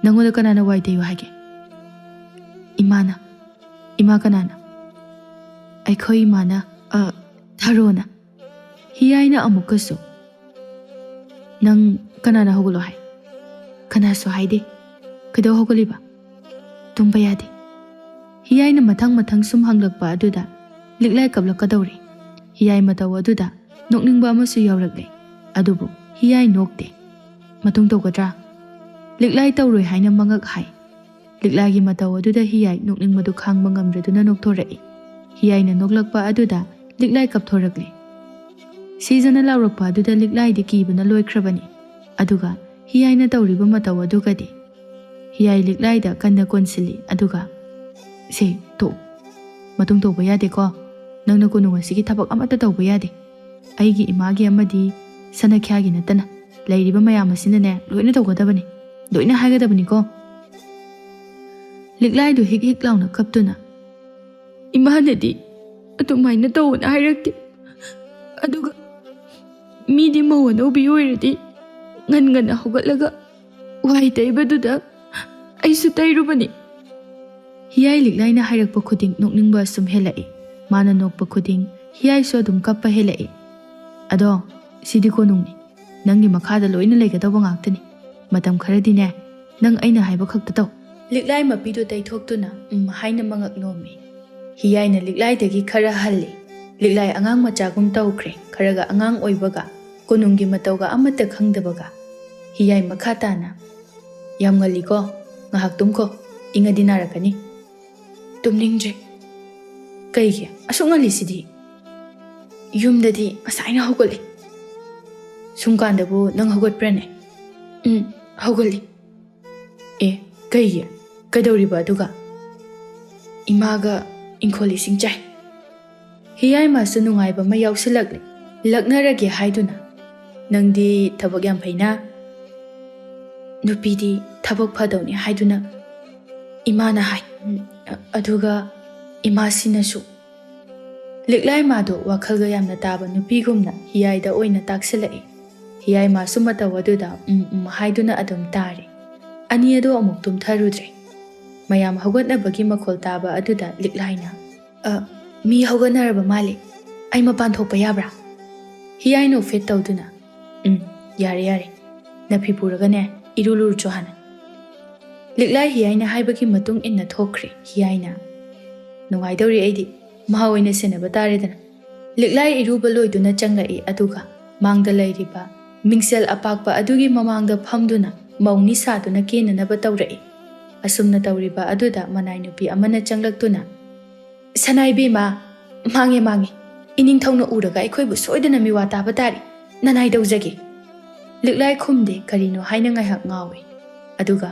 "ꯅꯪꯉꯣꯟꯗ ꯀꯅꯥꯅ ꯋꯥꯏ ꯇꯩꯌꯨ ꯍꯥꯏꯒꯦ?" "ꯏꯃꯥꯅ"꯫ "ꯏꯃꯥ ꯀꯅꯥꯅ?" "ꯑꯩꯈꯣꯏ ꯏꯃꯥꯅ, ꯑ, ꯊꯔꯣꯅ"꯫ ꯍꯤꯌꯥꯏꯅ ꯑꯃꯨꯛꯀꯁꯨ, "ꯅꯪ ꯀꯅꯥꯅ ꯍꯧꯒꯠꯂꯣ ꯍꯥꯏ?" "ꯀꯅꯥꯁꯨ ꯍꯥꯏꯗꯦ"꯫ "ꯀꯩꯗꯧ ꯍꯧꯒꯠꯂꯤꯕ?" "ꯇꯨꯝꯕ ꯌꯥꯗꯦ"꯫ ꯍꯤꯌꯥꯏꯅ ꯃꯊꯪ ꯃꯊꯪ ꯁꯨꯝ ꯍꯪꯂꯛꯄ ꯑꯗꯨꯗ ꯂꯤꯛꯂꯥꯏ ꯀꯞꯂꯛꯀꯗꯧꯔꯦ꯫ ꯍꯤꯌꯥꯏ ꯃꯇꯧ ꯑꯗꯨꯗ ꯅꯣꯛꯅꯤꯡꯕ ꯑꯃꯁꯨ ꯌꯥꯎꯔꯛꯂꯦ꯫ ꯑꯗꯨꯕꯨ ꯍꯤꯌꯥꯏ ꯅꯣꯛꯇꯦ꯫ "ꯃꯇꯨꯡ ꯇꯧꯒꯗ꯭ꯔꯥ?" ꯂꯤꯛꯂꯥꯏ ꯇꯧꯔꯣꯏ ꯍꯥꯏꯅ ꯃꯉꯛ ꯍꯥꯏ꯫ ꯂꯤꯛꯂꯥꯏꯒꯤ ꯃꯇꯧ ꯑꯗꯨꯗ ꯍꯤꯌꯥꯏ ꯅꯣꯛꯅꯤꯡꯕꯗꯨ ꯈꯥꯡꯕ ꯉꯝꯗ꯭ꯔꯗꯨꯅ ꯅꯣꯛꯊꯣꯔꯛꯏ꯫ ꯍꯤꯌꯥꯏꯅ ꯅꯣꯛꯂꯛꯄ ꯑꯗꯨꯗ ꯂꯤꯛꯂꯥꯏ ꯀꯞꯊꯣꯔꯛꯂꯤ꯫ ꯁꯤꯖꯅ ꯂꯥꯎꯔꯛꯄ ꯑꯗꯨꯗ ꯂꯤꯛꯂꯥꯏꯗꯤ ꯀꯤꯕꯅ ꯂꯣꯏꯈ꯭ꯔꯕꯅꯤ꯫ ꯑꯗꯨꯒ ꯍꯤꯌꯥꯏꯅ ꯇꯧꯔꯤꯕ ꯃꯇꯧ ꯑꯗꯨꯒꯗꯤ꯫ ꯍꯤꯌꯥꯏ ꯂꯤꯛꯂꯥꯏꯗ ꯀꯟꯅ ꯀꯣꯟꯁꯤꯜꯂꯤ꯫ ꯑꯗꯨꯒ, "ꯁꯦ, ꯇꯣꯛ꯫ ꯃꯇꯨꯡ ꯇꯧꯕ ꯌꯥꯗꯦꯀꯣ꯫ ꯅꯪꯅ ꯀꯣꯅꯨꯡ ꯑꯁꯤꯒꯤ ꯊꯕꯛ ꯑꯃꯠꯇ ꯇꯧꯕ ꯌꯥꯗꯦ꯫ ꯑꯩꯒꯤ ꯏꯃꯥꯒꯤ ꯑꯃꯗꯤ ꯁꯅꯥꯈ꯭ꯌꯥꯒꯤ ꯅꯠꯇꯅ ꯂꯩꯔꯤꯕ ꯃꯌꯥꯝ ꯑꯁꯤꯅꯅꯦ ꯂꯣꯏꯅ ꯇꯧꯒꯗꯕꯅꯤ꯫ ꯂꯣꯏꯅ ꯍꯥꯏꯒꯗꯕꯅꯤꯀꯣ"꯫ ꯂꯤꯛꯂꯥꯏꯗꯨ ꯍꯤꯛ ꯍꯤꯛ ꯂꯥꯎꯅ ꯀꯞꯇꯨꯅ, "ꯏꯃꯥꯅꯗꯤ ꯑꯗꯨꯃꯥꯏꯅ ꯇꯧꯑꯣꯅ ꯍꯥꯏꯔꯛꯇꯦ꯫ ꯑꯗꯨꯒ ꯃꯤꯗꯤ ꯃꯧ ꯑꯅꯧꯕꯤ ꯑꯣꯏꯔꯗꯤ ꯉꯟ ꯉꯟꯅ ꯍꯧꯒꯠꯂꯒ ꯋꯥꯏ ꯇꯩꯕꯗꯨꯗ ꯑꯩꯁꯨ ꯇꯩꯔꯨꯕꯅꯤ"꯫ ꯍꯤꯌꯥꯏ ꯂꯤꯛꯂꯥꯏꯅ ꯍꯥꯏꯔꯛꯄ ꯈꯨꯗꯤꯡ ꯅꯣꯛꯅꯤꯡꯕ ꯑꯁꯨꯝ ꯍꯦꯜꯂꯛꯏ꯫ ꯃꯥꯅ ꯅꯣꯛꯄ ꯈꯨꯗꯤꯡ ꯍꯤꯌꯥꯏꯁꯨ ꯑꯗꯨꯝ ꯀꯞꯄ ꯍꯦꯜꯂꯛꯏ꯫ "ꯑꯗꯣ "ꯁꯤꯗꯤ ꯀꯣꯅꯨꯡꯅꯤ꯫ ꯅꯪꯒꯤ ꯃꯈꯥꯗ ꯂꯣꯏꯅ ꯂꯩꯒꯗꯧꯕ ꯉꯥꯛꯇꯅꯤ꯫ ꯃꯇꯝ ꯈꯔꯗꯤꯅꯦ, ꯅꯪ ꯑꯩꯅ ꯍꯥꯏꯕ ꯈꯛꯇ ꯇꯧ꯫" ꯂꯤꯛꯂꯥꯏ ꯃꯄꯤꯗꯨ ꯇꯩꯊꯣꯛꯇꯨꯅ "ꯎꯝ" ꯍꯥꯏꯅ ꯃꯉꯛ ꯅꯣꯝꯃꯤ꯫ ꯍꯤꯌꯥꯏꯅ ꯂꯤꯛꯂꯥꯏꯗꯒꯤ ꯈꯔ ꯍꯜꯂꯤ꯫ ꯂꯤꯛꯂꯥꯏ ꯑꯉꯥꯡ ꯃꯆꯥꯒꯨꯝ ꯇꯧꯈ꯭ꯔꯦ, ꯈꯔꯒ ꯑꯉꯥꯡ ꯑꯣꯏꯕꯒ, ꯀꯣꯅꯨꯡꯒꯤ ꯃꯇꯧꯒ ꯑꯃꯠꯇ ꯈꯪꯗꯕꯒ꯫ ꯍꯤꯌꯥꯏ ꯃꯈꯥ ꯇꯥꯅ, "ꯌꯥꯝ ꯉꯜꯂꯤꯀꯣ, ꯉꯥꯏꯍꯥꯛ ꯇꯨꯝꯈꯣ, ꯏꯪꯉꯗꯤ ꯅꯥꯔꯛꯀꯅꯤ꯫" "ꯇꯨꯝꯅꯤꯡꯗ꯭ꯔꯦ꯫" "ꯀꯩꯒꯤ? ꯑꯁꯨꯛ ꯉꯜꯂꯤꯁꯤꯗꯤ?" "ꯌꯨꯝꯗꯗꯤ ꯉꯁꯥꯏꯅ ꯍꯧꯒꯠꯂꯦ꯫" "ꯁꯨꯝ ꯀꯥꯟꯗꯕꯨ ꯅꯪ ꯍꯧꯒꯠꯄ꯭ꯔꯅꯦ?" "ꯎꯝ, ꯍꯧꯒꯠꯂꯤ꯫" "ꯑꯦ, ꯀꯩꯒꯤ? ꯀꯩꯗꯧꯔꯤꯕ ꯑꯗꯨꯒ?" "ꯏꯃꯥꯒ ꯏꯪꯈꯣꯜ ꯏꯁꯤꯡ ꯆꯥꯏ꯫" ꯍꯤꯌꯥꯏꯃꯁꯨ ꯅꯨꯡꯉꯥꯏꯕ ꯑꯃ ꯌꯥꯎꯁꯤꯜꯂꯛꯂꯦ꯫ ꯂꯛꯅꯔꯒꯦ ꯍꯥꯏꯗꯨꯅ, "ꯅꯪꯗꯤ ꯊꯕꯛ ꯌꯥꯝ ꯐꯩꯅ꯫" "ꯅꯨꯄꯤꯗꯤ ꯊꯕꯛ ꯐꯗꯧꯅꯤ ꯍꯥꯏꯗꯨꯅ ꯏꯃꯥꯅ ꯍꯥꯏ꯫ ꯎꯝ, ꯑ-, ꯑꯗꯨꯒ ꯏꯃꯥꯁꯤꯅꯁꯨ꯫" ꯂꯤꯛꯂꯥꯏ ꯃꯥꯗꯣ ꯋꯥꯈꯜꯒ ꯌꯥꯝꯅ ꯇꯥꯕ ꯅꯨꯄꯤꯒꯨꯝꯅ ꯍꯤꯌꯥꯏꯗ ꯑꯣꯏꯅ ꯇꯥꯛꯁꯤꯜꯂꯛꯏ꯫ ꯍꯤꯌꯥꯏ ꯃꯥꯁꯨ ꯃꯇꯧ ꯑꯗꯨꯗ "ꯎꯝ, ꯎꯝ" ꯍꯥꯏꯗꯨꯅ ꯑꯗꯨꯝ ꯇꯥꯔꯤ꯫ ꯑꯅꯤ ꯑꯗꯣ ꯑꯃꯨꯛ ꯇꯨꯝꯊꯔꯨꯗ꯭ꯔꯦ꯫ ꯃꯌꯥꯝ ꯍꯧꯒꯠꯅꯕꯒꯤ ꯃꯈꯣꯜ ꯇꯥꯕ ꯑꯗꯨꯗ ꯂꯤꯛꯂꯥꯏꯅ, "ꯑ, ꯃꯤ ꯍꯧꯒꯠꯅꯔꯕ ꯃꯥꯜꯂꯦ꯫ ꯑꯩ ꯃꯄꯥꯟ ꯊꯣꯛꯄ ꯌꯥꯕ꯭ꯔꯥ?" ꯍꯤꯌꯥꯏ ꯅꯣꯛꯐꯦꯠ ꯇꯧꯗꯨꯅ, "ꯎꯝ, ꯌꯥꯔꯦ, ꯌꯥꯔꯦ꯫ ꯅꯐꯤ ꯄꯨꯔꯒꯅꯦ, ꯏꯔꯨ ꯂꯨꯔꯨꯆꯣ ꯍꯥꯟꯅ꯫" ꯂꯤꯛꯂꯥꯏ ꯍꯤꯌꯥꯏꯅ ꯍꯥꯏꯕꯒꯤ ꯃꯇꯨꯡ ꯏꯟꯅ ꯊꯣꯛꯈ꯭ꯔꯦ꯫ ꯍꯤꯌꯥꯏꯅ, "ꯅꯨꯡꯉꯥꯏꯗꯧꯔꯤ ꯑꯩꯗꯤ꯫ ꯃꯍꯥꯛ ꯑꯣꯏꯅ ꯁꯦꯟꯅꯕ ꯇꯥꯔꯦꯗꯅ꯫" ꯂꯤꯛꯂꯥꯏ ꯏꯔꯨꯕ ꯂꯣꯏꯗꯨꯅ ꯆꯪꯂꯛꯏ, ꯑꯗꯨꯒ ꯃꯥꯡꯗ ꯂꯩꯔꯤꯕ ꯃꯤꯡꯁꯦꯜ ꯑꯄꯥꯛꯄ ꯑꯗꯨꯒꯤ ꯃꯃꯥꯡꯗ ꯐꯝꯗꯨꯅ ꯃꯧꯅꯤ ꯁꯥꯗꯨꯅ ꯀꯦꯅꯅꯕ ꯇꯧꯔꯛꯏ꯫ ꯑꯁꯨꯝꯅ ꯇꯧꯔꯤꯕ ꯑꯗꯨꯗ ꯃꯅꯥꯏ ꯅꯨꯄꯤ ꯑꯃꯅ ꯆꯪꯂꯛꯇꯨꯅ, "ꯁꯅꯥꯏꯕꯦꯝꯃ, ꯃꯥꯡꯉꯦ, ꯃꯥꯡꯉꯦ꯫ ꯏꯅꯤꯡꯊꯧꯅ ꯎꯔꯒ ꯑꯩꯈꯣꯏꯕꯨ ꯁꯣꯏꯗꯅ ꯃꯤꯋꯥ ꯇꯥꯕ ꯇꯥꯔꯦ꯫ ꯅꯅꯥꯏ ꯇꯧꯖꯒꯦ꯫" ꯂꯤꯛꯂꯥꯏ ꯈꯨꯝꯗꯦ, ꯀꯔꯤꯅꯣ ꯍꯥꯏꯅ ꯉꯥꯏꯍꯥꯛ ꯉꯥꯎꯏ꯫ ꯑꯗꯨꯒ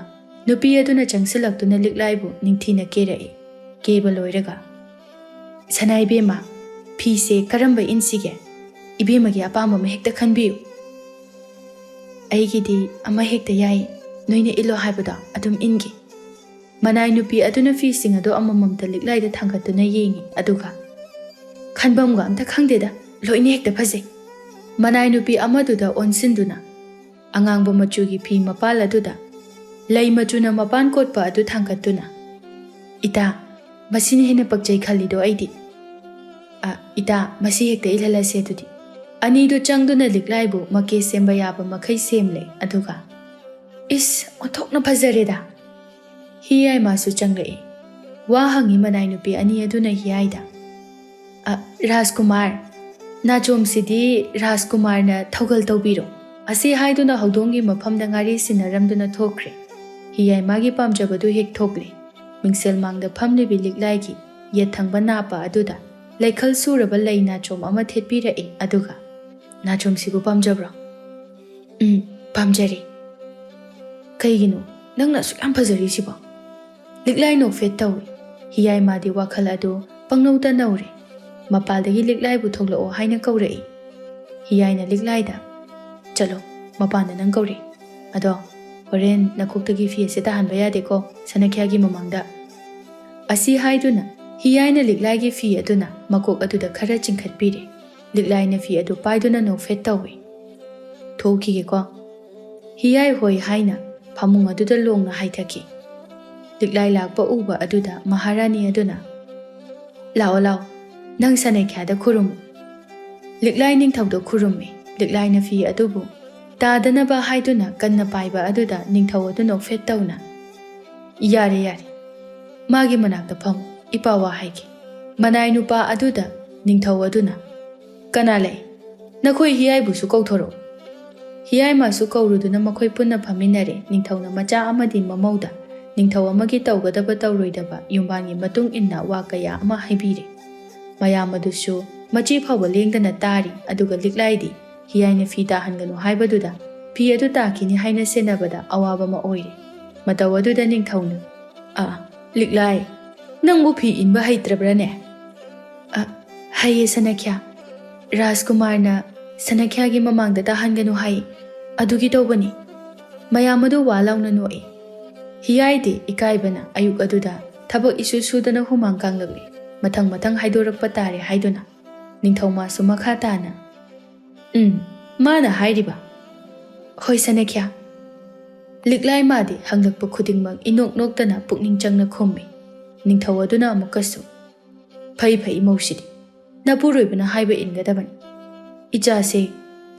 ꯅꯨꯄꯤ ꯑꯗꯨꯅ ꯆꯪꯁꯤꯜꯂꯛꯇꯨꯅ ꯂꯤꯛꯂꯥꯏꯕꯨ ꯅꯤꯡꯊꯤꯅ ꯀꯦꯔꯛꯏ꯫ ꯀꯦꯕ ꯂꯣꯏꯔꯒ, "ꯁꯅꯥꯏꯕꯦꯝꯃ, ꯐꯤꯁꯦ ꯀꯔꯝꯕ ꯏꯟꯁꯤꯒꯦ? ꯏꯕꯦꯝꯃꯒꯤ ꯑꯄꯥꯝꯕ ꯑꯃ ꯍꯦꯛꯇ ꯈꯟꯕꯤꯌꯨ꯫" "ꯑꯩꯒꯤꯗꯤ ꯑꯃ ꯍꯦꯛꯇ ꯌꯥꯏ, ꯅꯣꯏꯅ ꯏꯜꯂꯣ ꯍꯥꯏꯕꯗꯣ ꯑꯗꯨꯝ ꯏꯟꯒꯦ꯫" ꯃꯅꯥꯏ ꯅꯨꯄꯤ ꯑꯗꯨꯅ ꯐꯤꯁꯤꯡ ꯑꯗꯨ ꯑꯃꯃꯝꯇ ꯂꯤꯛꯂꯥꯏꯗ ꯊꯥꯡꯒꯠꯇꯨꯅ ꯌꯦꯡꯉꯤ, ꯑꯗꯨꯒ, "ꯈꯟꯐꯝꯒ ꯑꯝꯇ ꯈꯪꯗꯦꯗ, ꯂꯣꯏꯅ ꯍꯦꯛꯇ ꯐꯖꯩ꯫" ꯃꯅꯥꯏ ꯅꯨꯄꯤ ꯑꯃꯗꯨꯗ ꯑꯣꯟꯁꯤꯟꯗꯨꯅ, ꯑꯉꯥꯡꯕ ꯃꯆꯨꯒꯤ ꯐꯤ ꯃꯄꯥꯜ ꯑꯗꯨꯗ ꯂꯩ ꯃꯆꯨꯅ ꯃꯄꯥꯟ ꯀꯣꯠꯄ ꯑꯗꯨ ꯊꯥꯡꯒꯠꯇꯨꯅ, "ꯏꯇꯥ, ꯃꯁꯤꯅ ꯍꯦꯟꯅ ꯄꯛꯆꯩ ꯈꯜꯂꯤꯗꯣ ꯑꯩꯗꯤ꯫ ꯑ, ꯏꯇꯥ, ꯃꯁꯤ ꯍꯦꯛꯇ ꯏꯜꯍꯜꯂꯁꯦ ꯑꯗꯨꯗꯤ꯫" ꯑꯅꯤꯗꯨ ꯆꯪꯗꯨꯅ ꯂꯤꯛꯂꯥꯏꯕꯨ ꯃꯀꯦ ꯁꯦꯝꯕ ꯌꯥꯕ ꯃꯈꯩ ꯁꯦꯝꯂꯦ꯫ ꯑꯗꯨꯒ, "ꯏꯁ, ꯑꯣꯟꯊꯣꯛꯅ ꯐꯖꯔꯦꯗ!" ꯍꯤꯌꯥꯏꯃꯥꯁꯨ ꯆꯪꯂꯛꯏ꯫ ꯋꯥ ꯍꯪꯉꯤ ꯃꯅꯥꯏ ꯅꯨꯄꯤ ꯑꯅꯤ ꯑꯗꯨꯅ ꯍꯤꯌꯥꯏꯗ, "ꯑ, ꯔꯥꯖꯀꯨꯃꯥꯔ, ꯅꯥꯆꯣꯝꯁꯤꯗꯤ ꯔꯥꯖꯀꯨꯃꯥꯔꯅ ꯊꯧꯒꯜ ꯇꯧꯕꯤꯔꯣ" ꯑꯁꯤ ꯍꯥꯏꯗꯨꯅ ꯍꯧꯗꯣꯡꯒꯤ ꯃꯐꯝꯗ ꯉꯥꯔꯤ ꯁꯤꯟꯅꯔꯝꯗꯨꯅ ꯊꯣꯛꯈ꯭ꯔꯦ꯫ ꯍꯤꯌꯥꯏꯃꯥꯒꯤ ꯄꯥꯝꯖꯕꯗꯨ ꯍꯦꯛ ꯊꯣꯛꯂꯦ꯫ ꯃꯤꯡꯁꯦꯜ ꯃꯥꯡꯗ ꯐꯝꯂꯤꯕꯤ ꯂꯤꯛꯂꯥꯏꯒꯤ ꯌꯦꯠ ꯊꯪꯕ ꯅꯥꯄ ꯑꯗꯨꯗ ꯂꯩꯈꯜ ꯁꯨꯔꯕ ꯂꯩ ꯅꯥꯆꯣꯝ ꯑꯃ ꯊꯦꯠꯄꯤꯔꯛꯏ꯫ ꯑꯗꯨꯒ, "ꯅꯥꯆꯣꯝꯁꯤꯕꯨ ꯄꯥꯝꯖꯕ꯭ꯔꯣ?" "ꯎꯝ, ꯄꯥꯝꯖꯔꯦ꯫" "ꯀꯩꯒꯤꯅꯣ ꯅꯪꯅ ꯑꯁꯨꯛ ꯌꯥꯝ ꯐꯖꯔꯤꯁꯤꯕꯣ?" ꯂꯤꯛꯂꯥꯏ ꯅꯣꯛꯐꯦꯠ ꯇꯧꯏ꯫ ꯍꯤꯌꯥꯏꯃꯥꯗꯤ ꯋꯥꯈꯜ ꯑꯗꯨ ꯄꯪꯅꯧꯇ ꯅꯧꯔꯦ꯫ ꯃꯄꯥꯜꯗꯒꯤ ꯂꯤꯛꯂꯥꯏꯕꯨ ꯊꯣꯛꯂꯛꯑꯣ ꯍꯥꯏꯅ ꯀꯧꯔꯛꯏ꯫ ꯍꯤꯌꯥꯏꯅ ꯂꯤꯛꯂꯥꯏꯗ, "ꯆꯠꯂꯣ, ꯃꯄꯥꯟꯗ ꯅꯪ ꯀꯧꯔꯦ꯫ ꯑꯗꯣ ꯍꯣꯔꯦꯟ ꯅꯀꯣꯛꯇꯒꯤ ꯐꯤ ꯑꯁꯤ ꯇꯥꯍꯟꯕ ꯌꯥꯗꯦꯀꯣ, ꯁꯅꯈ꯭ꯌꯥꯒꯤ ꯃꯃꯥꯡꯗ꯫" ꯑꯁꯤ ꯍꯥꯏꯗꯨꯅ ꯍꯤꯌꯥꯏꯅ ꯂꯤꯛꯂꯥꯏꯒꯤ ꯐꯤ ꯑꯗꯨꯅ ꯃꯀꯣꯛ ꯑꯗꯨꯗ ꯈꯔ ꯆꯤꯡꯈꯠꯄꯤꯔꯦ꯫ ꯂꯤꯛꯂꯥꯏꯅ ꯐꯤ ꯑꯗꯨ ꯄꯥꯏꯗꯨꯅ ꯅꯣꯛꯐꯦꯠ ꯇꯧꯏ꯫ "ꯊꯣꯛꯈꯤꯒꯦꯀꯣ꯫" ꯍꯤꯌꯥꯏ ꯍꯣꯏ ꯍꯥꯏꯅ ꯐꯃꯨꯡ ꯑꯗꯨꯗ ꯂꯣꯡꯅ ꯍꯥꯏꯊꯈꯤ꯫ ꯂꯤꯛꯂꯥꯏ ꯂꯥꯛꯄ ꯎꯕ ꯑꯗꯨꯗ ꯃꯍꯥꯔꯥꯅꯤ ꯑꯗꯨꯅ, "ꯂꯥꯛꯑꯣ, ꯂꯥꯛꯑꯣ, ꯅꯪ ꯁꯅꯩꯈ꯭ꯌꯥꯗ ꯈꯨꯔꯨꯝꯃꯨ꯫" ꯂꯤꯛꯂꯥꯏ ꯅꯤꯡꯊꯧꯗ ꯈꯨꯔꯨꯝꯃꯤ꯫ ꯂꯤꯛꯂꯥꯏꯅ ꯐꯤ ꯑꯗꯨꯕꯨ ꯇꯥꯗꯅꯕ ꯍꯥꯏꯗꯨꯅ ꯀꯟꯅ ꯄꯥꯏꯕ ꯑꯗꯨꯗ ꯅꯤꯡꯊꯧ ꯑꯗꯨ ꯅꯣꯛꯐꯦꯠ ꯇꯧꯅ, "ꯌꯥꯔꯦ, ꯌꯥꯔꯦ, ꯃꯥꯒꯤ ꯃꯅꯥꯛꯇ ꯐꯝꯃꯨ, ꯏꯄꯥ ꯋꯥ ꯍꯥꯏꯒꯦ꯫" ꯃꯅꯥꯏ ꯅꯨꯄꯥ ꯑꯗꯨꯗ ꯅꯤꯡꯊꯧ ꯑꯗꯨꯅ, "ꯀꯅꯥ ꯂꯩ? ꯅꯈꯣꯏ ꯍꯤꯌꯥꯏꯕꯨꯁꯨ ꯀꯧꯊꯣꯔꯛꯎ꯫" ꯍꯤꯌꯥꯏꯃꯥꯁꯨ ꯀꯧꯔꯨꯗꯨꯅ ꯃꯈꯣꯏ ꯄꯨꯟꯅ ꯐꯝꯃꯤꯟꯅꯔꯦ꯫ ꯅꯤꯡꯊꯧꯅ ꯃꯆꯥ ꯑꯃꯗꯤ ꯃꯃꯧꯗ ꯅꯤꯡꯊꯧ ꯑꯃꯒꯤ ꯇꯧꯒꯗꯕ ꯇꯧꯔꯣꯏꯗꯕ ꯌꯨꯝꯕꯥꯟꯒꯤ ꯃꯇꯨꯡ ꯏꯟꯅ ꯋꯥ ꯀꯌꯥ ꯑꯃ ꯍꯥꯏꯕꯤꯔꯦ꯫ ꯃꯌꯥꯝ ꯑꯗꯨꯁꯨ ꯃꯆꯤ ꯐꯥꯎꯕ ꯂꯦꯡꯗꯅ ꯇꯥꯔꯤ꯫ ꯑꯗꯨꯒ ꯂꯤꯛꯂꯥꯏꯗꯤ ꯍꯤꯌꯥꯏꯅ ꯐꯤ ꯇꯥꯍꯟꯒꯅꯨ ꯍꯥꯏꯕꯗꯨꯗ ꯐꯤ ꯑꯗꯨ ꯇꯥꯈꯤꯅꯤ ꯍꯥꯏꯅ ꯁꯦꯟꯅꯕꯗ ꯑꯋꯥꯕ ꯑꯃ ꯑꯣꯏꯔꯦ꯫ ꯃꯇꯧ ꯑꯗꯨꯗ ꯅꯤꯡꯊꯧꯅ, "ꯑ, ꯂꯤꯛꯂꯥꯏ, ꯅꯪꯕꯨ ꯐꯤ ꯏꯟꯕ ꯍꯩꯇ꯭ꯔꯕ꯭ꯔꯅꯦ?" "ꯑ, ꯍꯩꯌꯦ ꯁꯅꯈ꯭ꯌꯥ꯫ ꯔꯥꯖꯀꯨꯃꯥꯔꯅ ꯁꯅꯈ꯭ꯌꯥꯒꯤ ꯃꯃꯥꯡꯗ ꯇꯥꯍꯟꯒꯅꯨ ꯍꯥꯏ, ꯑꯗꯨꯒꯤ ꯇꯧꯕꯅꯤ꯫" ꯃꯌꯥꯝ ꯑꯗꯨ ꯋꯥ ꯂꯥꯎꯅ ꯅꯣꯛꯏ꯫ ꯍꯤꯌꯥꯏꯗꯤ ꯏꯀꯥꯏꯕꯅ ꯑꯌꯨꯛ ꯑꯗꯨꯗ ꯊꯕꯛ ꯏꯁꯨ ꯁꯨꯗꯅ ꯍꯨꯃꯥꯡ ꯀꯥꯡꯂꯛꯂꯤ꯫ ꯃꯊꯪ ꯃꯊꯪ ꯍꯥꯏꯗꯣꯔꯛꯄ ꯇꯥꯔꯦ ꯍꯥꯏꯗꯨꯅ ꯅꯤꯡꯊꯧꯃꯥꯁꯨ ꯃꯈꯥ ꯇꯥꯅ, "ꯎꯝ, ꯃꯥꯅ ꯍꯥꯏꯔꯤꯕ?" "ꯍꯣꯏ ꯁꯅꯈ꯭ꯌꯥ꯫" ꯂꯤꯛꯂꯥꯏ ꯃꯥꯗꯤ ꯍꯪꯂꯛꯄ ꯈꯨꯗꯤꯡꯃꯛ ꯏꯅꯣꯛ ꯅꯣꯛꯇꯅ ꯄꯨꯛꯅꯤꯡ ꯆꯪꯅ ꯈꯨꯝꯃꯤ꯫ ꯅꯤꯡꯊꯧ ꯑꯗꯨꯅ ꯑꯃꯨꯛꯀꯁꯨ, "ꯐꯩ ꯐꯩ, ꯏꯃꯧꯁꯤꯗꯤ꯫ ꯅꯄꯨꯔꯣꯏꯕꯅ ꯍꯥꯏꯕ ꯏꯟꯒꯗꯕꯅꯤ꯫ "ꯏꯆꯥꯁꯦ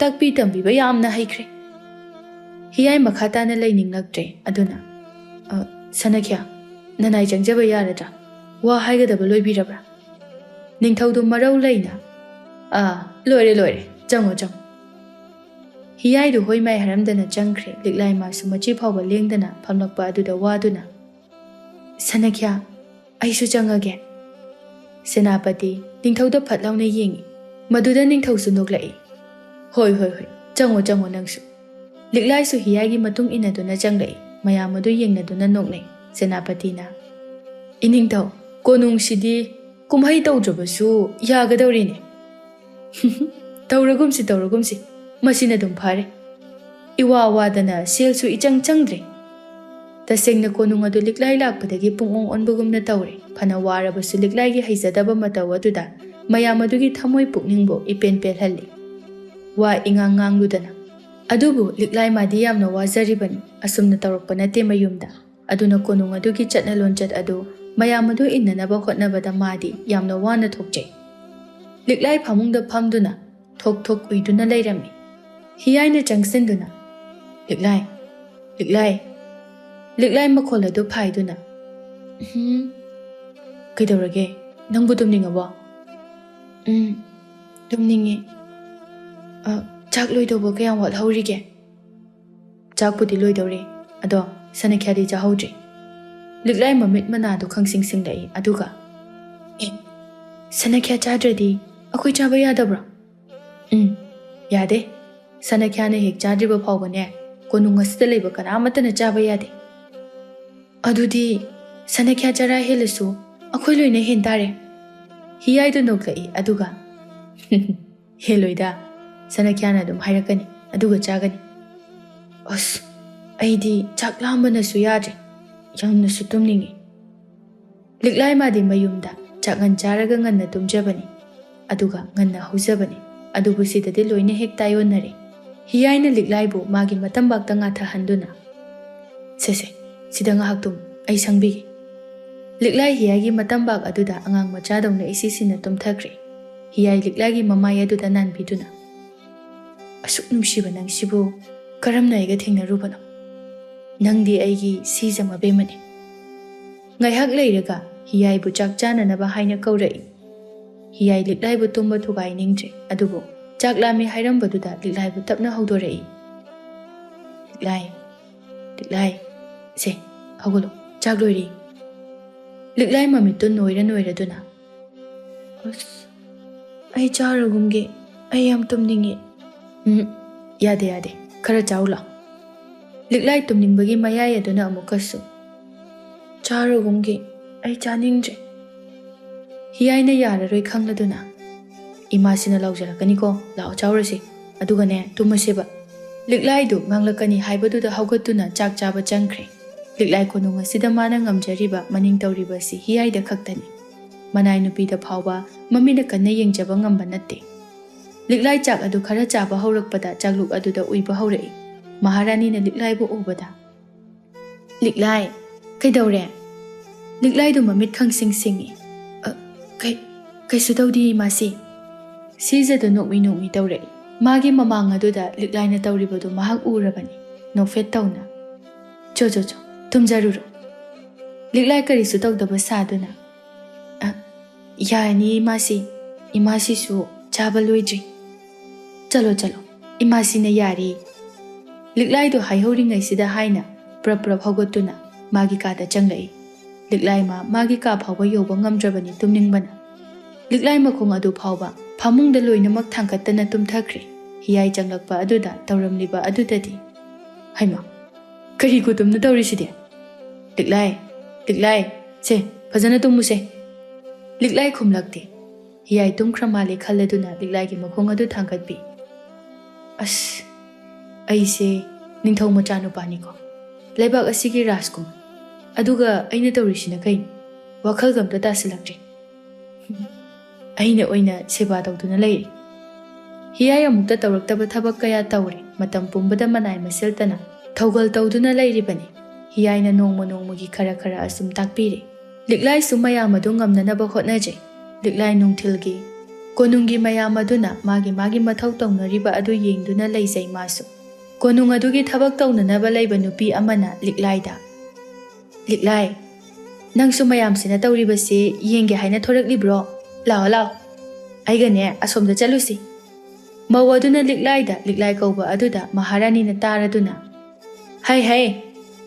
ꯇꯥꯛꯄꯤ ꯇꯝꯕꯤꯕ ꯌꯥꯝꯅ ꯍꯩꯈ꯭ꯔꯦ꯫" ꯍꯤꯌꯥꯏ ꯃꯈꯥ ꯇꯥꯅ ꯂꯩꯅꯤꯡꯂꯛꯇ꯭ꯔꯦ꯫ ꯑꯗꯨꯅ, "ꯑ, ꯁꯅꯈ꯭ꯌꯥ, ꯅꯅꯥꯏ ꯆꯪꯖꯕ ꯌꯥꯔꯗ꯭ꯔꯥ? ꯋꯥ ꯍꯥꯏꯒꯗꯕ ꯂꯣꯏꯕꯤꯔꯕ꯭ꯔꯥ?" ꯅꯤꯡꯊꯧꯗꯨ ꯃꯔꯧ ꯂꯩꯅ, "ꯑꯥ, ꯂꯣꯏꯔꯦ, ꯂꯣꯏꯔꯦ꯫ ꯆꯪꯉꯣ, ꯆꯪꯉꯣ꯫" ꯍꯤꯌꯥꯏꯗꯨ ꯍꯣꯏ ꯃꯥꯏ ꯍꯥꯔꯝꯗꯅ ꯆꯪꯈ꯭ꯔꯦ꯫ ꯂꯤꯛꯂꯥꯏ ꯃꯥꯁꯨ ꯃꯆꯤ ꯐꯥꯎꯕ ꯂꯦꯡꯗꯅ ꯐꯝꯂꯛꯄ ꯑꯗꯨꯗ ꯋꯥꯗꯨꯅ, "ꯁꯅꯈ꯭ꯌꯥ, ꯑꯩꯁꯨ ꯆꯪꯉꯒꯦ꯫" ꯁꯦꯅꯥꯄꯇꯤ ꯅꯤꯡꯊꯧꯗ ꯐꯠ ꯂꯥꯎꯅ ꯌꯦꯡꯏ꯫ ꯃꯗꯨꯗ ꯅꯤꯡꯊꯧꯁꯨ ꯅꯣꯛꯂꯛꯏ꯫ "ꯍꯣꯏ, ꯍꯣꯏ, ꯍꯣꯏ, ꯆꯪꯉꯣ, ꯆꯪꯉꯣ ꯅꯪꯁꯨ꯫" ꯂꯤꯛꯂꯥꯏꯁꯨ ꯍꯤꯌꯥꯏꯒꯤ ꯃꯇꯨꯡ ꯏꯟꯅꯗꯨꯅ ꯆꯪꯂꯛꯏ꯫ ꯃꯌꯥꯝ ꯑꯗꯨ ꯌꯦꯡꯅꯗꯨꯅ ꯅꯣꯛꯅꯩ꯫ ꯁꯦꯅꯥꯄꯇꯤꯅ, "ꯏꯅꯤꯡꯊꯧ, ꯀꯣꯅꯨꯡꯁꯤꯗꯤ ꯀꯨꯝꯍꯩ ꯇꯧꯗ꯭ꯔꯕꯁꯨ ꯌꯥꯒꯗꯧꯔꯤꯅꯦ꯫" "ꯇꯧꯔꯒꯨꯝꯁꯤ, ꯇꯧꯔꯒꯨꯝꯁꯤ꯫ ꯃꯁꯤꯅ ꯑꯗꯨꯝ ꯐꯔꯦ꯫ ꯏꯋꯥ ꯋꯥꯗꯅ ꯁꯦꯜꯁꯨ ꯏꯆꯪ ꯆꯪꯗ꯭ꯔꯦ꯫" ꯇꯁꯦꯡꯅ ꯀꯣꯅꯨꯡ ꯑꯗꯨ ꯂꯤꯛꯂꯥꯏ ꯂꯥꯛꯄꯗꯒꯤ ꯄꯨꯡꯑꯣꯟ ꯑꯣꯟꯕꯒꯨꯝꯅ ꯇꯧꯔꯦ꯫ ꯐꯅ ꯋꯥꯔꯕꯁꯨ ꯂꯤꯛꯂꯥꯏꯒꯤ ꯍꯩꯖꯗꯕ ꯃꯇꯧ ꯑꯗꯨꯗ ꯃꯌꯥꯝ ꯑꯗꯨꯒꯤ ꯊꯃꯣꯏ ꯄꯨꯛꯅꯤꯡꯕꯨ ꯏꯄꯦꯟ ꯄꯦꯜꯍꯜꯂꯤ꯫ ꯋꯥ ꯏꯉꯥꯡ ꯉꯥꯡꯂꯨꯗꯅ꯫ ꯑꯗꯨꯕꯨ ꯂꯤꯛꯂꯥꯏ ꯃꯥꯗꯤ ꯌꯥꯝꯅ ꯋꯥꯖꯔꯤꯕꯅꯤ꯫ ꯑꯁꯨꯝꯅ ꯇꯧꯔꯛꯄ ꯅꯠꯇꯦ ꯃꯌꯨꯝꯗ꯫ ꯑꯗꯨꯅ ꯀꯣꯅꯨꯡ ꯑꯗꯨꯒꯤ ꯆꯠꯅ ꯂꯣꯟꯆꯠ ꯑꯗꯨ ꯃꯌꯥꯝ ꯑꯗꯨ ꯏꯟꯅꯅꯕ ꯍꯣꯠꯅꯕꯗ ꯃꯥꯗꯤ ꯌꯥꯝꯅ ꯋꯥꯅ ꯊꯣꯛꯆꯩ꯫ ꯂꯤꯛꯂꯥꯏ ꯐꯃꯨꯡꯗ ꯐꯝꯗꯨꯅ ꯊꯣꯛ ꯊꯣꯛ ꯎꯏꯗꯨꯅ ꯂꯩꯔꯝꯃꯤ꯫ ꯍꯤꯌꯥꯏꯅ ꯆꯪꯁꯤꯟꯗꯨꯅ, "ꯂꯤꯛꯂꯥꯏ, ꯂꯤꯛꯂꯥꯏ꯫" ꯂꯤꯛꯂꯥꯏ ꯃꯈꯣꯜ ꯑꯗꯨ ꯐꯥꯏꯗꯨꯅ, "ꯎꯝ, ꯀꯩꯗꯧꯔꯒꯦ? ꯅꯪꯕꯨ ꯇꯨꯝꯅꯤꯡꯉꯕꯣ?" "ꯎꯝ, ꯇꯨꯝꯅꯤꯡꯉꯤ꯫ ꯑ, ꯆꯥꯛ ꯂꯣꯏꯗꯧꯕ ꯀꯌꯥꯝ ꯋꯥꯠꯍꯧꯔꯤꯒꯦ?" "ꯆꯥꯛꯄꯨꯗꯤ ꯂꯣꯏꯗꯧꯔꯦ, ꯑꯗꯣ ꯁꯅꯈ꯭ꯌꯥꯗꯤ ꯆꯥꯍꯧꯗ꯭ꯔꯤ꯫" ꯂꯤꯛꯂꯥꯏ ꯃꯃꯤꯠ ꯃꯅꯥꯗꯨ ꯈꯪꯁꯤꯡ ꯁꯤꯡꯂꯛꯏ, ꯑꯗꯨꯒ, "ꯑꯦ, ꯁꯅꯈ꯭ꯌꯥ ꯆꯥꯗ꯭ꯔꯗꯤ ꯑꯩꯈꯣꯏ ꯆꯥꯕ ꯌꯥꯗꯕ꯭ꯔꯣ?" "ꯎꯝ, ꯌꯥꯗꯦ꯫ ꯁꯅꯈ꯭ꯌꯥꯅ ꯍꯦꯛ ꯆꯥꯗ꯭ꯔꯤꯕ ꯐꯥꯎꯕꯅꯦ, ꯀꯣꯅꯨꯡ ꯑꯁꯤꯗ ꯂꯩꯕ ꯀꯅꯥꯃꯠꯇꯅ ꯆꯥꯕ ꯌꯥꯗꯦ꯫" "ꯑꯗꯨꯗꯤ ꯁꯅꯈ꯭ꯌꯥ ꯆꯔꯥ ꯍꯦꯜꯂꯁꯨ ꯑꯩꯈꯣꯏ ꯂꯣꯏꯅ ꯍꯦꯟ ꯇꯥꯔꯦ꯫" ꯍꯤꯌꯥꯏꯗꯨ ꯅꯣꯛꯂꯛꯏ, ꯑꯗꯨꯒ, "ꯍꯦꯜꯂꯣꯏꯗ, ꯁꯅꯈ꯭ꯌꯥꯅ ꯑꯗꯨꯝ ꯍꯥꯏꯔꯛꯀꯅꯤ, ꯑꯗꯨꯒ ꯆꯥꯒꯅꯤ꯫ ꯑꯁ, ꯑꯩꯗꯤ ꯆꯥꯛ ꯂꯥꯝꯕꯅꯁꯨ ꯌꯥꯗ꯭ꯔꯦ, ꯌꯥꯝꯅꯁꯨ ꯇꯨꯝꯅꯤꯡꯉꯤ꯫" ꯂꯤꯛꯂꯥꯏ ꯃꯥꯗꯤ ꯃꯌꯨꯝꯗ ꯆꯥꯛꯉꯟ ꯆꯥꯔꯒ ꯉꯟꯅ ꯇꯨꯝꯖꯕꯅꯤ, ꯑꯗꯨꯒ ꯉꯟꯅ ꯍꯧꯖꯕꯅꯤ꯫ ꯑꯗꯨꯕꯨ ꯁꯤꯗꯗꯤ ꯂꯣꯏꯅ ꯍꯦꯛ ꯇꯥꯏꯑꯣꯟꯅꯔꯦ꯫ ꯍꯤꯌꯥꯏꯅ ꯂꯤꯛꯂꯥꯏꯕꯨ ꯃꯥꯒꯤ ꯃꯇꯝꯕꯥꯛꯇ ꯉꯥꯊꯍꯟꯗꯨꯅ, "ꯁꯦ, ꯁꯦ, ꯁꯤꯗ ꯉꯥꯏꯍꯥꯛ ꯇꯨꯝ, ꯑꯩ ꯁꯪꯕꯤꯒꯦ꯫" ꯂꯤꯛꯂꯥꯏ ꯍꯤꯌꯥꯏꯒꯤ ꯃꯇꯝꯕꯥꯛ ꯑꯗꯨꯗ ꯑꯉꯥꯡ ꯃꯆꯥꯗꯧꯅ ꯏꯁꯤꯁꯤꯅ ꯇꯨꯝꯊꯈ꯭ꯔꯦ꯫ ꯍꯤꯌꯥꯏ ꯂꯤꯛꯂꯥꯏꯒꯤ ꯃꯃꯥꯏ ꯑꯗꯨꯗ ꯅꯥꯟꯕꯤꯗꯨꯅ, ꯑꯁꯨꯛ ꯅꯨꯡꯁꯤꯕ ꯅꯪꯁꯤꯕꯨ ꯀꯔꯝꯅ ꯑꯩꯒ ꯊꯦꯡꯅꯔꯨꯕꯅꯣ? ꯅꯪꯗꯤ ꯑꯩꯒꯤ ꯁꯤꯖ ꯃꯕꯦꯝꯃꯅꯤ꯫ ꯉꯥꯏꯍꯥꯛ ꯂꯩꯔꯒ ꯍꯤꯌꯥꯏꯕꯨ ꯆꯥꯛ ꯆꯥꯅꯅꯕ ꯍꯥꯏꯅ ꯀꯧꯔꯛꯏ꯫ ꯍꯤꯌꯥꯏ ꯂꯤꯛꯂꯥꯏꯕꯨ ꯇꯨꯝꯕ ꯊꯨꯒꯥꯏꯅꯤꯡꯗ꯭ꯔꯦ, ꯑꯗꯨꯕꯨ ꯆꯥꯛ ꯂꯥꯝꯃꯤ ꯍꯥꯏꯔꯝꯕꯗꯨꯗ ꯂꯤꯛꯂꯥꯏꯕꯨ ꯇꯞꯅ ꯍꯧꯗꯣꯔꯛꯏ꯫ "ꯂꯤꯛꯂꯥꯏ, ꯂꯤꯛꯂꯥꯏ, ꯁꯦ, ꯍꯧꯒꯠꯂꯣ, ꯆꯥꯛ ꯂꯣꯏꯔꯦ꯫" ꯂꯤꯛꯂꯥꯏ ꯃꯃꯤꯠꯇꯨ ꯅꯣꯏꯔ ꯅꯣꯏꯔꯗꯨꯅ, "ꯑꯁ, ꯑꯩ ꯆꯥꯔꯨꯒꯨꯝꯒꯦ, ꯑꯩ ꯌꯥꯝ ꯇꯨꯝꯅꯤꯡꯉꯦ꯫" "ꯎꯝ, ꯌꯥꯗꯦ, ꯌꯥꯗꯦ, ꯈꯔ ꯆꯥꯎ ꯂꯥꯎ꯫" ꯂꯤꯛꯂꯥꯏ ꯇꯨꯝꯅꯤꯡꯕꯒꯤ ꯃꯌꯥꯏ ꯑꯗꯨꯅ ꯑꯃꯨꯛꯀꯁꯨ, "ꯆꯥꯔꯨꯒꯨꯝꯒꯦ, ꯑꯩ ꯆꯥꯅꯤꯡꯗ꯭ꯔꯦ꯫" ꯍꯤꯌꯥꯏꯅ ꯌꯥꯔꯔꯣꯏ ꯈꯪꯂꯗꯨꯅ, "ꯏꯃꯥꯁꯤꯅ ꯂꯥꯎꯖꯔꯛꯀꯅꯤꯀꯣ, ꯂꯥꯛꯑꯣ ꯆꯥꯎꯔꯁꯤ, ꯑꯗꯨꯒꯅꯦ ꯇꯨꯝꯃꯁꯦꯕ꯫" ꯂꯤꯛꯂꯥꯏꯗꯨ ꯉꯥꯡꯂꯛꯀꯅꯤ ꯍꯥꯏꯕꯗꯨꯗ ꯍꯧꯒꯠꯇꯨꯅ ꯆꯥꯛ ꯆꯥꯕ ꯆꯪꯈ꯭ꯔꯦ꯫ ꯂꯤꯛꯂꯥꯏ ꯀꯣꯅꯨꯡ ꯑꯁꯤꯗ ꯃꯥꯅ ꯉꯝꯖꯔꯤꯕ ꯃꯅꯤꯡ ꯇꯧꯔꯤꯕ ꯑꯁꯤ ꯍꯤꯌꯥꯏꯗ ꯈꯛꯇꯅꯤ꯫ ꯃꯅꯥꯏ ꯅꯨꯄꯤꯗ ꯐꯥꯎꯕ ꯃꯃꯤꯠꯅ ꯀꯟꯅ ꯌꯦꯡꯖꯕ ꯉꯝꯕ ꯅꯠꯇꯦ꯫ ꯂꯤꯛꯂꯥꯏ ꯆꯥꯛ ꯑꯗꯨ ꯈꯔ ꯆꯥꯕ ꯍꯧꯔꯛꯄꯗ ꯆꯥꯛꯂꯨꯛ ꯑꯗꯨꯗ ꯎꯏꯕ ꯍꯧꯔꯛꯏ꯫ ꯃꯍꯥꯔꯥꯅꯤꯅ ꯂꯤꯛꯂꯥꯏꯕꯨ ꯎꯕꯗ, "ꯂꯤꯛꯂꯥꯏ, ꯀꯩꯗꯧꯔꯦ?" ꯂꯤꯛꯂꯥꯏꯗꯨ ꯃꯃꯤꯠ ꯈꯪꯁꯤꯡ ꯁꯤꯡꯏ꯫ "ꯑ, ꯀꯩ, ꯀꯩꯁꯨ ꯇꯧꯗꯦ, ꯏꯃꯥꯁꯤ꯫" ꯁꯤꯖꯗꯨ ꯅꯣꯛꯃꯤ ꯅꯣꯛꯃꯤ ꯇꯧꯔꯛꯏ꯫ ꯃꯥꯒꯤ ꯃꯃꯥꯡ ꯑꯗꯨꯗ ꯂꯤꯛꯂꯥꯏꯅ ꯇꯧꯔꯤꯕꯗꯨ ꯃꯍꯥꯛ ꯎꯔꯕꯅꯤ꯫ ꯅꯣꯛꯐꯦꯠ ꯇꯧꯅ, "ꯆꯣ, ꯆꯣ, ꯆꯣ, ꯇꯨꯝꯖꯔꯨꯔꯣ꯫" ꯂꯤꯛꯂꯥꯏ ꯀꯔꯤꯁꯨ ꯇꯧꯗꯕ ꯁꯥꯗꯨꯅ, "ꯑ, ꯌꯥꯔꯅꯤ ꯏꯃꯥꯁꯤ, ꯏꯃꯥꯁꯤꯁꯨ ꯆꯥꯕ ꯂꯣꯏꯗ꯭ꯔꯤ꯫ ꯆꯠꯂꯣ, ꯆꯠꯂꯣ, ꯏꯃꯥꯁꯤꯅ ꯌꯥꯔꯦ꯫" ꯂꯤꯛꯂꯥꯏꯗꯨ ꯍꯥꯏꯍꯧꯔꯤꯉꯩꯁꯤꯗ ꯍꯥꯏꯅ ꯄ꯭ꯔꯞ ꯄ꯭ꯔꯞ ꯍꯧꯒꯠꯇꯨꯅ ꯃꯥꯒꯤ ꯀꯥꯗ ꯆꯪꯂꯛꯏ꯫ ꯂꯤꯛꯂꯥꯏ ꯃꯥ ꯃꯥꯒꯤ ꯀꯥ ꯐꯥꯎꯕ ꯌꯧꯕ ꯉꯝꯗ꯭ꯔꯕꯅꯤ ꯇꯨꯝꯅꯤꯡꯕꯅ꯫ ꯂꯤꯛꯂꯥꯏ ꯃꯈꯣꯡ ꯑꯗꯨ ꯐꯥꯎꯕ ꯐꯃꯨꯡꯗ ꯂꯣꯏꯅꯃꯛ ꯊꯥꯡꯒꯠꯇꯅ ꯇꯨꯝꯊꯈ꯭ꯔꯦ꯫ ꯍꯤꯌꯥꯏ ꯆꯪꯂꯛꯄ ꯑꯗꯨꯗ ꯇꯧꯔꯝꯂꯤꯕ ꯑꯗꯨꯗꯗꯤ, "ꯍꯩꯃꯥ, ꯀꯔꯤ ꯈꯨꯇꯨꯝꯅ ꯇꯧꯔꯤꯁꯤꯗꯤ? ꯂꯤꯛꯂꯥꯏ, ꯂꯤꯛꯂꯥꯏ, ꯁꯦ, ꯐꯖꯅ ꯇꯨꯝꯃꯨꯁꯦ꯫" ꯂꯤꯛꯂꯥꯏ ꯈꯨꯝꯂꯛꯇꯦ꯫ ꯍꯤꯌꯥꯏ ꯇꯨꯝꯈ꯭ꯔ ꯃꯥꯜꯂꯦ ꯈꯜꯂꯗꯨꯅ ꯂꯤꯛꯂꯥꯏꯒꯤ ꯃꯈꯣꯡ ꯑꯗꯨ ꯊꯥꯡꯒꯠꯄꯤ꯫ "ꯑꯁ, ꯑꯩꯁꯦ ꯅꯤꯡꯊꯧ ꯃꯆꯥꯅꯨꯄꯥꯅꯤꯀꯣ, ꯂꯩꯕꯥꯛ ꯑꯁꯤꯒꯤ ꯔꯥꯖꯀꯨꯃꯥꯔ꯫ ꯑꯗꯨꯒ ꯑꯩꯅ ꯇꯧꯔꯤꯁꯤꯅ ꯀꯩꯅꯣ? ꯋꯥꯈꯜꯒ ꯑꯝꯇ ꯇꯥꯁꯤꯜꯂꯛꯇ꯭ꯔꯦ꯫ ꯑꯩꯅ ꯑꯣꯏꯅ ꯁꯦꯕꯥ ꯇꯧꯗꯨꯅ ꯂꯩꯔꯤ꯫" ꯍꯤꯌꯥꯏ ꯑꯃꯨꯛꯇ ꯇꯧꯔꯛꯇꯕ ꯊꯕꯛ ꯀꯌꯥ ꯇꯧꯔꯦ꯫ ꯃꯇꯝ ꯄꯨꯝꯕꯗ ꯃꯅꯥꯏ ꯃꯁꯤꯜꯇꯅ ꯊꯧꯒꯜ ꯇꯧꯗꯨꯅ ꯂꯩꯔꯤꯕꯅꯤ꯫ ꯍꯤꯌꯥꯏꯅ ꯅꯣꯡꯃ ꯅꯣꯡꯃꯒꯤ ꯈꯔ ꯈꯔ ꯑꯁꯨꯝ ꯇꯥꯛꯄꯤꯔꯦ꯫ ꯂꯤꯛꯂꯥꯏꯁꯨ ꯃꯌꯥꯝ ꯑꯗꯨ ꯉꯝꯅꯅꯕ ꯍꯣꯠꯅꯖꯩ꯫ ꯂꯤꯛꯂꯥꯏ ꯅꯨꯡꯊꯤꯜꯒꯤ ꯀꯣꯅꯨꯡꯒꯤ ꯃꯌꯥꯝ ꯑꯗꯨꯅ ꯃꯥꯒꯤ ꯃꯥꯒꯤ ꯃꯊꯧ ꯇꯧꯅꯔꯤꯕ ꯑꯗꯨ ꯌꯦꯡꯗꯨꯅ ꯂꯩꯖꯩ ꯃꯥꯁꯨ꯫ ꯀꯣꯅꯨꯡ ꯑꯗꯨꯒꯤ ꯊꯕꯛ ꯇꯧꯅꯅꯕ ꯂꯩꯕ ꯅꯨꯄꯤ ꯑꯃꯅ ꯂꯤꯛꯂꯥꯏꯗ, "ꯂꯤꯛꯂꯥꯏ, ꯅꯪꯁꯨ ꯃꯌꯥꯝꯁꯤꯅ ꯇꯧꯔꯤꯕꯁꯤ ꯌꯦꯡꯒꯦ ꯍꯥꯏꯅ ꯊꯣꯔꯛꯂꯤꯕ꯭ꯔꯣ? ꯂꯥꯛꯑꯣ, ꯂꯥꯛꯑꯣ, ꯑꯩꯒꯅꯦ ꯑꯁꯣꯝꯗ ꯆꯠꯂꯨꯁꯤ꯫" ꯃꯧ ꯑꯗꯨꯅ ꯂꯤꯛꯂꯥꯏꯗ ꯂꯤꯛꯂꯥꯏ ꯀꯧꯕ ꯑꯗꯨꯗ ꯃꯍꯥꯔꯥꯅꯤꯅ ꯇꯥꯔꯗꯨꯅ, "ꯍꯩ, ꯍꯩ,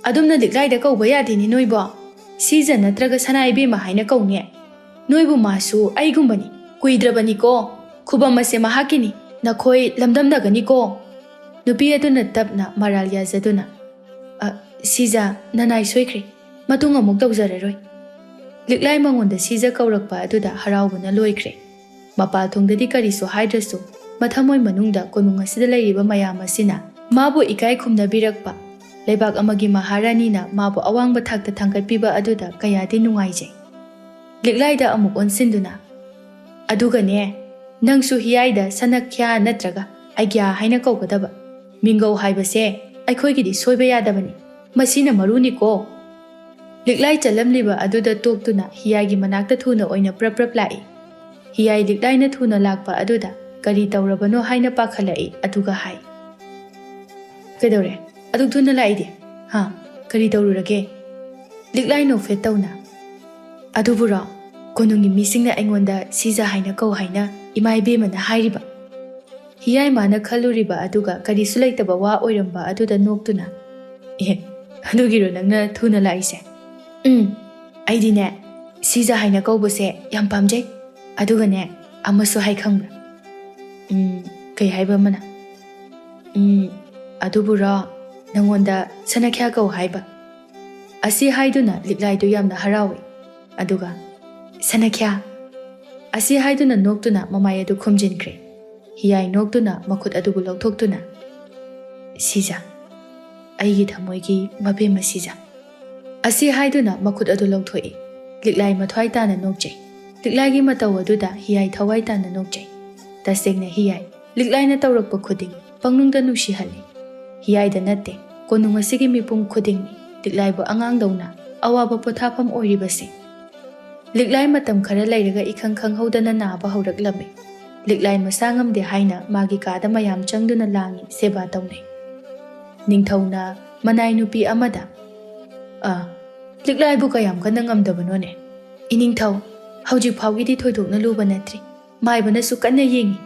ꯑꯗꯨꯝꯅ ꯂꯤꯛꯂꯥꯏꯗ ꯀꯧꯕ ꯌꯥꯗꯦꯅꯦ ꯅꯣꯏꯕꯣ꯫ ꯁꯤꯖ ꯅꯠꯇ꯭ꯔꯒ ꯁꯅꯥ ꯏꯕꯦꯝꯃ ꯍꯥꯏꯅ ꯀꯧꯅꯦ꯫ ꯅꯣꯏꯕꯨ ꯃꯥꯁꯨ ꯑꯩꯒꯨꯝꯕꯅꯤ, ꯀꯨꯏꯗ꯭ꯔꯕꯅꯤꯀꯣ꯫ ꯈꯨꯕꯝ ꯑꯁꯦ ꯃꯍꯥꯛꯀꯤꯅꯤ, ꯅꯈꯣꯏ ꯂꯝꯗꯝꯅꯒꯅꯤꯀꯣ꯫" ꯅꯨꯄꯤ ꯑꯗꯨꯅ ꯇꯞꯅ ꯃꯔꯥꯜ ꯌꯥꯖꯗꯨꯅ, "ꯑ, ꯁꯤꯖ, ꯅꯅꯥꯏ ꯁꯣꯏꯈ꯭ꯔꯦ, ꯃꯇꯨꯡ ꯑꯃꯨꯛ ꯇꯧꯖꯔꯔꯣꯏ꯫" ꯂꯤꯛꯂꯥꯏ ꯃꯉꯣꯟꯗ ꯁꯤꯖ ꯀꯧꯔꯛꯄ ꯑꯗꯨꯗ ꯍꯔꯥꯎꯕꯅ ꯂꯣꯏꯈ꯭ꯔꯦ꯫ ꯃꯄꯥꯜ ꯊꯣꯡꯗꯗꯤ ꯀꯔꯤꯁꯨ ꯍꯥꯏꯗ꯭ꯔꯁꯨ, ꯃꯊꯃꯣꯏ ꯃꯅꯨꯡꯗ ꯀꯣꯅꯨꯡ ꯑꯁꯤꯗ ꯂꯩꯔꯤꯕ ꯃꯌꯥꯝ ꯑꯁꯤꯅ ꯃꯥꯕꯨ ꯏꯀꯥꯏ ꯈꯨꯝꯅꯕꯤꯔꯛꯄ, ꯂꯩꯕꯥꯛ ꯑꯃꯒꯤ ꯃꯍꯥꯔꯥꯅꯤꯅ ꯃꯥꯕꯨ ꯑꯋꯥꯡꯕ ꯊꯥꯛꯇ ꯊꯥꯡꯒꯠꯄꯤꯕ ꯑꯗꯨꯗ ꯀꯌꯥꯗꯤ ꯅꯨꯡꯉꯥꯏꯖꯩ꯫ ꯂꯤꯛꯂꯥꯏꯗ ꯑꯃꯨꯛ ꯑꯣꯟꯁꯤꯟꯗꯨꯅ, "ꯑꯗꯨꯒꯅꯦ, ꯅꯪꯁꯨ ꯍꯤꯌꯥꯏꯗ ꯁꯅꯈ꯭ꯌꯥ ꯅꯠꯇ꯭ꯔꯒ ꯑꯩꯒ꯭ꯌꯥ ꯍꯥꯏꯅ ꯀꯧꯒꯗꯕ꯫ ꯃꯤꯡꯒꯧ ꯍꯥꯏꯕꯁꯦ ꯑꯩꯈꯣꯏꯒꯤꯗꯤ ꯁꯣꯏꯕ ꯌꯥꯗꯕꯅꯤ꯫ ꯃꯁꯤꯅ ꯃꯔꯨꯅꯤꯀꯣ꯫" ꯂꯤꯛꯂꯥꯏ ꯆꯠꯂꯝꯂꯤꯕ ꯑꯗꯨꯗ ꯇꯣꯛꯇꯨꯅ ꯍꯤꯌꯥꯏꯒꯤ ꯃꯅꯥꯛꯇ ꯊꯨꯅ ꯑꯣꯏꯅ ꯄ꯭ꯔꯞ ꯄ꯭ꯔꯞ ꯂꯥꯛꯏ꯫ ꯍꯤꯌꯥꯏ ꯂꯤꯛꯂꯥꯏꯅ ꯊꯨꯅ ꯂꯥꯛꯄ ꯑꯗꯨꯗ ꯀꯔꯤ ꯇꯧꯔꯕꯅꯣ ꯍꯥꯏꯅ ꯄꯥꯈꯠꯂꯛꯏ, ꯑꯗꯨꯒ ꯍꯥꯏ, "ꯀꯩꯗꯧꯔꯦ? ꯑꯗꯨꯛ ꯊꯨꯅ ꯂꯥꯛꯏꯗꯤ? ꯍꯥ? ꯀꯔꯤ ꯇꯧꯔꯨꯔꯒꯦ?" ꯂꯤꯛꯂꯥꯏ ꯅꯣꯛꯐꯦꯠ ꯇꯧꯅ, "ꯑꯗꯨꯕꯨꯔꯣ, ꯀꯣꯅꯨꯡꯒꯤ ꯃꯤꯁꯤꯡꯅ ꯑꯩꯉꯣꯟꯗ ꯁꯤꯖ ꯍꯥꯏꯅ ꯀꯧ ꯍꯥꯏꯅ ꯏꯃꯥ ꯏꯕꯦꯝꯃꯅ ꯍꯥꯏꯔꯤꯕ꯫" ꯍꯤꯌꯥꯏ ꯃꯥꯅ ꯈꯜꯂꯨꯔꯤꯕ ꯑꯗꯨꯒ ꯀꯔꯤꯁꯨ ꯂꯩꯇꯕ ꯋꯥ ꯑꯣꯏꯔꯝꯕ ꯑꯗꯨꯗ ꯅꯣꯛꯇꯨꯅ, "ꯑꯦ, ꯑꯗꯨꯒꯤꯔꯣ ꯅꯪꯅ ꯊꯨꯅ ꯂꯥꯛꯏꯁꯦ?" "ꯎꯝ, ꯑꯩꯗꯤꯅꯦ, ꯁꯤꯖ ꯍꯥꯏꯅ ꯀꯧꯕꯁꯦ ꯌꯥꯝ ꯄꯥꯝꯖꯩ꯫ ꯑꯗꯨꯒꯅꯦ, ꯑꯃꯁꯨ ꯍꯥꯏ ꯈꯪꯕ꯭ꯔꯥ?" "ꯎꯝ, ꯀꯩ ꯍꯥꯏꯕ ꯑꯃꯅ?" "ꯎꯝ, ꯑꯗꯨꯕꯨꯔꯣ, ꯅꯪꯉꯣꯟꯗ ꯁꯅꯈ꯭ꯌꯥ ꯀꯧ ꯍꯥꯏꯕ꯫" ꯑꯁꯤ ꯍꯥꯏꯗꯨꯅ ꯂꯤꯛꯂꯥꯏꯗꯨ ꯌꯥꯝꯅ ꯍꯔꯥꯎꯏ꯫ ꯑꯗꯨꯒ, "ꯁꯅꯈ꯭ꯌꯥ!" ꯑꯁꯤ ꯍꯥꯏꯗꯨꯅ ꯅꯣꯛꯇꯨꯅ ꯃꯃꯥꯏ ꯑꯗꯨ ꯈꯨꯝꯖꯤꯟꯈ꯭ꯔꯦ꯫ ꯍꯤꯌꯥꯏ ꯅꯣꯛꯇꯨꯅ ꯃꯈꯨꯠ ꯑꯗꯨꯕꯨ ꯂꯧꯊꯣꯛꯇꯨꯅ, "ꯁꯤꯖ, ꯑꯩꯒꯤ ꯊꯃꯣꯏꯒꯤ ꯃꯕꯦꯝꯃ ꯁꯤꯖ꯫" ꯑꯁꯤ ꯍꯥꯏꯗꯨꯅ ꯃꯈꯨꯠ ꯑꯗꯨ ꯂꯧꯊꯣꯛꯏ꯫ ꯂꯤꯛꯂꯥꯏ ꯃꯊ꯭ꯋꯥꯏ ꯇꯥꯅ ꯅꯣꯛꯆꯩ꯫ ꯂꯤꯛꯂꯥꯏꯒꯤ ꯃꯇꯧ ꯑꯗꯨꯗ ꯍꯤꯌꯥꯏ ꯊꯋꯥꯏ ꯇꯥꯅ ꯅꯣꯛꯆꯩ꯫ ꯇꯁꯦꯡꯅ ꯍꯤꯌꯥꯏ, ꯂꯤꯛꯂꯥꯏꯅ ꯇꯧꯔꯛꯄ ꯈꯨꯗꯤꯡ ꯄꯪꯅꯨꯡꯗ ꯅꯨꯡꯁꯤꯍꯜꯂꯤ꯫ ꯍꯤꯌꯥꯏꯗ ꯅꯠꯇꯦ, ꯀꯣꯅꯨꯡ ꯑꯁꯤꯒꯤ ꯃꯤꯄꯨꯝ ꯈꯨꯗꯤꯡꯅꯤ ꯂꯤꯛꯂꯥꯏꯕꯨ ꯑꯉꯥꯡꯗꯧꯅ ꯑꯋꯥꯕ ꯄꯣꯊꯥꯐꯝ ꯑꯣꯏꯔꯤꯕꯁꯦ꯫ ꯂꯤꯛꯂꯥꯏ ꯃꯇꯝ ꯈꯔ ꯂꯩꯔꯒ ꯏꯈꯪ ꯈꯪꯍꯧꯗꯅ ꯅꯥꯕ ꯍꯧꯔꯛꯂꯝꯃꯤ꯫ ꯂꯤꯛꯂꯥꯏ ꯃꯁꯥ ꯉꯝꯗꯦ ꯍꯥꯏꯅ ꯃꯥꯒꯤ ꯀꯥꯗ ꯃꯌꯥꯝ ꯆꯪꯗꯨꯅ ꯂꯥꯡꯉꯤ, ꯁꯦꯕꯥ ꯇꯧꯅꯩ꯫ ꯅꯤꯡꯊꯧꯅ ꯃꯅꯥꯏ ꯅꯨꯄꯤ ꯑꯃꯗ, "ꯑ, ꯂꯤꯛꯂꯥꯏꯕꯨ ꯀꯌꯥꯝ ꯀꯟꯅ ꯉꯝꯗꯕꯅꯣꯅꯦ?" "ꯏꯅꯤꯡꯊꯧ, ꯍꯧꯖꯤꯛ ꯐꯥꯎꯒꯤꯗꯤ ꯊꯣꯏꯗꯣꯛꯅ ꯂꯨꯕ ꯅꯠꯇ꯭ꯔꯤ꯫ ꯃꯥꯏꯕꯅꯁꯨ ꯀꯟꯅ ꯌꯦꯡꯉꯤ꯫"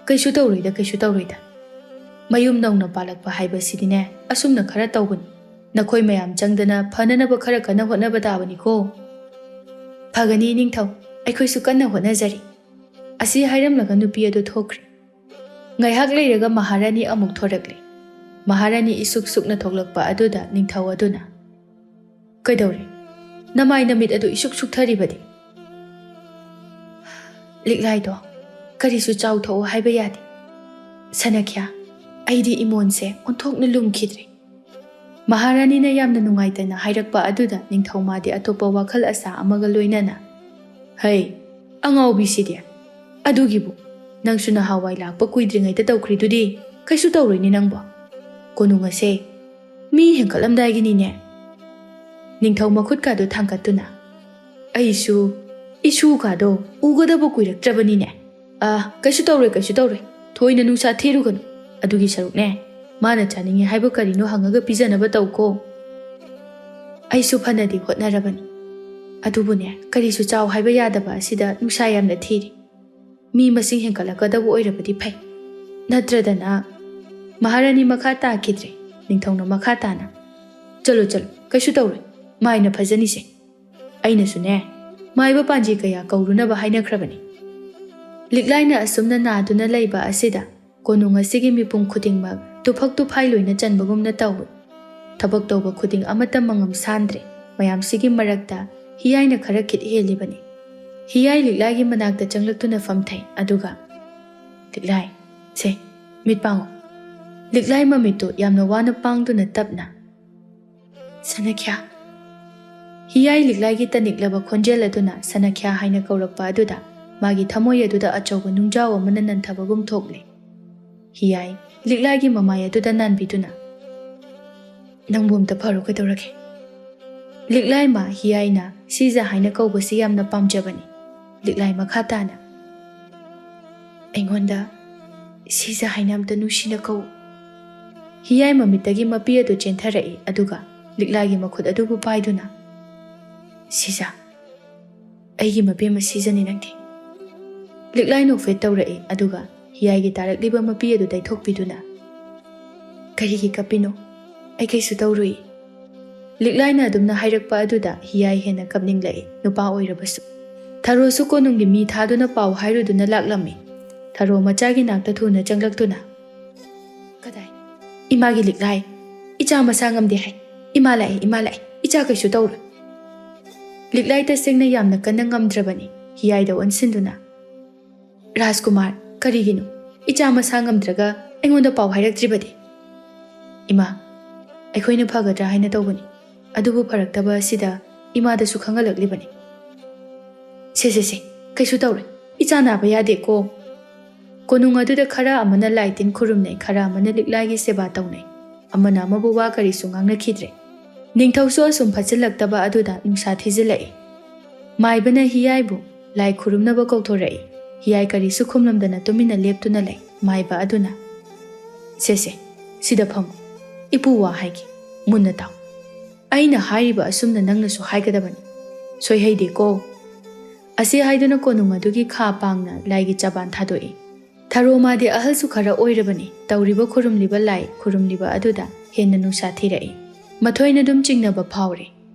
"ꯀꯩꯁꯨ ꯇꯧꯔꯣꯏꯗ, ꯀꯩꯁꯨ ꯇꯧꯔꯣꯏꯗ꯫ ꯃꯌꯨꯝ ꯅꯧꯅ ꯄꯥꯜꯂꯛꯄ ꯍꯥꯏꯕꯁꯤꯗꯤꯅꯦ, ꯑꯁꯨꯝꯅ ꯈꯔ ꯇꯧꯕꯅꯤ꯫ ꯅꯈꯣꯏ ꯃꯌꯥꯝ ꯆꯪꯗꯅ ꯐꯅꯅꯕ ꯈꯔ ꯀꯟꯅ ꯍꯣꯠꯅꯕ ꯇꯥꯕꯅꯤꯀꯣ꯫" "ꯐꯒꯅꯤ ꯏꯅꯤꯡꯊꯧ, ꯑꯩꯈꯣꯏꯁꯨ ꯀꯟꯅ ꯍꯣꯠꯅꯖꯔꯤ꯫" ꯑꯁꯤ ꯍꯥꯏꯔꯝꯂꯒ ꯅꯨꯄꯤ ꯑꯗꯨ ꯊꯣꯛꯈ꯭ꯔꯦ꯫ ꯉꯥꯏꯍꯥꯛ ꯂꯩꯔꯒ ꯃꯍꯥꯔꯥꯅꯤ ꯑꯃꯨꯛ ꯊꯣꯔꯛꯂꯦ꯫ ꯃꯍꯥꯔꯥꯅꯤ ꯏꯁꯨꯛ ꯁꯨꯛꯅ ꯊꯣꯛꯂꯛꯄ ꯑꯗꯨꯗ ꯅꯤꯡꯊꯧ ꯑꯗꯨꯅ, "ꯀꯩꯗꯧꯔꯦ? ꯅꯃꯥꯏ ꯅꯃꯤꯠ ꯑꯗꯨ ꯏꯁꯨꯛ ꯁꯨꯛꯊꯔꯤꯕꯗꯤ?" "ꯂꯤꯛꯂꯥꯏꯗꯣ ꯀꯔꯤꯁꯨ ꯆꯥꯎ ꯊꯛꯑꯣ ꯍꯥꯏꯕ ꯌꯥꯗꯦ꯫ ꯁꯅꯈ꯭ꯌꯥ, ꯑꯩꯗꯤ ꯏꯃꯣꯟꯁꯦ ꯑꯣꯟꯊꯣꯛꯅ ꯂꯨꯝꯈꯤꯗ꯭ꯔꯦ꯫" ꯃꯍꯥꯔꯥꯅꯤꯅ ꯌꯥꯝꯅ ꯅꯨꯡꯉꯥꯏꯇꯅ ꯍꯥꯏꯔꯛꯄ ꯑꯗꯨꯗ ꯅꯤꯡꯊꯧꯃꯥꯗꯤ ꯑꯇꯣꯞꯄ ꯋꯥꯈꯜ ꯑꯁꯥ ꯑꯃꯒ ꯂꯣꯏꯅꯅ, "ꯍꯩ, ꯑꯉꯥꯎꯕꯤꯁꯤꯗꯤ! ꯑꯗꯨꯒꯤꯕꯨ ꯅꯪꯁꯨ ꯅꯍꯥꯟꯋꯥꯏ ꯂꯥꯛꯄ ꯀꯨꯏꯗ꯭ꯔꯤꯉꯩꯗ ꯇꯧꯈ꯭ꯔꯤꯗꯨꯗꯤ꯫ ꯀꯩꯁꯨ ꯇꯧꯔꯣꯏꯅꯦ ꯅꯪꯕꯣ꯫ ꯀꯣꯅꯨꯡ ꯑꯁꯦ ꯃꯤ ꯍꯦꯟꯒꯠꯂꯝꯗꯥꯏꯒꯤꯅꯤꯅꯦ꯫" ꯅꯤꯡꯊꯧ ꯃꯈꯨꯠꯀꯥꯗꯨ ꯊꯥꯡꯒꯠꯇꯨꯅ, "ꯑꯩꯁꯨ ꯏꯁꯨꯒꯥꯗꯣ ꯎꯒꯗꯕ ꯀꯨꯏꯔꯛꯇ꯭ꯔꯕꯅꯤꯅꯦ꯫ ꯑꯥ, ꯀꯩꯁꯨ ꯇꯧꯔꯣꯏ, ꯀꯩꯁꯨ ꯇꯧꯔꯣꯏ꯫ ꯊꯣꯏꯅ ꯅꯨꯡꯁꯥ ꯊꯤꯔꯨꯒꯅꯨ꯫ ꯑꯗꯨꯒꯤ ꯁꯔꯨꯛꯅꯦ, ꯃꯥꯅ ꯆꯥꯅꯤꯡꯉꯤ ꯍꯥꯏꯕ ꯀꯔꯤꯅꯣ ꯍꯪꯉꯒ ꯄꯤꯖꯅꯕ ꯇꯧꯀꯣ꯫" "ꯑꯩꯁꯨ ꯐꯅꯗꯤ ꯍꯣꯠꯅꯔꯕꯅꯤ꯫ ꯑꯗꯨꯕꯨꯅꯦ, ꯀꯔꯤꯁꯨ ꯆꯥꯎ ꯍꯥꯏꯕ ꯌꯥꯗꯕ ꯑꯁꯤꯗ ꯅꯨꯡꯁꯥ ꯌꯥꯝꯅ ꯊꯤꯔꯤ꯫ ꯃꯤ ꯃꯁꯤꯡ ꯍꯦꯟꯒꯠꯂꯛꯀꯗꯕ ꯑꯣꯏꯔꯕꯗꯤ ꯐꯩ꯫ ꯅꯠꯇ꯭ꯔꯗꯅ꯫" ꯃꯍꯥꯔꯥꯅꯤ ꯃꯈꯥ ꯇꯥꯈꯤꯗ꯭ꯔꯦ꯫ ꯅꯤꯡꯊꯧꯅ ꯃꯈꯥ ꯇꯥꯅ, "ꯆꯠꯂꯣ, ꯆꯠꯂꯣ, ꯀꯩꯁꯨ ꯇꯧꯔꯣꯏ꯫ ꯃꯥꯏꯅ ꯐꯖꯅꯤꯁꯦ꯫ ꯑꯩꯅꯁꯨꯅꯦ, ꯃꯥꯏꯕ ꯄꯥꯟꯖꯤ ꯀꯌꯥ ꯀꯧꯔꯨꯅꯕ ꯍꯥꯏꯅꯈ꯭ꯔꯕꯅꯤ꯫" ꯂꯤꯛꯂꯥꯏꯅ ꯑꯁꯨꯝꯅ ꯅꯥꯗꯨꯅ ꯂꯩꯕ ꯑꯁꯤꯗ ꯀꯣꯅꯨꯡ ꯑꯁꯤꯒꯤ ꯃꯤꯄꯨꯝ ꯈꯨꯗꯤꯡꯃꯛ ꯇꯨꯐꯛ ꯇꯨꯐꯥꯏ ꯂꯣꯏꯅ ꯆꯟꯕꯒꯨꯝꯅ ꯇꯧꯏ꯫ ꯊꯕꯛ ꯇꯧꯕ ꯈꯨꯗꯤꯡ ꯑꯃꯠꯇ ꯃꯉꯝ ꯁꯥꯟꯗ꯭ꯔꯦ꯫ ꯃꯌꯥꯝꯁꯤꯒꯤ ꯃꯔꯛꯇ ꯍꯤꯌꯥꯏꯅ ꯈꯔ ꯈꯤꯠ ꯍꯦꯜꯂꯤꯕꯅꯤ꯫ ꯍꯤꯌꯥꯏ ꯂꯤꯛꯂꯥꯏꯒꯤ ꯃꯅꯥꯛꯇ ꯆꯪꯂꯛꯇꯨꯅ ꯐꯝꯊꯩ, ꯑꯗꯨꯒ, "ꯂꯤꯛꯂꯥꯏ, ꯁꯦ, ꯃꯤꯠ ꯄꯥꯡꯉꯨ꯫" ꯂꯤꯛꯂꯥꯏ ꯃꯃꯤꯠꯇꯨ ꯌꯥꯝꯅ ꯋꯥꯅ ꯄꯥꯡꯗꯨꯅ ꯇꯞꯅ, "ꯁꯅꯈ꯭ꯌꯥ꯫" ꯍꯤꯌꯥꯏ ꯂꯤꯛꯂꯥꯏꯒꯤ ꯇꯅꯤꯛꯂꯕ ꯈꯣꯟꯖꯦꯜ ꯑꯗꯨꯅ ꯁꯅꯈ꯭ꯌꯥ ꯍꯥꯏꯅ ꯀꯧꯔꯛꯄ ꯑꯗꯨꯗ ꯃꯥꯒꯤ ꯊꯃꯣꯏ ꯑꯗꯨꯗ ꯑꯆꯧꯕ ꯅꯨꯡꯖꯥꯎ ꯑꯃꯅ ꯅꯟꯊꯕꯒꯨꯝ ꯊꯣꯛꯂꯦ꯫ ꯍꯤꯌꯥꯏ ꯂꯤꯛꯂꯥꯏꯒꯤ ꯃꯃꯥꯏ ꯑꯗꯨꯗ ꯅꯥꯟꯕꯤꯗꯨꯅ, "ꯅꯪꯕꯨ ꯑꯝꯇ ꯐꯔꯣ, ꯀꯩꯗꯧꯔꯒꯦ?" ꯂꯤꯛꯂꯥꯏ ꯃꯥ ꯍꯤꯌꯥꯏꯅ ꯁꯤꯖ ꯍꯥꯏꯅ ꯀꯧꯕꯁꯤ ꯌꯥꯝꯅ ꯄꯥꯝꯖꯕꯅꯤ꯫ ꯂꯤꯛꯂꯥꯏ ꯃꯈꯥ ꯇꯥꯅ, "ꯑꯩꯉꯣꯟꯗ ꯁꯤꯖ ꯍꯥꯏꯅ ꯑꯝꯇ ꯅꯨꯡꯁꯤꯅ ꯀꯧ꯫" ꯍꯤꯌꯥꯏ ꯃꯃꯤꯠꯇꯒꯤ ꯃꯄꯤ ꯑꯗꯨ ꯆꯦꯟꯊꯔꯛꯏ, ꯑꯗꯨꯒ ꯂꯤꯛꯂꯥꯏꯒꯤ ꯃꯈꯨꯠ ꯑꯗꯨꯕꯨ ꯄꯥꯏꯗꯨꯅ, "ꯁꯤꯖ, ꯑꯩꯒꯤ ꯃꯕꯦꯝꯃ ꯁꯤꯖꯅꯤ ꯅꯪꯗꯤ꯫" ꯂꯤꯛꯂꯥꯏ ꯅꯣꯛꯐꯦꯠ ꯇꯧꯔꯛꯏ, ꯑꯗꯨꯒ ꯍꯤꯌꯥꯏꯒꯤ ꯇꯥꯔꯛꯂꯤꯕ ꯃꯄꯤ ꯑꯗꯨ ꯇꯩꯊꯣꯛꯄꯤꯗꯨꯅ, "ꯀꯔꯤꯒꯤ ꯀꯞꯄꯤꯅꯣ? ꯑꯩ ꯀꯩꯁꯨ ꯇꯧꯔꯨꯏ꯫" ꯂꯤꯛꯂꯥꯏꯅ ꯑꯗꯨꯝꯅ ꯍꯥꯏꯔꯛꯄ ꯑꯗꯨꯗ ꯍꯤꯌꯥꯏ ꯍꯦꯟꯅ ꯀꯞꯅꯤꯡꯂꯛꯏ, ꯅꯨꯄꯥ ꯑꯣꯏꯔꯕꯁꯨ꯫ ꯊꯔꯣꯁꯨ ꯀꯣꯅꯨꯡꯒꯤ ꯃꯤ ꯊꯥꯗꯨꯅ ꯄꯥꯎ ꯍꯥꯏꯔꯨꯗꯨꯅ ꯂꯥꯛꯂꯝꯃꯤ꯫ ꯊꯔꯣ ꯃꯆꯥꯒꯤ ꯅꯥꯛꯇ ꯊꯨꯅ ꯆꯪꯂꯛꯇꯨꯅ, "ꯀꯗꯥꯏ? ꯏꯃꯥꯒꯤ ꯂꯤꯛꯂꯥꯏ, ꯏꯆꯥ ꯃꯁꯥ ꯉꯝꯗꯦ ꯍꯥꯏ꯫ ꯏꯃꯥ ꯂꯥꯛꯑꯦ, ꯏꯃꯥ ꯂꯥꯛꯑꯦ, ꯏꯆꯥ ꯀꯩꯁꯨ ꯇꯧꯔꯣꯏ꯫" ꯂꯤꯛꯂꯥꯏ ꯇꯁꯦꯡꯅ ꯌꯥꯝꯅ ꯀꯟꯅ ꯉꯝꯗ꯭ꯔꯕꯅꯤ꯫ ꯍꯤꯌꯥꯏꯗ ꯑꯣꯟꯁꯤꯟꯗꯨꯅ, "ꯔꯥꯖꯀꯨꯃꯥꯔ, ꯀꯔꯤꯒꯤꯅꯣ ꯏꯆꯥ ꯃꯁꯥ ꯉꯝꯗ꯭ꯔꯒ ꯑꯩꯉꯣꯟꯗ ꯄꯥꯎ ꯍꯥꯏꯔꯛꯇ꯭ꯔꯤꯕꯗꯤ?" "ꯏꯃꯥ, ꯑꯩꯈꯣꯏꯅ ꯐꯒꯗ꯭ꯔꯥ ꯍꯥꯏꯅ ꯇꯧꯕꯅꯤ, ꯑꯗꯨꯕꯨ ꯐꯔꯛꯇꯕ ꯑꯁꯤꯗ ꯏꯃꯥꯗꯁꯨ ꯈꯪꯍꯜꯂꯛꯂꯤꯕꯅꯤ꯫" "ꯁꯦ, ꯁꯦ, ꯁꯦ, ꯀꯩꯁꯨ ꯇꯧꯔꯣꯏ꯫ ꯏꯆꯥ ꯅꯥꯕ ꯌꯥꯗꯦꯀꯣ꯫" ꯀꯣꯅꯨꯡ ꯑꯗꯨꯗ ꯈꯔ ꯑꯃꯅ ꯂꯥꯏ ꯇꯤꯟ ꯈꯨꯔꯨꯝꯅꯩ, ꯈꯔ ꯑꯃꯅ ꯂꯤꯛꯂꯥꯏꯒꯤ ꯁꯦꯕꯥ ꯇꯧꯅꯩ꯫ ꯑꯃꯅ ꯑꯃꯕꯨ ꯋꯥ ꯀꯔꯤꯁꯨ ꯉꯥꯡꯅꯈꯤꯗ꯭ꯔꯦ꯫ ꯅꯤꯡꯊꯧꯁꯨ ꯑꯁꯨꯝ ꯐꯠꯆꯤꯜꯂꯛꯇꯕ ꯑꯗꯨꯗ ꯅꯨꯡꯁꯥ ꯊꯤꯖꯤꯜꯂꯛꯏ꯫ ꯃꯥꯏꯕꯅ ꯍꯤꯌꯥꯏꯕꯨ ꯂꯥꯏ ꯈꯨꯔꯨꯝꯅꯕ ꯀꯧꯊꯣꯔꯛꯏ꯫ ꯍꯤꯌꯥꯏ ꯀꯔꯤꯁꯨ ꯈꯨꯝꯂꯝꯗꯅ ꯇꯨꯃꯤꯟꯅ ꯂꯦꯞꯇꯨꯅ ꯂꯩ꯫ ꯃꯥꯏꯕ ꯑꯗꯨꯅ, "ꯁꯦ, ꯁꯦ, ꯁꯤꯗ ꯐꯝꯃꯨ꯫ ꯏꯄꯨ ꯋꯥ ꯍꯥꯏꯒꯦ, ꯃꯨꯟꯅ ꯇꯥꯎ꯫ ꯑꯩꯅ ꯍꯥꯏꯔꯤꯕ ꯑꯁꯨꯝꯅ ꯅꯪꯅꯁꯨ ꯍꯥꯏꯒꯗꯕꯅꯤ꯫ ꯁꯣꯏꯍꯩꯗꯦꯀꯣ꯫" ꯑꯁꯤ ꯍꯥꯏꯗꯨꯅ ꯀꯣꯅꯨꯡ ꯑꯗꯨꯒꯤ ꯈꯥ ꯄꯥꯡꯅ ꯂꯥꯏꯒꯤ ꯆꯕꯥꯟ ꯊꯥꯗꯣꯛꯏ꯫ ꯊꯔꯣ ꯃꯥꯗꯤ ꯑꯍꯜꯁꯨ ꯈꯔ ꯑꯣꯏꯔꯕꯅꯤ꯫ ꯇꯧꯔꯤꯕ ꯈꯨꯔꯨꯝꯂꯤꯕ ꯂꯥꯏ ꯈꯨꯔꯨꯝꯂꯤꯕ ꯑꯗꯨꯗ ꯍꯦꯟꯅ ꯅꯨꯡꯁꯥ ꯊꯤꯔꯛꯏ꯫ ꯃꯊꯣꯏꯅ ꯑꯗꯨꯝ ꯆꯤꯡꯅꯕ ꯐꯥꯎꯔꯦ꯫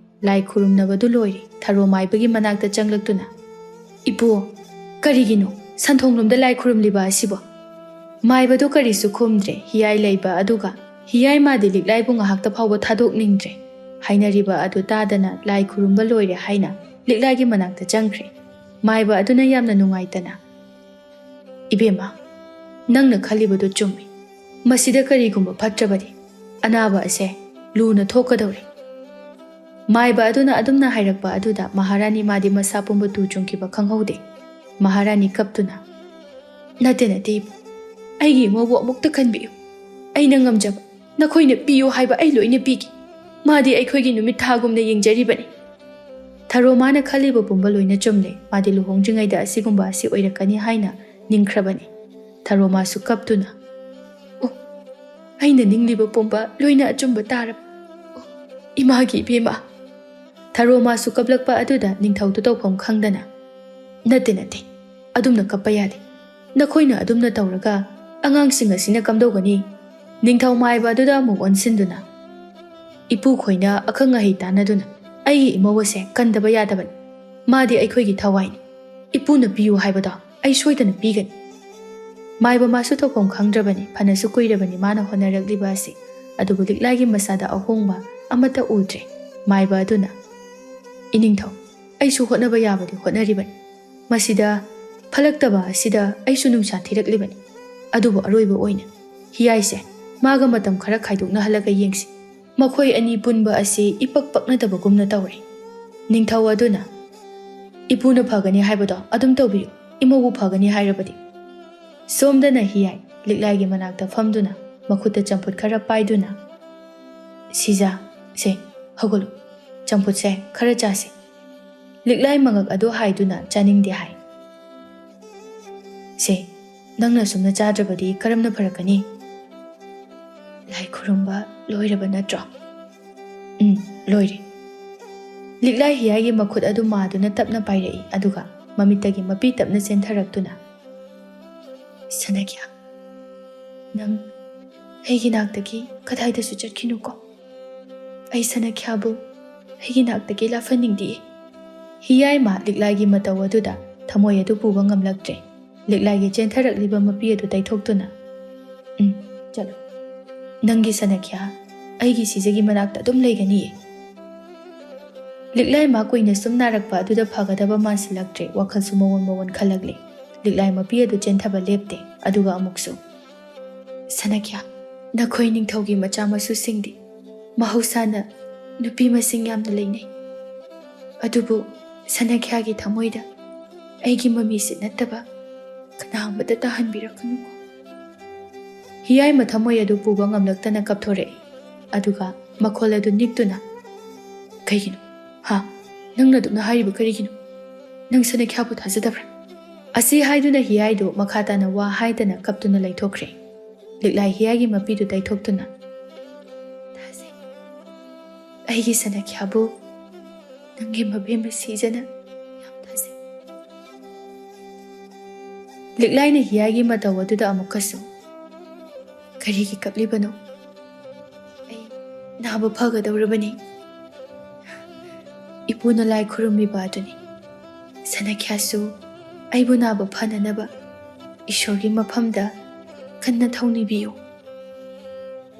ꯂꯥꯏ ꯈꯨꯔꯨꯝꯅꯕꯗꯨ ꯂꯣꯏꯔꯦ꯫ ꯊꯔꯣ ꯃꯥꯏꯕꯒꯤ ꯃꯅꯥꯛꯇ ꯆꯪꯂꯛꯇꯨꯅ, "ꯏꯄꯨ, ꯀꯔꯤꯒꯤꯅꯣ ꯁꯟꯊꯣꯡꯂꯣꯝꯗ ꯂꯥꯏ ꯈꯨꯔꯨꯝꯂꯤꯕ ꯑꯁꯤꯕꯣ?" ꯃꯥꯏꯕꯗꯨ ꯀꯔꯤꯁꯨ ꯈꯨꯝꯗ꯭ꯔꯦ꯫ ꯍꯤꯌꯥꯏ ꯂꯩꯕ ꯑꯗꯨꯒ ꯍꯤꯌꯥꯏ ꯃꯥꯗꯤ ꯂꯤꯛꯂꯥꯏꯕꯨ ꯉꯥꯏꯍꯥꯛꯇ ꯐꯥꯎꯕ ꯊꯥꯗꯣꯛꯅꯤꯡꯗ꯭ꯔꯦ꯫ ꯍꯥꯏꯅꯔꯤꯕ ꯑꯗꯨ ꯇꯥꯗꯅ ꯂꯥꯏ ꯈꯨꯔꯨꯝꯕ ꯂꯣꯏꯔꯦ ꯍꯥꯏꯅ ꯂꯤꯛꯂꯥꯏꯒꯤ ꯃꯅꯥꯛꯇ ꯆꯪꯈ꯭ꯔꯦ꯫ ꯃꯥꯏꯕ ꯑꯗꯨꯅ ꯌꯥꯝꯅ ꯅꯨꯡꯉꯥꯏꯇꯅ, "ꯏꯕꯦꯝꯃ, ꯅꯪꯅ ꯈꯜꯂꯤꯕꯗꯨ ꯆꯨꯝꯃꯤ꯫ ꯃꯁꯤꯗ ꯀꯔꯤꯒꯨꯝꯕ ꯐꯠꯇ꯭ꯔꯕꯗꯤ ꯑꯅꯥꯕ ꯑꯁꯦ ꯂꯨꯅ ꯊꯣꯛꯀꯗꯧꯔꯤ꯫" ꯃꯥꯏꯕ ꯑꯗꯨꯅ ꯑꯗꯨꯝꯅ ꯍꯥꯏꯔꯛꯄ ꯑꯗꯨꯗ ꯃꯍꯥꯔꯥꯅꯤ ꯃꯥꯗꯤ ꯃꯁꯥ ꯄꯨꯝꯕ ꯇꯨ ꯆꯨꯡꯈꯤꯕ ꯈꯪꯍꯧꯗꯦ꯫ ꯃꯍꯥꯔꯥꯅꯤ ꯀꯞꯇꯨꯅ, "ꯅꯠꯇꯦ, ꯅꯠꯇꯦ, ꯏꯕꯨꯡ꯫ ꯑꯩꯒꯤ ꯏꯃꯧꯕꯨ ꯑꯃꯨꯛꯇ ꯈꯟꯕꯤꯌꯨ꯫ ꯑꯩꯅ ꯉꯝꯖꯕ ꯅꯈꯣꯏꯅ ꯄꯤꯌꯨ ꯍꯥꯏꯕ ꯑꯩ ꯂꯣꯏꯅ ꯄꯤꯒꯦ꯫ ꯃꯥꯗꯤ ꯑꯩꯈꯣꯏꯒꯤ ꯅꯨꯃꯤꯠ ꯊꯥꯒꯨꯝꯅ ꯌꯦꯡꯖꯔꯤꯕꯅꯤ꯫" ꯊꯔꯣ ꯃꯥꯅ ꯈꯜꯂꯤꯕ ꯄꯨꯝꯕ ꯂꯣꯏꯅ ꯆꯨꯝꯂꯦ꯫ ꯃꯥꯗꯤ ꯂꯨꯍꯣꯡꯗ꯭ꯔꯤꯉꯩꯗ ꯑꯁꯤꯒꯨꯝꯕ ꯑꯁꯤ ꯑꯣꯏꯔꯛꯀꯅꯤ ꯍꯥꯏꯅ ꯅꯤꯡꯈ꯭ꯔꯕꯅꯤ꯫ ꯊꯔꯣꯃꯥꯁꯨ ꯀꯞꯇꯨꯅ, "ꯑꯣ, ꯑꯩꯅ ꯅꯤꯡꯂꯤꯕ ꯄꯨꯝꯕ ꯂꯣꯏꯅ ꯑꯆꯨꯝꯕ ꯇꯥꯔꯕ꯫ ꯑꯣ, ꯏꯃꯥꯒꯤ ꯏꯕꯦꯝꯃ!" ꯊꯔꯣꯃꯥꯁꯨ ꯀꯞꯂꯛꯄ ꯑꯗꯨꯗ ꯅꯤꯡꯊꯧꯗꯨ ꯇꯧꯐꯝ ꯈꯪꯗꯅ, "ꯅꯠꯇꯦ, ꯅꯠꯇꯦ, ꯑꯗꯨꯝꯅ ꯀꯞꯄ ꯌꯥꯗꯦ꯫ ꯅꯈꯣꯏꯅ ꯑꯗꯨꯝꯅ ꯇꯧꯔꯒ ꯑꯉꯥꯡꯁꯤꯡ ꯑꯁꯤꯅ ꯀꯝꯗꯧꯒꯅꯤ?" ꯅꯤꯡꯊꯧ ꯃꯥꯏꯕ ꯑꯗꯨꯗ ꯑꯃꯨꯛ ꯑꯣꯟꯁꯤꯟꯗꯨꯅ, "ꯏꯄꯨ ꯈꯣꯏꯅ ꯑꯈꯪ ꯑꯍꯩ ꯇꯥꯟꯅꯗꯨꯅ ꯑꯩꯒꯤ ꯏꯃꯧ ꯑꯁꯦ ꯀꯟꯗꯕ ꯌꯥꯗꯕꯅꯤ꯫ ꯃꯥꯗꯤ ꯑꯩꯈꯣꯏꯒꯤ ꯊꯋꯥꯏꯅꯤ꯫ ꯏꯄꯨꯅ ꯄꯤꯌꯨ ꯍꯥꯏꯕꯗꯣ ꯑꯩ ꯁꯣꯏꯗꯅ ꯄꯤꯒꯅꯤ꯫" ꯃꯥꯏꯕ ꯃꯥꯁꯨ ꯇꯧꯐꯝ ꯈꯪꯗ꯭ꯔꯕꯅꯤ꯫ ꯐꯅꯁꯨ ꯀꯨꯏꯔꯕꯅꯤ ꯃꯥꯅ ꯍꯣꯠꯅꯔꯛꯂꯤꯕ ꯑꯁꯤ, ꯑꯗꯨꯕꯨ ꯂꯤꯛꯂꯥꯏꯒꯤ ꯃꯁꯥꯗ ꯑꯍꯣꯡꯕ ꯑꯃꯠꯇ ꯎꯗ꯭ꯔꯦ꯫ ꯃꯥꯏꯕ ꯑꯗꯨꯅ, "ꯏꯅꯤꯡꯊꯧ, ꯑꯩꯁꯨ ꯍꯣꯠꯅꯕ ꯌꯥꯕꯗꯤ ꯍꯣꯠꯅꯔꯤꯕꯅꯤ꯫ ꯃꯁꯤꯗ ꯐꯠꯂꯛꯇꯕ ꯑꯁꯤꯗ ꯑꯩꯁꯨ ꯅꯨꯡꯁꯥ ꯊꯤꯔꯛꯂꯤꯕꯅꯤ꯫ ꯑꯗꯨꯕꯨ ꯑꯔꯣꯏꯕ ꯑꯣꯏꯅ ꯍꯤꯌꯥꯏꯁꯦ ꯃꯥꯒ ꯃꯇꯝ ꯈꯔ ꯈꯥꯏꯗꯣꯛꯅꯍꯜꯂꯒ ꯌꯦꯡꯁꯤ꯫ ꯃꯈꯣꯏ ꯑꯅꯤ ꯄꯨꯟꯕ ꯑꯁꯤ ꯏꯄꯛ ꯄꯛꯅꯗꯕꯒꯨꯝꯅ ꯇꯧꯔꯦ꯫" ꯅꯤꯡꯊꯧ ꯑꯗꯨꯅ, "ꯏꯄꯨꯅ ꯐꯒꯅꯤ ꯍꯥꯏꯕꯗꯣ ꯑꯗꯨꯝ ꯇꯧꯕꯤꯌꯨ, ꯏꯃꯧꯕꯨ ꯐꯒꯅꯤ ꯍꯥꯏꯔꯕꯗꯤ꯫" ꯁꯣꯝꯗꯅ ꯍꯤꯌꯥꯏ ꯂꯤꯛꯂꯥꯏꯒꯤ ꯃꯅꯥꯛꯇ ꯐꯝꯗꯨꯅ ꯃꯈꯨꯠꯇ ꯆꯝꯐꯨꯠ ꯈꯔ ꯄꯥꯏꯗꯨꯅ, "ꯁꯤꯖꯥ, ꯁꯦ, ꯍꯧꯒꯠꯂꯨ, ꯆꯝꯐꯨꯠꯁꯦ ꯈꯔ ꯆꯥꯁꯤ꯫" ꯂꯤꯛꯂꯥꯏ ꯃꯉꯛ ꯑꯗꯨ ꯍꯥꯏꯗꯨꯅ ꯆꯥꯅꯤꯡꯗꯦ ꯍꯥꯏ꯫ "ꯁꯦ, ꯅꯪꯅ ꯁꯨꯝꯅ ꯆꯥꯗ꯭ꯔꯕꯗꯤ ꯀꯔꯝꯅ ꯐꯔꯛꯀꯅꯤ?" "ꯂꯥꯏ ꯈꯨꯔꯨꯝꯕ ꯂꯣꯏꯔꯕ ꯅꯠꯇ꯭ꯔꯣ?" "ꯎꯝ, ꯂꯣꯏꯔꯦ꯫" ꯂꯤꯛꯂꯥꯏ ꯍꯤꯌꯥꯏꯒꯤ ꯃꯈꯨꯠ ꯑꯗꯨ ꯃꯥꯗꯨꯅ ꯇꯞꯅ ꯄꯥꯏꯔꯛꯏ, ꯑꯗꯨꯒ ꯃꯃꯤꯠꯇꯒꯤ ꯃꯄꯤ ꯇꯞꯅ ꯆꯦꯟꯊꯔꯛꯇꯨꯅ, "ꯁꯅꯈ꯭ꯌꯥ, ꯅꯪ ꯑꯩꯒꯤ ꯅꯥꯛꯇꯒꯤ ꯀꯗꯥꯏꯗꯁꯨ ꯆꯠꯈꯤꯅꯨꯀꯣ꯫ ꯑꯩ ꯁꯅꯈ꯭ꯌꯥꯕꯨ ꯑꯩꯒꯤ ꯅꯥꯛꯇꯒꯤ ꯂꯥꯞꯍꯟꯅꯤꯡꯗꯤꯌꯦ꯫" ꯍꯤꯌꯥꯏꯃ ꯂꯤꯛꯂꯥꯏꯒꯤ ꯃꯇꯧ ꯑꯗꯨꯗ ꯊꯃꯣꯏ ꯑꯗꯨ ꯄꯨꯕ ꯉꯝꯂꯛꯇ꯭ꯔꯦ꯫ ꯂꯤꯛꯂꯥꯏꯒꯤ ꯆꯦꯟꯊꯔꯛꯂꯤꯕ ꯃꯄꯤ ꯑꯗꯨ ꯇꯩꯊꯣꯛꯇꯨꯅ, "ꯎꯝ, ꯆꯠꯂꯨ꯫ ꯅꯪꯒꯤ ꯁꯅꯈ꯭ꯌꯥ ꯑꯩꯒꯤ ꯁꯤꯖꯒꯤ ꯃꯅꯥꯛꯇ ꯑꯗꯨꯝ ꯂꯩꯒꯅꯤꯌꯦ꯫" ꯂꯤꯛꯂꯥꯏꯃ ꯀꯨꯏꯅ ꯁꯨꯝ ꯅꯥꯔꯛꯄ ꯑꯗꯨꯗ ꯐꯒꯗꯕ ꯃꯥꯟꯁꯤꯜꯂꯛꯇ꯭ꯔꯦ꯫ ꯋꯥꯈꯜꯁꯨ ꯃꯑꯣꯟ ꯃꯑꯣꯟ ꯈꯜꯂꯛꯂꯦ꯫ ꯂꯤꯛꯂꯥꯏ ꯃꯄꯤ ꯑꯗꯨ ꯆꯦꯟꯊꯕ ꯂꯦꯞꯇꯦ꯫ ꯑꯗꯨꯒ ꯑꯃꯨꯛꯁꯨ, "ꯁꯅꯈ꯭ꯌꯥ, ꯅꯈꯣꯏ ꯅꯤꯡꯊꯧꯒꯤ ꯃꯆꯥ ꯃꯁꯨꯁꯤꯡꯗꯤ ꯃꯍꯧꯁꯥꯅ ꯅꯨꯄꯤ ꯃꯁꯤꯡ ꯌꯥꯝꯅ ꯂꯩꯅꯩ꯫ ꯑꯗꯨꯕꯨ ꯁꯅꯈ꯭ꯌꯥꯒꯤ ꯊꯃꯣꯏꯗ ꯑꯩꯒꯤ ꯃꯃꯤꯁꯦ ꯅꯠꯇꯕ ꯀꯅꯥ ꯑꯃꯠꯇ ꯇꯥꯍꯟꯕꯤꯔꯛꯀꯅꯨꯀꯣ꯫" ꯍꯤꯌꯥꯏꯃ ꯊꯃꯣꯏ ꯑꯗꯨ ꯄꯨꯕ ꯉꯝꯂꯛꯇꯅ ꯀꯞꯊꯣꯔꯛꯏ꯫ ꯑꯗꯨꯒ ꯃꯈꯣꯜ ꯑꯗꯨ ꯅꯤꯛꯇꯨꯅ, "ꯀꯩꯒꯤꯅꯣ? ꯍꯥ? ꯅꯪꯅ ꯑꯗꯨꯝꯅ ꯍꯥꯏꯔꯤꯕ ꯀꯔꯤꯒꯤꯅꯣ? ꯅꯪ ꯁꯅꯈ꯭ꯌꯥꯕꯨ ꯊꯥꯖꯗꯕ꯭ꯔꯥ?" ꯑꯁꯤ ꯍꯥꯏꯗꯨꯅ ꯍꯤꯌꯥꯏꯗꯨ ꯃꯈꯥ ꯇꯥꯅ ꯋꯥ ꯍꯥꯏꯗꯅ ꯀꯞꯇꯨꯅ ꯂꯩꯊꯣꯛꯈ꯭ꯔꯦ꯫ ꯂꯤꯛꯂꯥꯏ ꯍꯤꯌꯥꯏꯒꯤ ꯃꯄꯤꯗꯨ ꯇꯩꯊꯣꯛꯇꯨꯅ, "ꯊꯥꯖꯩ, ꯑꯩꯒꯤ ꯁꯅꯥꯈ꯭ꯌꯥꯕꯨ, ꯅꯪꯒꯤ ꯃꯕꯦꯝꯃ ꯁꯤꯖꯅ ꯌꯥꯝ ꯊꯥꯖꯩ꯫" ꯂꯤꯛꯂꯥꯏꯅ ꯍꯤꯌꯥꯏꯒꯤ ꯃꯇꯧ ꯑꯗꯨꯗ ꯑꯃꯨꯛꯀꯁꯨ, "ꯀꯔꯤꯒꯤ ꯀꯞꯂꯤꯕꯅꯣ? ꯑꯩ ꯅꯥꯕ ꯐꯒꯗꯧꯔꯕꯅꯤ꯫ ꯏꯄꯨꯅ ꯂꯥꯏ ꯈꯨꯔꯨꯝꯃꯤꯕ ꯑꯗꯨꯅꯤ꯫ ꯁꯅꯥꯈ꯭ꯌꯥꯁꯨ ꯑꯩꯕꯨ ꯅꯥꯕ ꯐꯅꯅꯕ ꯏꯁꯣꯔꯒꯤ ꯃꯐꯝꯗ ꯀꯟꯅ ꯊꯧꯅꯤꯕꯤꯌꯨ꯫"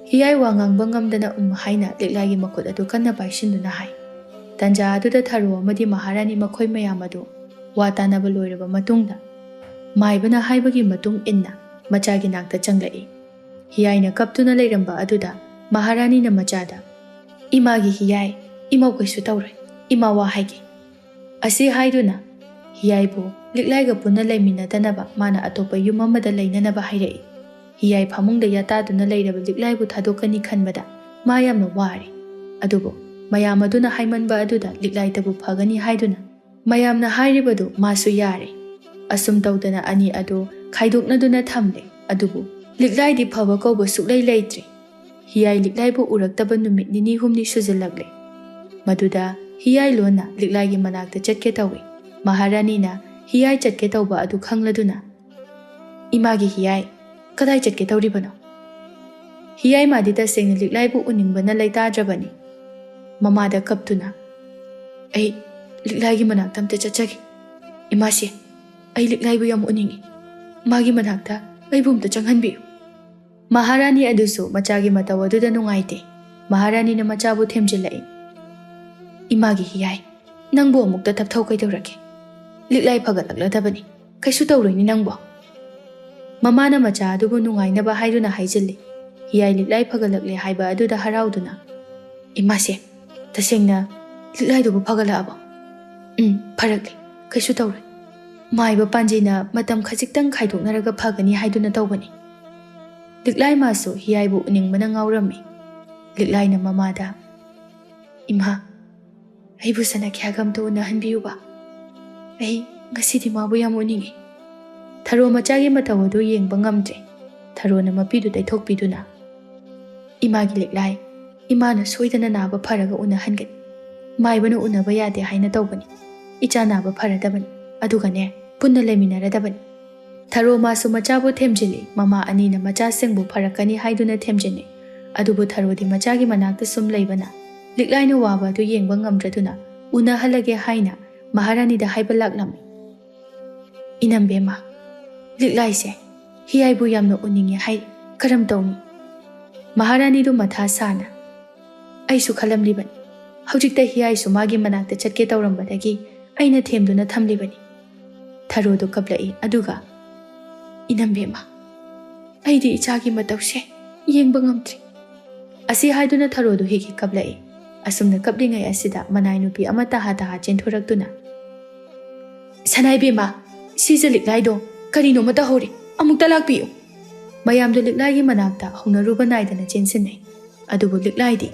ꯍꯤꯌꯥꯏ ꯋꯥ ꯉꯥꯡꯕ ꯉꯝꯗꯅ ꯎꯝ ꯍꯥꯏꯅ ꯂꯤꯛꯂꯥꯏꯒꯤ ꯃꯈꯨꯠ ꯑꯗꯨ ꯀꯟꯅ ꯄꯥꯏꯁꯤꯟꯗꯨꯅ ꯍꯥꯏ꯫ ꯇꯟꯖꯥ ꯑꯗꯨꯗ ꯊꯔꯣ ꯑꯃꯗꯤ ꯃꯍꯥꯔꯥꯅꯤ ꯃꯈꯣꯏ ꯃꯌꯥꯝ ꯑꯗꯨ ꯋꯥ ꯇꯥꯅꯕ ꯂꯣꯏꯔꯕ ꯃꯇꯨꯡꯗ, ꯃꯥꯏꯕꯅ ꯍꯥꯏꯕꯒꯤ ꯃꯇꯨꯡ ꯏꯟꯅ ꯃꯆꯥꯒꯤ ꯅꯥꯛꯇ ꯆꯪꯂꯛꯏ꯫ ꯍꯤꯌꯥꯏꯅ ꯀꯞꯇꯨꯅ ꯂꯩꯔꯝꯕ ꯑꯗꯨꯗ ꯃꯍꯥꯔꯥꯅꯤꯅ ꯃꯆꯥꯗ, "ꯏꯃꯥꯒꯤ ꯍꯤꯌꯥꯏ, ꯏꯃꯧ ꯀꯩꯁꯨ ꯇꯧꯔꯣꯏ, ꯏꯃꯥ ꯋꯥ ꯍꯥꯏꯒꯦ꯫" ꯑꯁꯤ ꯍꯥꯏꯗꯨꯅ ꯍꯤꯌꯥꯏꯕꯨ ꯂꯤꯛꯂꯥꯏꯒ ꯄꯨꯟꯅ ꯂꯩꯃꯤꯟꯅꯗꯅꯕ ꯃꯥꯅ ꯑꯇꯣꯞꯄ ꯌꯨꯝ ꯑꯃꯗ ꯂꯩꯅꯅꯕ ꯍꯥꯏꯔꯛꯏ꯫ ꯍꯤꯌꯥꯏ ꯐꯃꯨꯡꯗ ꯌꯥꯇꯥꯗꯨꯅ ꯂꯩꯔꯕ ꯂꯤꯛꯂꯥꯏꯕꯨ ꯊꯥꯗꯣꯛꯀꯅꯤ ꯈꯟꯕꯗ ꯃꯥ ꯌꯥꯝꯅ ꯋꯥꯔꯦ꯫ ꯑꯗꯨꯕꯨ ꯃꯌꯥꯝ ꯑꯗꯨꯅ ꯍꯥꯏꯃꯟꯕ ꯑꯗꯨꯗ ꯂꯤꯛꯂꯥꯏꯇꯕꯨ ꯐꯒꯅꯤ ꯍꯥꯏꯗꯨꯅ ꯃꯌꯥꯝꯅ ꯍꯥꯏꯔꯤꯕꯗꯨ ꯃꯥꯁꯨ ꯌꯥꯔꯦ꯫ ꯑꯁꯨꯝ ꯇꯧꯗꯅ ꯑꯅꯤ ꯑꯗꯨ ꯈꯥꯏꯗꯣꯛꯅꯗꯨꯅ ꯊꯝꯂꯦ꯫ ꯑꯗꯨꯕꯨ ꯂꯤꯛꯂꯥꯏꯗꯤ ꯐꯕ ꯀꯧꯕ ꯁꯨꯛꯂꯩ ꯂꯩꯇ꯭ꯔꯦ꯫ ꯍꯤꯌꯥꯏ ꯂꯤꯛꯂꯥꯏꯕꯨ ꯎꯔꯛꯇꯕ ꯅꯨꯃꯤꯠ ꯅꯤꯅꯤ ꯍꯨꯝꯅꯤ ꯁꯨꯖꯤꯜꯂꯛꯂꯦ꯫ ꯃꯗꯨꯗ ꯍꯤꯌꯥꯏ ꯂꯣꯟꯅ ꯂꯤꯛꯂꯥꯏꯒꯤ ꯃꯅꯥꯛꯇ ꯆꯠꯀꯦ ꯇꯧꯏ꯫ ꯃꯍꯥꯔꯥꯅꯤꯅ ꯍꯤꯌꯥꯏ ꯆꯠꯀꯦ ꯇꯧꯕ ꯑꯗꯨ ꯈꯪꯂꯗꯨꯅ, "ꯏꯃꯥꯒꯤ ꯍꯤꯌꯥꯏ, ꯀꯗꯥꯏ ꯆꯠꯀꯦ ꯇꯧꯔꯤꯕꯅꯣ?" ꯍꯤꯌꯥꯏ ꯃꯥꯗꯤ ꯇꯁꯦꯡꯅ ꯂꯤꯛꯂꯥꯏꯕꯨ ꯎꯅꯤꯡꯕꯅ ꯂꯩꯇꯥꯗ꯭ꯔꯕꯅꯤ꯫ ꯃꯃꯥꯗ ꯀꯞꯇꯨꯅ, "ꯑꯩ ꯂꯤꯛꯂꯥꯏꯒꯤ ꯃꯅꯥꯛꯇ ꯑꯝꯇ ꯆꯠꯆꯒꯦ꯫ ꯏꯃꯥꯁꯦ, ꯑꯩ ꯂꯤꯛꯂꯥꯏꯕꯨ ꯌꯥꯝ ꯎꯅꯤꯡꯏ꯫ ꯃꯥꯒꯤ ꯃꯅꯥꯛꯇ ꯑꯩꯕꯨ ꯑꯝꯇ ꯆꯪꯍꯟꯕꯤꯌꯨ꯫" ꯃꯍꯥꯔꯥꯅꯤ ꯑꯗꯨꯁꯨ ꯃꯆꯥꯒꯤ ꯃꯇꯧ ꯑꯗꯨꯗ ꯅꯨꯡꯉꯥꯏꯇꯦ꯫ ꯃꯍꯥꯔꯥꯅꯤꯅ ꯃꯆꯥꯕꯨ ꯊꯦꯝꯖꯤꯜꯂꯛꯏ꯫ "ꯏꯃꯥꯒꯤ ꯍꯤꯌꯥꯏ, ꯅꯪꯕꯨ ꯑꯃꯨꯛꯇ ꯇꯞꯊꯧ ꯀꯩꯗꯧꯔꯒꯦ? ꯂꯤꯛꯂꯥꯏ ꯐꯒꯠꯂꯛꯂꯗꯕꯅꯤ, ꯀꯩꯁꯨ ꯇꯧꯔꯣꯏꯅꯤ ꯅꯪꯕꯨ꯫" ꯃꯃꯥꯅ ꯃꯆꯥ ꯑꯗꯨꯕꯨ ꯅꯨꯡꯉꯥꯏꯅꯕ ꯍꯥꯏꯗꯨꯅ ꯍꯥꯏꯖꯤꯜꯂꯤ꯫ ꯍꯤꯌꯥꯏ ꯂꯤꯛꯂꯥꯏ ꯐꯒꯠꯂꯛꯂꯦ ꯍꯥꯏꯕ ꯑꯗꯨꯗ ꯍꯔꯥꯎꯗꯨꯅ, "ꯏꯃꯥꯁꯦ, ꯇꯁꯦꯡꯅ ꯂꯤꯛꯂꯥꯏꯗꯨꯕꯨ ꯐꯒꯠꯂꯛꯂꯕꯣ?" "ꯎꯝ, ꯐꯔꯛꯂꯦ, ꯀꯩꯁꯨ ꯇꯧꯔꯣꯏ꯫ ꯃꯥꯏꯕ ꯄꯥꯟꯖꯤꯅ ꯃꯇꯝ ꯈꯖꯤꯛꯇꯪ ꯈꯥꯏꯗꯣꯛꯅꯔꯒ ꯐꯒꯅꯤ ꯍꯥꯏꯗꯨꯅ ꯇꯧꯕꯅꯤ꯫" ꯂꯤꯛꯂꯥꯏ ꯃꯥꯁꯨ ꯍꯤꯌꯥꯏꯕꯨ ꯎꯅꯤꯡꯕꯅ ꯉꯥꯎꯔꯝꯃꯤ꯫ ꯂꯤꯛꯂꯥꯏꯅ ꯃꯃꯥꯗ, "ꯏꯃꯥ, ꯑꯩꯕꯨ ꯁꯅꯥꯈ꯭ꯌꯥꯒ ꯑꯝꯇ ꯎꯅꯍꯟꯕꯤꯌꯨꯕ꯫ ꯑꯩ ꯉꯁꯤꯗꯤ ꯃꯥꯕꯨ ꯌꯥꯝ ꯎꯅꯤꯡꯏ꯫" ꯊꯔꯣ ꯃꯆꯥꯒꯤ ꯃꯇꯧ ꯑꯗꯨ ꯌꯦꯡꯕ ꯉꯝꯗ꯭ꯔꯦ꯫ ꯊꯔꯣꯅ ꯃꯄꯤꯗꯨ ꯇꯩꯊꯣꯛꯄꯤꯗꯨꯅ, "ꯏꯃꯥꯒꯤ ꯂꯤꯛꯂꯥꯏ, ꯏꯃꯥꯅ ꯁꯣꯏꯗꯅ ꯅꯥꯕ ꯐꯔꯒ ꯎꯅꯍꯟꯒꯅꯤ꯫ ꯃꯥꯏꯕꯅ ꯎꯅꯕ ꯌꯥꯗꯦ ꯍꯥꯏꯅ ꯇꯧꯕꯅꯤ꯫ ꯏꯆꯥ ꯅꯥꯕ ꯐꯔꯗꯕꯅꯤ, ꯑꯗꯨꯒꯅꯦ, ꯄꯨꯟꯅ ꯂꯩꯃꯤꯟꯅꯔꯗꯕꯅꯤ꯫" ꯊꯔꯣ ꯃꯥꯁꯨ ꯃꯆꯥꯕꯨ ꯊꯦꯝꯖꯤꯜꯂꯤ꯫ ꯃꯃꯥ ꯑꯅꯤꯅ ꯃꯆꯥꯁꯤꯡꯕꯨ ꯐꯔꯛꯀꯅꯤ ꯍꯥꯏꯗꯨꯅ ꯊꯦꯝꯖꯤꯟꯅꯩ꯫ ꯑꯗꯨꯕꯨ ꯊꯔꯣꯗꯤ ꯃꯆꯥꯒꯤ ꯃꯅꯥꯛꯇ ꯁꯨꯝ ꯂꯩꯕꯅ ꯂꯤꯛꯂꯥꯏꯅ ꯋꯥꯕ ꯑꯗꯨ ꯌꯦꯡꯕ ꯉꯝꯗ꯭ꯔꯗꯨꯅ ꯎꯅꯍꯜꯂꯒꯦ ꯍꯥꯏꯅ ꯃꯍꯥꯔꯥꯅꯤꯗ ꯍꯥꯏꯕ ꯂꯥꯛꯂꯝꯃꯤ꯫ "ꯏꯅꯝꯕꯦꯝꯃ, ꯂꯤꯛꯂꯥꯏꯁꯦ ꯍꯤꯌꯥꯏꯕꯨ ꯌꯥꯝꯅ ꯎꯅꯤꯡꯉꯦ ꯍꯥꯏ, ꯀꯔꯝ ꯇꯧꯅꯤ?" ꯃꯍꯥꯔꯥꯅꯤꯗꯨ ꯃꯊꯥ ꯁꯥꯅ, "ꯑꯩꯁꯨ ꯈꯜꯂꯝꯂꯤꯕꯅꯤ꯫ ꯍꯧꯖꯤꯛꯇ ꯍꯤꯌꯥꯏꯁꯨ ꯃꯥꯒꯤ ꯃꯅꯥꯛꯇ ꯆꯠꯀꯦ ꯇꯧꯔꯝꯕꯗꯒꯤ ꯑꯩꯅ ꯊꯦꯝꯗꯨꯅ ꯊꯝꯂꯤꯕꯅꯤ꯫" ꯊꯔꯣꯗꯨ ꯀꯞꯂꯛꯏ, ꯑꯗꯨꯒ, "ꯏꯅꯝꯕꯦꯝꯃ, ꯑꯩꯗꯤ ꯏꯆꯥꯒꯤ ꯃꯇꯧꯁꯦ ꯌꯦꯡꯕ ꯉꯝꯗ꯭ꯔꯦ꯫" ꯑꯁꯤ ꯍꯥꯏꯗꯨꯅ ꯊꯔꯣꯗꯨ ꯍꯤꯒꯤ ꯀꯞꯂꯛꯏ꯫ ꯑꯁꯨꯝꯅ ꯀꯞꯂꯤꯉꯩ ꯑꯁꯤꯗ ꯃꯅꯥꯏ ꯅꯨꯄꯤ ꯑꯃ ꯇꯍꯥ ꯇꯍꯥ ꯆꯦꯟꯊꯣꯔꯛꯇꯨꯅ, "ꯁꯅꯥꯏꯕꯦꯝꯃ, ꯁꯤꯖ ꯂꯤꯛꯂꯥꯏꯗꯣ ꯀꯔꯤꯅꯣꯃ ꯇꯧꯍꯧꯔꯦ, ꯑꯃꯨꯛꯇ ꯂꯥꯛꯄꯤꯌꯨ꯫" ꯃꯌꯥꯝꯗꯨ ꯂꯤꯛꯂꯥꯏꯒꯤ ꯃꯅꯥꯛꯇ ꯍꯧꯅꯔꯨꯕ ꯅꯥꯏꯗꯅ ꯆꯦꯟꯁꯤꯟꯅꯩ꯫ ꯑꯗꯨꯕꯨ ꯂꯤꯛꯂꯥꯏꯗꯤ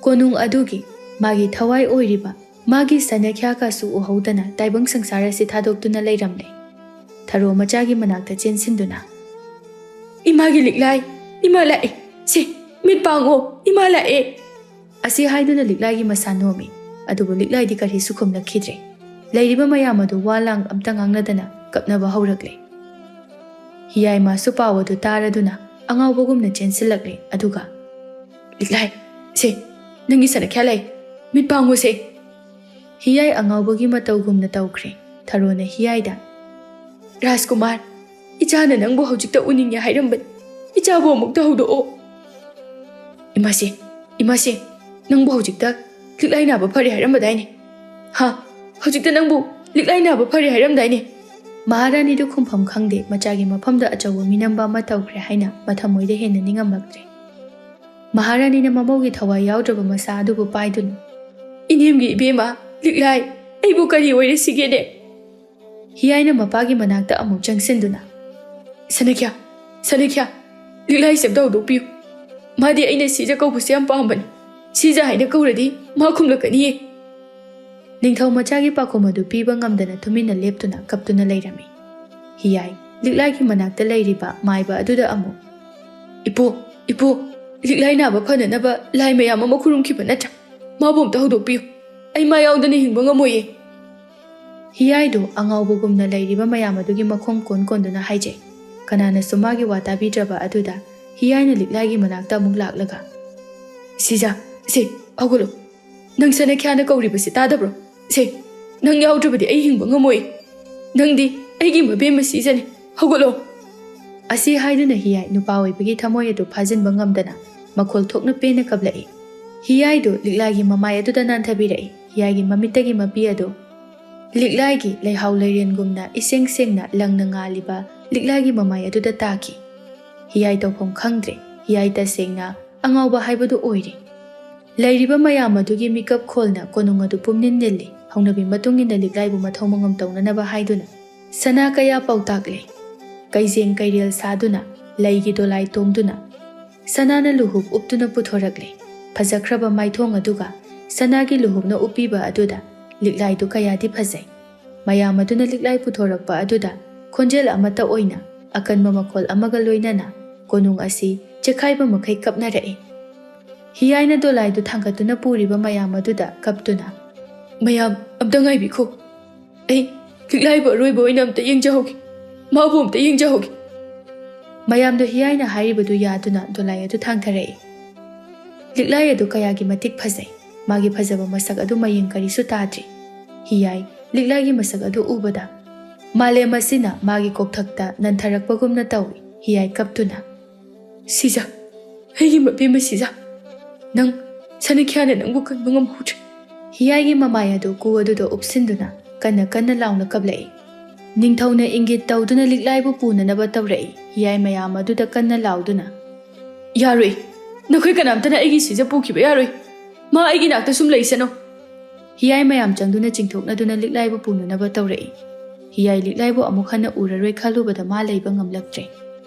ꯀꯣꯅꯨꯡ ꯑꯗꯨꯒꯤ ꯃꯥꯒꯤ ꯊꯋꯥꯏ ꯑꯣꯏꯔꯤꯕ ꯃꯥꯒꯤ ꯁꯅꯈ꯭ꯌꯥꯀꯥꯁꯨ ꯎꯍꯧꯗꯅ ꯇꯥꯏꯕꯪ ꯁꯪꯁꯥꯔ ꯑꯁꯤ ꯊꯥꯗꯣꯛꯇꯨꯅ ꯂꯩꯔꯝꯂꯦ꯫ ꯊꯔꯣ ꯃꯆꯥꯒꯤ ꯃꯅꯥꯛꯇ ꯆꯦꯟꯁꯤꯟꯗꯨꯅ, "ꯏꯃꯥꯒꯤ ꯂꯤꯛꯂꯥꯏ, ꯏꯃꯥ ꯂꯥꯛꯑꯦ, ꯁꯦ, ꯃꯤꯠ ꯄꯥꯡꯉꯣ, ꯏꯃꯥ ꯂꯥꯛꯑꯦ!" ꯑꯁꯤ ꯍꯥꯏꯗꯨꯅ ꯂꯤꯛꯂꯥꯏꯒꯤ ꯃꯁꯥ ꯅꯣꯝꯃꯤ꯫ ꯑꯗꯨꯕꯨ ꯂꯤꯛꯂꯥꯏꯗꯤ ꯀꯔꯤꯁꯨ ꯈꯨꯝꯂꯛꯈꯤꯗ꯭ꯔꯦ꯫ ꯂꯩꯔꯤꯕ ꯃꯌꯥꯝ ꯑꯗꯨ ꯋꯥ ꯂꯥꯡ ꯑꯝꯇ ꯉꯥꯡꯅꯗꯅ ꯀꯞꯅꯕ ꯍꯧꯔꯛꯂꯦ꯫ ꯍꯤꯌꯥꯏ ꯃꯥꯁꯨ ꯄꯥꯎ ꯑꯗꯨ ꯇꯥꯔꯗꯨꯅ ꯑꯉꯥꯎꯕꯒꯨꯝꯅ ꯆꯦꯟꯁꯤꯜꯂꯛꯂꯦ, ꯑꯗꯨꯒ, "ꯂꯤꯛꯂꯥꯏ, ꯁꯦ, ꯅꯪꯒꯤ ꯁꯅꯈ꯭ꯌꯥ ꯂꯩ, ꯃꯤꯠ ꯄꯥꯡꯉꯨꯁꯦ!" ꯍꯤꯌꯥꯏ ꯑꯉꯥꯎꯕꯒꯤ ꯃꯇꯧꯒꯨꯝꯅ ꯇꯧꯈ꯭ꯔꯦ꯫ ꯊꯔꯣꯅ ꯍꯤꯌꯥꯏꯗ, "ꯔꯥꯖꯀꯨꯃꯥꯔ, ꯏꯆꯥꯅ ꯅꯪꯕꯨ ꯍꯧꯖꯤꯛꯇ ꯎꯅꯤꯡꯉꯦ ꯍꯥꯏꯔꯝꯕꯅꯤ꯫ ꯏꯆꯥꯕꯨ ꯑꯃꯨꯛꯇ ꯍꯧꯗꯣꯛꯑꯣ꯫" "ꯏꯃꯥꯁꯦ, ꯏꯃꯥꯁꯦ, ꯅꯪꯕꯨ ꯍꯧꯖꯤꯛꯇ ꯂꯤꯛꯂꯥꯏ ꯅꯥꯕ ꯐꯔꯦ ꯍꯥꯏꯔꯝꯕꯗꯥꯏꯅꯦ? ꯍꯥ? ꯍꯧꯖꯤꯛꯇ ꯅꯪꯕꯨ ꯂꯤꯛꯂꯥꯏ ꯅꯥꯕ ꯐꯔꯦ ꯍꯥꯏꯔꯝꯗꯥꯏꯅꯦ?" ꯃꯍꯥꯔꯥꯅꯤꯗꯨ ꯈꯨꯝꯐꯝ ꯈꯪꯗꯦ, ꯃꯆꯥꯒꯤ ꯃꯐꯝꯗ ꯑꯆꯧꯕ ꯃꯤꯅꯝꯕ ꯑꯃ ꯇꯧꯈ꯭ꯔꯦ ꯍꯥꯏꯅ ꯃꯊꯃꯣꯏꯗ ꯍꯦꯟꯅ ꯅꯤꯡꯉꯝꯂꯛꯇ꯭ꯔꯦ꯫ ꯃꯍꯥꯔꯥꯅꯤꯅ ꯃꯃꯧꯒꯤ ꯊꯋꯥꯏ ꯌꯥꯎꯗ꯭ꯔꯕ ꯃꯁꯥ ꯑꯗꯨꯕꯨ ꯄꯥꯏꯗꯨꯅ, "ꯏꯅꯦꯝꯒꯤ ꯏꯕꯦꯝꯃ, ꯂꯤꯛꯂꯥꯏ, ꯑꯩꯕꯨ ꯀꯔꯤ ꯑꯣꯏꯔꯁꯤꯒꯦꯅꯦ?" ꯍꯤꯌꯥꯏꯅ ꯃꯄꯥꯒꯤ ꯃꯅꯥꯛꯇ ꯑꯃꯨꯛ ꯆꯪꯁꯤꯟꯗꯨꯅ, "ꯁꯅꯈ꯭ꯌꯥ, ꯁꯅꯈ꯭ꯌꯥ, ꯂꯤꯛꯂꯥꯏꯁꯦ ꯑꯝꯇ ꯍꯧꯗꯣꯛꯄꯤꯌꯨ꯫ ꯃꯥꯗꯤ ꯑꯩꯅ ꯁꯤꯖ ꯀꯧꯕꯁꯦ ꯌꯥꯝ ꯄꯥꯝꯕꯅꯤ꯫ ꯁꯤꯖ ꯍꯥꯏꯅ ꯀꯧꯔꯗꯤ ꯃꯥ ꯈꯨꯝꯂꯛꯀꯅꯤꯌꯦ꯫" ꯅꯤꯡꯊꯧ ꯃꯆꯥꯒꯤ ꯄꯥꯎꯈꯨꯝ ꯑꯗꯨ ꯄꯤꯕ ꯉꯝꯗꯅ ꯇꯨꯃꯤꯟꯅ ꯂꯦꯞꯇꯨꯅ ꯀꯞꯇꯨꯅ ꯂꯩꯔꯝꯃꯤ꯫ ꯍꯤꯌꯥꯏ, ꯂꯤꯛꯂꯥꯏꯒꯤ ꯃꯅꯥꯛꯇ ꯂꯩꯔꯤꯕ ꯃꯥꯏꯕ ꯑꯗꯨꯗ ꯑꯃꯨꯛ, "ꯏꯄꯨ, ꯏꯄꯨ, ꯂꯤꯛꯂꯥꯏ ꯅꯥꯕ ꯐꯅꯅꯕ ꯂꯥꯏ ꯃꯌꯥꯝ ꯑꯃ ꯈꯨꯔꯨꯝꯈꯤꯕ ꯅꯠꯇ꯭ꯔꯥ? ꯃꯥꯕꯨ ꯑꯝꯇ ꯍꯧꯗꯣꯛꯄꯤꯌꯨ꯫ ꯑꯩ ꯃꯥ ꯌꯥꯎꯗꯅ ꯍꯤꯡꯕ ꯉꯝꯃꯣꯏꯌꯦ꯫" ꯍꯤꯌꯥꯏꯗꯨ ꯑꯉꯥꯎꯕꯒꯨꯝꯅ ꯂꯩꯔꯤꯕ ꯃꯌꯥꯝ ꯑꯗꯨꯒꯤ ꯃꯈꯣꯡ ꯀꯣꯟ ꯀꯣꯟꯗꯨꯅ ꯍꯥꯏꯖꯩ꯫ ꯀꯅꯥꯅꯁꯨ ꯃꯥꯒꯤ ꯋꯥ ꯇꯥꯕꯤꯗ꯭ꯔꯕ ꯑꯗꯨꯗ ꯍꯤꯌꯥꯏꯅ ꯂꯤꯛꯂꯥꯏꯒꯤ ꯃꯅꯥꯛꯇ ꯑꯃꯨꯛ ꯂꯥꯛꯂꯒ, "ꯁꯤꯖ, ꯁꯦ, ꯍꯧꯒꯠꯂꯣ꯫ ꯅꯪ ꯁꯅꯈ꯭ꯌꯥꯅ ꯀꯧꯔꯤꯕꯁꯤ ꯇꯥꯗꯕ꯭ꯔꯣ? ꯁꯦ, ꯅꯪ ꯌꯥꯎꯗ꯭ꯔꯕꯗꯤ ꯑꯩ ꯍꯤꯡꯕ ꯉꯝꯃꯣꯏ꯫ ꯅꯪꯗꯤ ꯑꯩꯒꯤ ꯃꯕꯦꯝꯃ ꯁꯤꯖꯅꯤ꯫ ꯍꯧꯒꯠꯂꯣ꯫" ꯑꯁꯤ ꯍꯥꯏꯗꯨꯅ ꯍꯤꯌꯥꯏ ꯅꯨꯄꯥ ꯑꯣꯏꯕꯒꯤ ꯊꯃꯣꯏ ꯑꯗꯨ ꯐꯥꯖꯤꯟꯕ ꯉꯝꯗꯅ ꯃꯈꯣꯜ ꯊꯣꯛꯅ ꯄꯦꯟꯅ ꯀꯞꯂꯛꯏ꯫ ꯍꯤꯌꯥꯏꯗꯨ ꯂꯤꯛꯂꯥꯏꯒꯤ ꯃꯃꯥꯏ ꯑꯗꯨꯗ ꯅꯥꯟꯊꯕꯤꯔꯛꯏ꯫ ꯍꯤꯌꯥꯏꯒꯤ ꯃꯃꯤꯠꯇꯒꯤ ꯃꯄꯤ ꯑꯗꯨ ꯂꯤꯛꯂꯥꯏꯒꯤ ꯂꯩꯍꯥꯎ ꯂꯩꯔꯦꯟꯒꯨꯝꯅ ꯏꯁꯦꯡ ꯁꯦꯡꯅ ꯂꯪꯅ ꯉꯥꯜꯂꯤꯕ ꯂꯤꯛꯂꯥꯏꯒꯤ ꯃꯃꯥꯏ ꯑꯗꯨꯗ ꯇꯥꯈꯤ꯫ ꯍꯤꯌꯥꯏ ꯇꯧꯐꯝ ꯈꯪꯗ꯭ꯔꯦ꯫ ꯍꯤꯌꯥꯏ ꯇꯁꯦꯡꯅ ꯑꯉꯥꯎꯕ ꯍꯥꯏꯕꯗꯨ ꯑꯣꯏꯔꯦ꯫ ꯂꯩꯔꯤꯕ ꯃꯌꯥꯝ ꯑꯗꯨꯒꯤ ꯃꯤꯀꯞ ꯈꯣꯜꯅ ꯀꯣꯅꯨꯡ ꯑꯗꯨ ꯄꯨꯝꯅꯤꯟ ꯅꯤꯜꯂꯤ꯫ ꯍꯧꯅꯕꯤ ꯃꯇꯨꯡ ꯏꯟꯅ ꯂꯤꯛꯂꯥꯏꯕꯨ ꯃꯊꯧ ꯃꯉꯝ ꯇꯧꯅꯅꯕ ꯍꯥꯏꯗꯨꯅ ꯁꯅꯥ ꯀꯌꯥ ꯄꯥꯎꯇꯥꯛꯂꯦ꯫ ꯀꯩꯖꯦꯡ ꯀꯩꯔꯦꯜ ꯁꯥꯗꯨꯅ, ꯂꯩꯒꯤ ꯗꯣꯂꯥꯏ ꯇꯣꯡꯗꯨꯅ, ꯁꯅꯥꯅ ꯂꯨꯍꯨꯞ ꯎꯞꯇꯨꯅ ꯄꯨꯊꯣꯔꯛꯂꯦ꯫ ꯐꯖꯈ꯭ꯔꯕ ꯃꯥꯏꯊꯣꯡ ꯑꯗꯨꯒ ꯁꯅꯥꯒꯤ ꯂꯨꯍꯨꯞꯅ ꯎꯞꯄꯤꯕ ꯑꯗꯨꯗ ꯂꯤꯛꯂꯥꯏꯗꯨ ꯀꯌꯥꯗꯤ ꯐꯖꯩ꯫ ꯃꯌꯥꯝ ꯑꯗꯨꯅ ꯂꯤꯛꯂꯥꯏ ꯄꯨꯊꯣꯔꯛꯄ ꯑꯗꯨꯗ ꯈꯣꯟꯖꯦꯜ ꯑꯃꯠꯇ ꯑꯣꯏꯅ ꯑꯀꯟꯕ ꯃꯈꯣꯜ ꯑꯃꯒ ꯂꯣꯏꯅꯅ ꯀꯣꯅꯨꯡ ꯑꯁꯤ ꯆꯦꯈꯥꯏꯕ ꯃꯈꯩ ꯀꯞꯅꯔꯛꯏ꯫ ꯍꯤꯌꯥꯏꯅ ꯗꯣꯂꯥꯏꯗꯨ ꯊꯥꯡꯒꯠꯇꯨꯅ ꯄꯨꯔꯤꯕ ꯃꯌꯥꯝ ꯑꯗꯨꯗ ꯀꯞꯇꯨꯅ, "ꯃꯌꯥꯝ ꯑꯝꯇ ꯉꯥꯏꯕꯤꯈꯣ꯫ ꯑꯩ ꯂꯤꯛꯂꯥꯏꯕꯨ ꯑꯔꯣꯏꯕ ꯑꯣꯏꯅ ꯑꯝꯇ ꯌꯦꯡꯖꯍꯧꯒꯦ꯫ ꯃꯥꯕꯨ ꯑꯝꯇ ꯌꯦꯡꯖꯍꯧꯒꯦ꯫" ꯃꯌꯥꯝꯗꯣ ꯍꯤꯌꯥꯏꯅ ꯍꯥꯏꯔꯤꯕꯗꯨ ꯌꯥꯗꯨꯅ ꯗꯣꯂꯥꯏ ꯑꯗꯨ ꯊꯥꯡꯊꯔꯛꯏ꯫ ꯂꯤꯛꯂꯥꯏ ꯑꯗꯨ ꯀꯌꯥꯒꯤ ꯃꯇꯤꯛ ꯐꯖꯩ꯫ ꯃꯥꯒꯤ ꯐꯖꯕ ꯃꯁꯛ ꯑꯗꯨ ꯃꯌꯦꯡ ꯀꯔꯤꯁꯨ ꯇꯥꯗ꯭ꯔꯤ꯫ ꯍꯤꯌꯥꯏ ꯂꯤꯛꯂꯥꯏꯒꯤ ꯃꯁꯛ ꯑꯗꯨ ꯎꯕꯗ ꯃꯥꯂꯦꯝ ꯑꯁꯤꯅ ꯃꯥꯒꯤ ꯀꯣꯛꯊꯛꯇ ꯅꯟꯊꯔꯛꯄꯒꯨꯝꯅ ꯇꯧꯏ꯫ ꯍꯤꯌꯥꯏ ꯀꯞꯇꯨꯅ, "ꯁꯤꯖ, ꯑꯩꯒꯤ ꯃꯕꯦꯝꯃ ꯁꯤꯖ, ꯅꯪ, ꯁꯅꯈ꯭ꯌꯥꯅ ꯅꯪꯕꯨ ꯀꯟꯕ ꯉꯝꯍꯧꯗ꯭ꯔꯦ꯫" ꯍꯤꯌꯥꯏꯒꯤ ꯃꯃꯥꯏ ꯑꯗꯨ ꯀꯨ ꯑꯗꯨꯗ ꯎꯞꯁꯤꯟꯗꯨꯅ ꯀꯟꯅ ꯀꯟꯅ ꯂꯥꯎꯅ ꯀꯞꯂꯛꯏ꯫ ꯅꯤꯡꯊꯧꯅ ꯏꯪꯒꯤꯠ ꯇꯧꯗꯨꯅ ꯂꯤꯛꯂꯥꯏꯕꯨ ꯄꯨꯅꯅꯕ ꯇꯧꯔꯛꯏ꯫ ꯍꯤꯌꯥꯏ ꯃꯌꯥꯝ ꯑꯗꯨꯗ ꯀꯟꯅ ꯂꯥꯎꯗꯨꯅ, "ꯌꯥꯔꯣꯏ! ꯅꯈꯣꯏ ꯀꯅꯥꯝꯇꯅ ꯑꯩꯒꯤ ꯁꯤꯖ ꯄꯨꯈꯤꯕ ꯌꯥꯔꯣꯏ꯫ ꯃꯥ ꯑꯩꯒꯤ ꯅꯥꯛꯇ ꯁꯨꯝ ꯂꯩꯁꯅꯨ꯫" ꯍꯤꯌꯥꯏ ꯃꯌꯥꯝ ꯆꯪꯗꯨꯅ ꯆꯤꯡꯊꯣꯛꯅꯗꯨꯅ ꯂꯤꯛꯂꯥꯏꯕꯨ ꯄꯨꯅꯅꯕ ꯇꯧꯔꯛꯏ꯫ ꯍꯤꯌꯥꯏ ꯂꯤꯛꯂꯥꯏꯕꯨ ꯑꯃꯨꯛ ꯍꯟꯅ ꯎꯔꯔꯣꯏ ꯈꯜꯂꯨꯕꯗ ꯃꯥ ꯂꯩꯕ ꯉꯝꯂꯛꯇ꯭ꯔꯦ꯫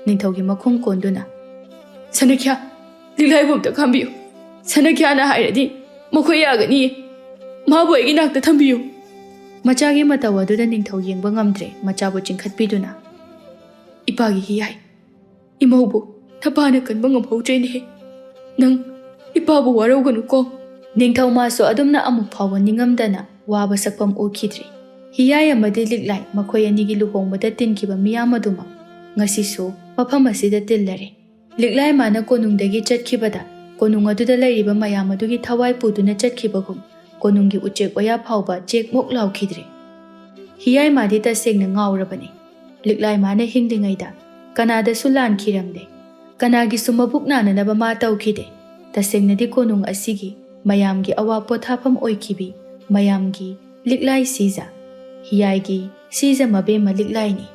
ꯅꯤꯡꯊꯧꯒꯤ ꯃꯈꯣꯡ ꯀꯣꯟꯗꯨꯅ, "ꯁꯅꯈ꯭ꯌꯥ, ꯂꯤꯛꯂꯥꯏꯕꯨ ꯑꯝꯇ ꯈꯥꯝꯕꯤꯌꯨ꯫ ꯁꯅꯈ꯭ꯌꯥꯅ ꯍꯥꯏꯔꯗꯤ ꯃꯈꯣꯏ ꯌꯥꯒꯅꯤꯌꯦ꯫ ꯃꯥꯕꯨ ꯑꯩꯒꯤ ꯅꯥꯛꯇ ꯊꯝꯕꯤꯌꯨ꯫" ꯃꯆꯥꯒꯤ ꯃꯇꯧ ꯑꯗꯨꯗ ꯅꯤꯡꯊꯧ ꯌꯦꯡꯕ ꯉꯝꯗ꯭ꯔꯦ꯫ ꯃꯆꯥꯕꯨ ꯆꯤꯡꯈꯠꯄꯤꯗꯨꯅ, ꯏꯄꯥꯒꯤ ꯍꯤꯌꯥꯏ꯫ ꯏꯃꯧꯕꯨ ꯅꯄꯥꯅ ꯀꯟꯕ ꯉꯝꯍꯧꯗ꯭ꯔꯦꯅꯦꯍꯦ꯫ ꯅꯪ ꯏꯄꯥꯕꯨ ꯋꯥꯔꯧꯒꯅꯨꯀꯣ꯫ ꯅꯤꯡꯊꯧ ꯃꯥꯁꯨ ꯑꯗꯨꯝꯅ ꯑꯃꯨꯛ ꯐꯥꯎꯕ ꯅꯤꯡꯉꯝꯗꯅ ꯋꯥꯕ ꯁꯛꯐꯝ ꯎꯈꯤꯗ꯭ꯔꯦ꯫ ꯍꯤꯌꯥꯏ ꯑꯃꯗꯤ ꯂꯤꯛꯂꯥꯏ ꯃꯈꯣꯏ ꯑꯅꯤꯒꯤ ꯂꯨꯍꯣꯡꯕꯗ ꯇꯤꯟꯈꯤꯕ ꯃꯤꯌꯥꯝ ꯑꯗꯨꯃꯛ ꯉꯁꯤꯁꯨ ꯃꯐꯝ ꯑꯁꯤꯗ ꯇꯤꯜꯂꯔꯦ꯫ ꯂꯤꯛꯂꯥꯏ ꯃꯥꯅ ꯀꯣꯅꯨꯡꯗꯒꯤ ꯆꯠꯈꯤꯕꯗ ꯀꯣꯅꯨꯡ ꯑꯗꯨꯗ ꯂꯩꯔꯤꯕ ꯃꯌꯥꯝ ꯑꯗꯨꯒꯤ ꯊꯋꯥꯏ ꯄꯨꯗꯨꯅ ꯆꯠꯈꯤꯕꯒꯨꯝ ꯀꯣꯅꯨꯡꯒꯤ ꯎꯆꯦꯛ ꯋꯥꯌꯥ ꯐꯥꯎꯕ ꯆꯦꯛ ꯃꯣꯛ ꯂꯥꯎꯈꯤꯗ꯭ꯔꯦ꯫ ꯍꯤꯌꯥꯏ ꯃꯥꯗꯤ ꯇꯁꯦꯡꯅ ꯉꯥꯎꯔꯕꯅꯤ꯫ ꯂꯤꯛꯂꯥꯏ ꯃꯥꯅ ꯍꯤꯡꯂꯤꯉꯩꯗ ꯀꯅꯥꯗꯁꯨ ꯂꯥꯟꯈꯤꯔꯝꯗꯦ꯫ ꯀꯅꯥꯒꯤꯁꯨ ꯃꯕꯨꯛ ꯅꯥꯅꯅꯕ ꯃꯥ ꯇꯧꯈꯤꯗꯦ꯫ ꯇꯁꯦꯡꯅꯗꯤ ꯀꯣꯅꯨꯡ ꯑꯁꯤꯒꯤ ꯃꯌꯥꯝꯒꯤ ꯑꯋꯥ ꯄꯣꯊꯥꯐꯝ ꯑꯣꯏꯈꯤꯕꯤ ꯃꯌꯥꯝꯒꯤ ꯂꯤꯛꯂꯥꯏ ꯁꯤꯖ, ꯍꯤꯌꯥꯏꯒꯤ ꯁꯤꯖ ꯃꯕꯦꯝꯃ ꯂꯤꯛꯂꯥꯏꯅꯤ꯫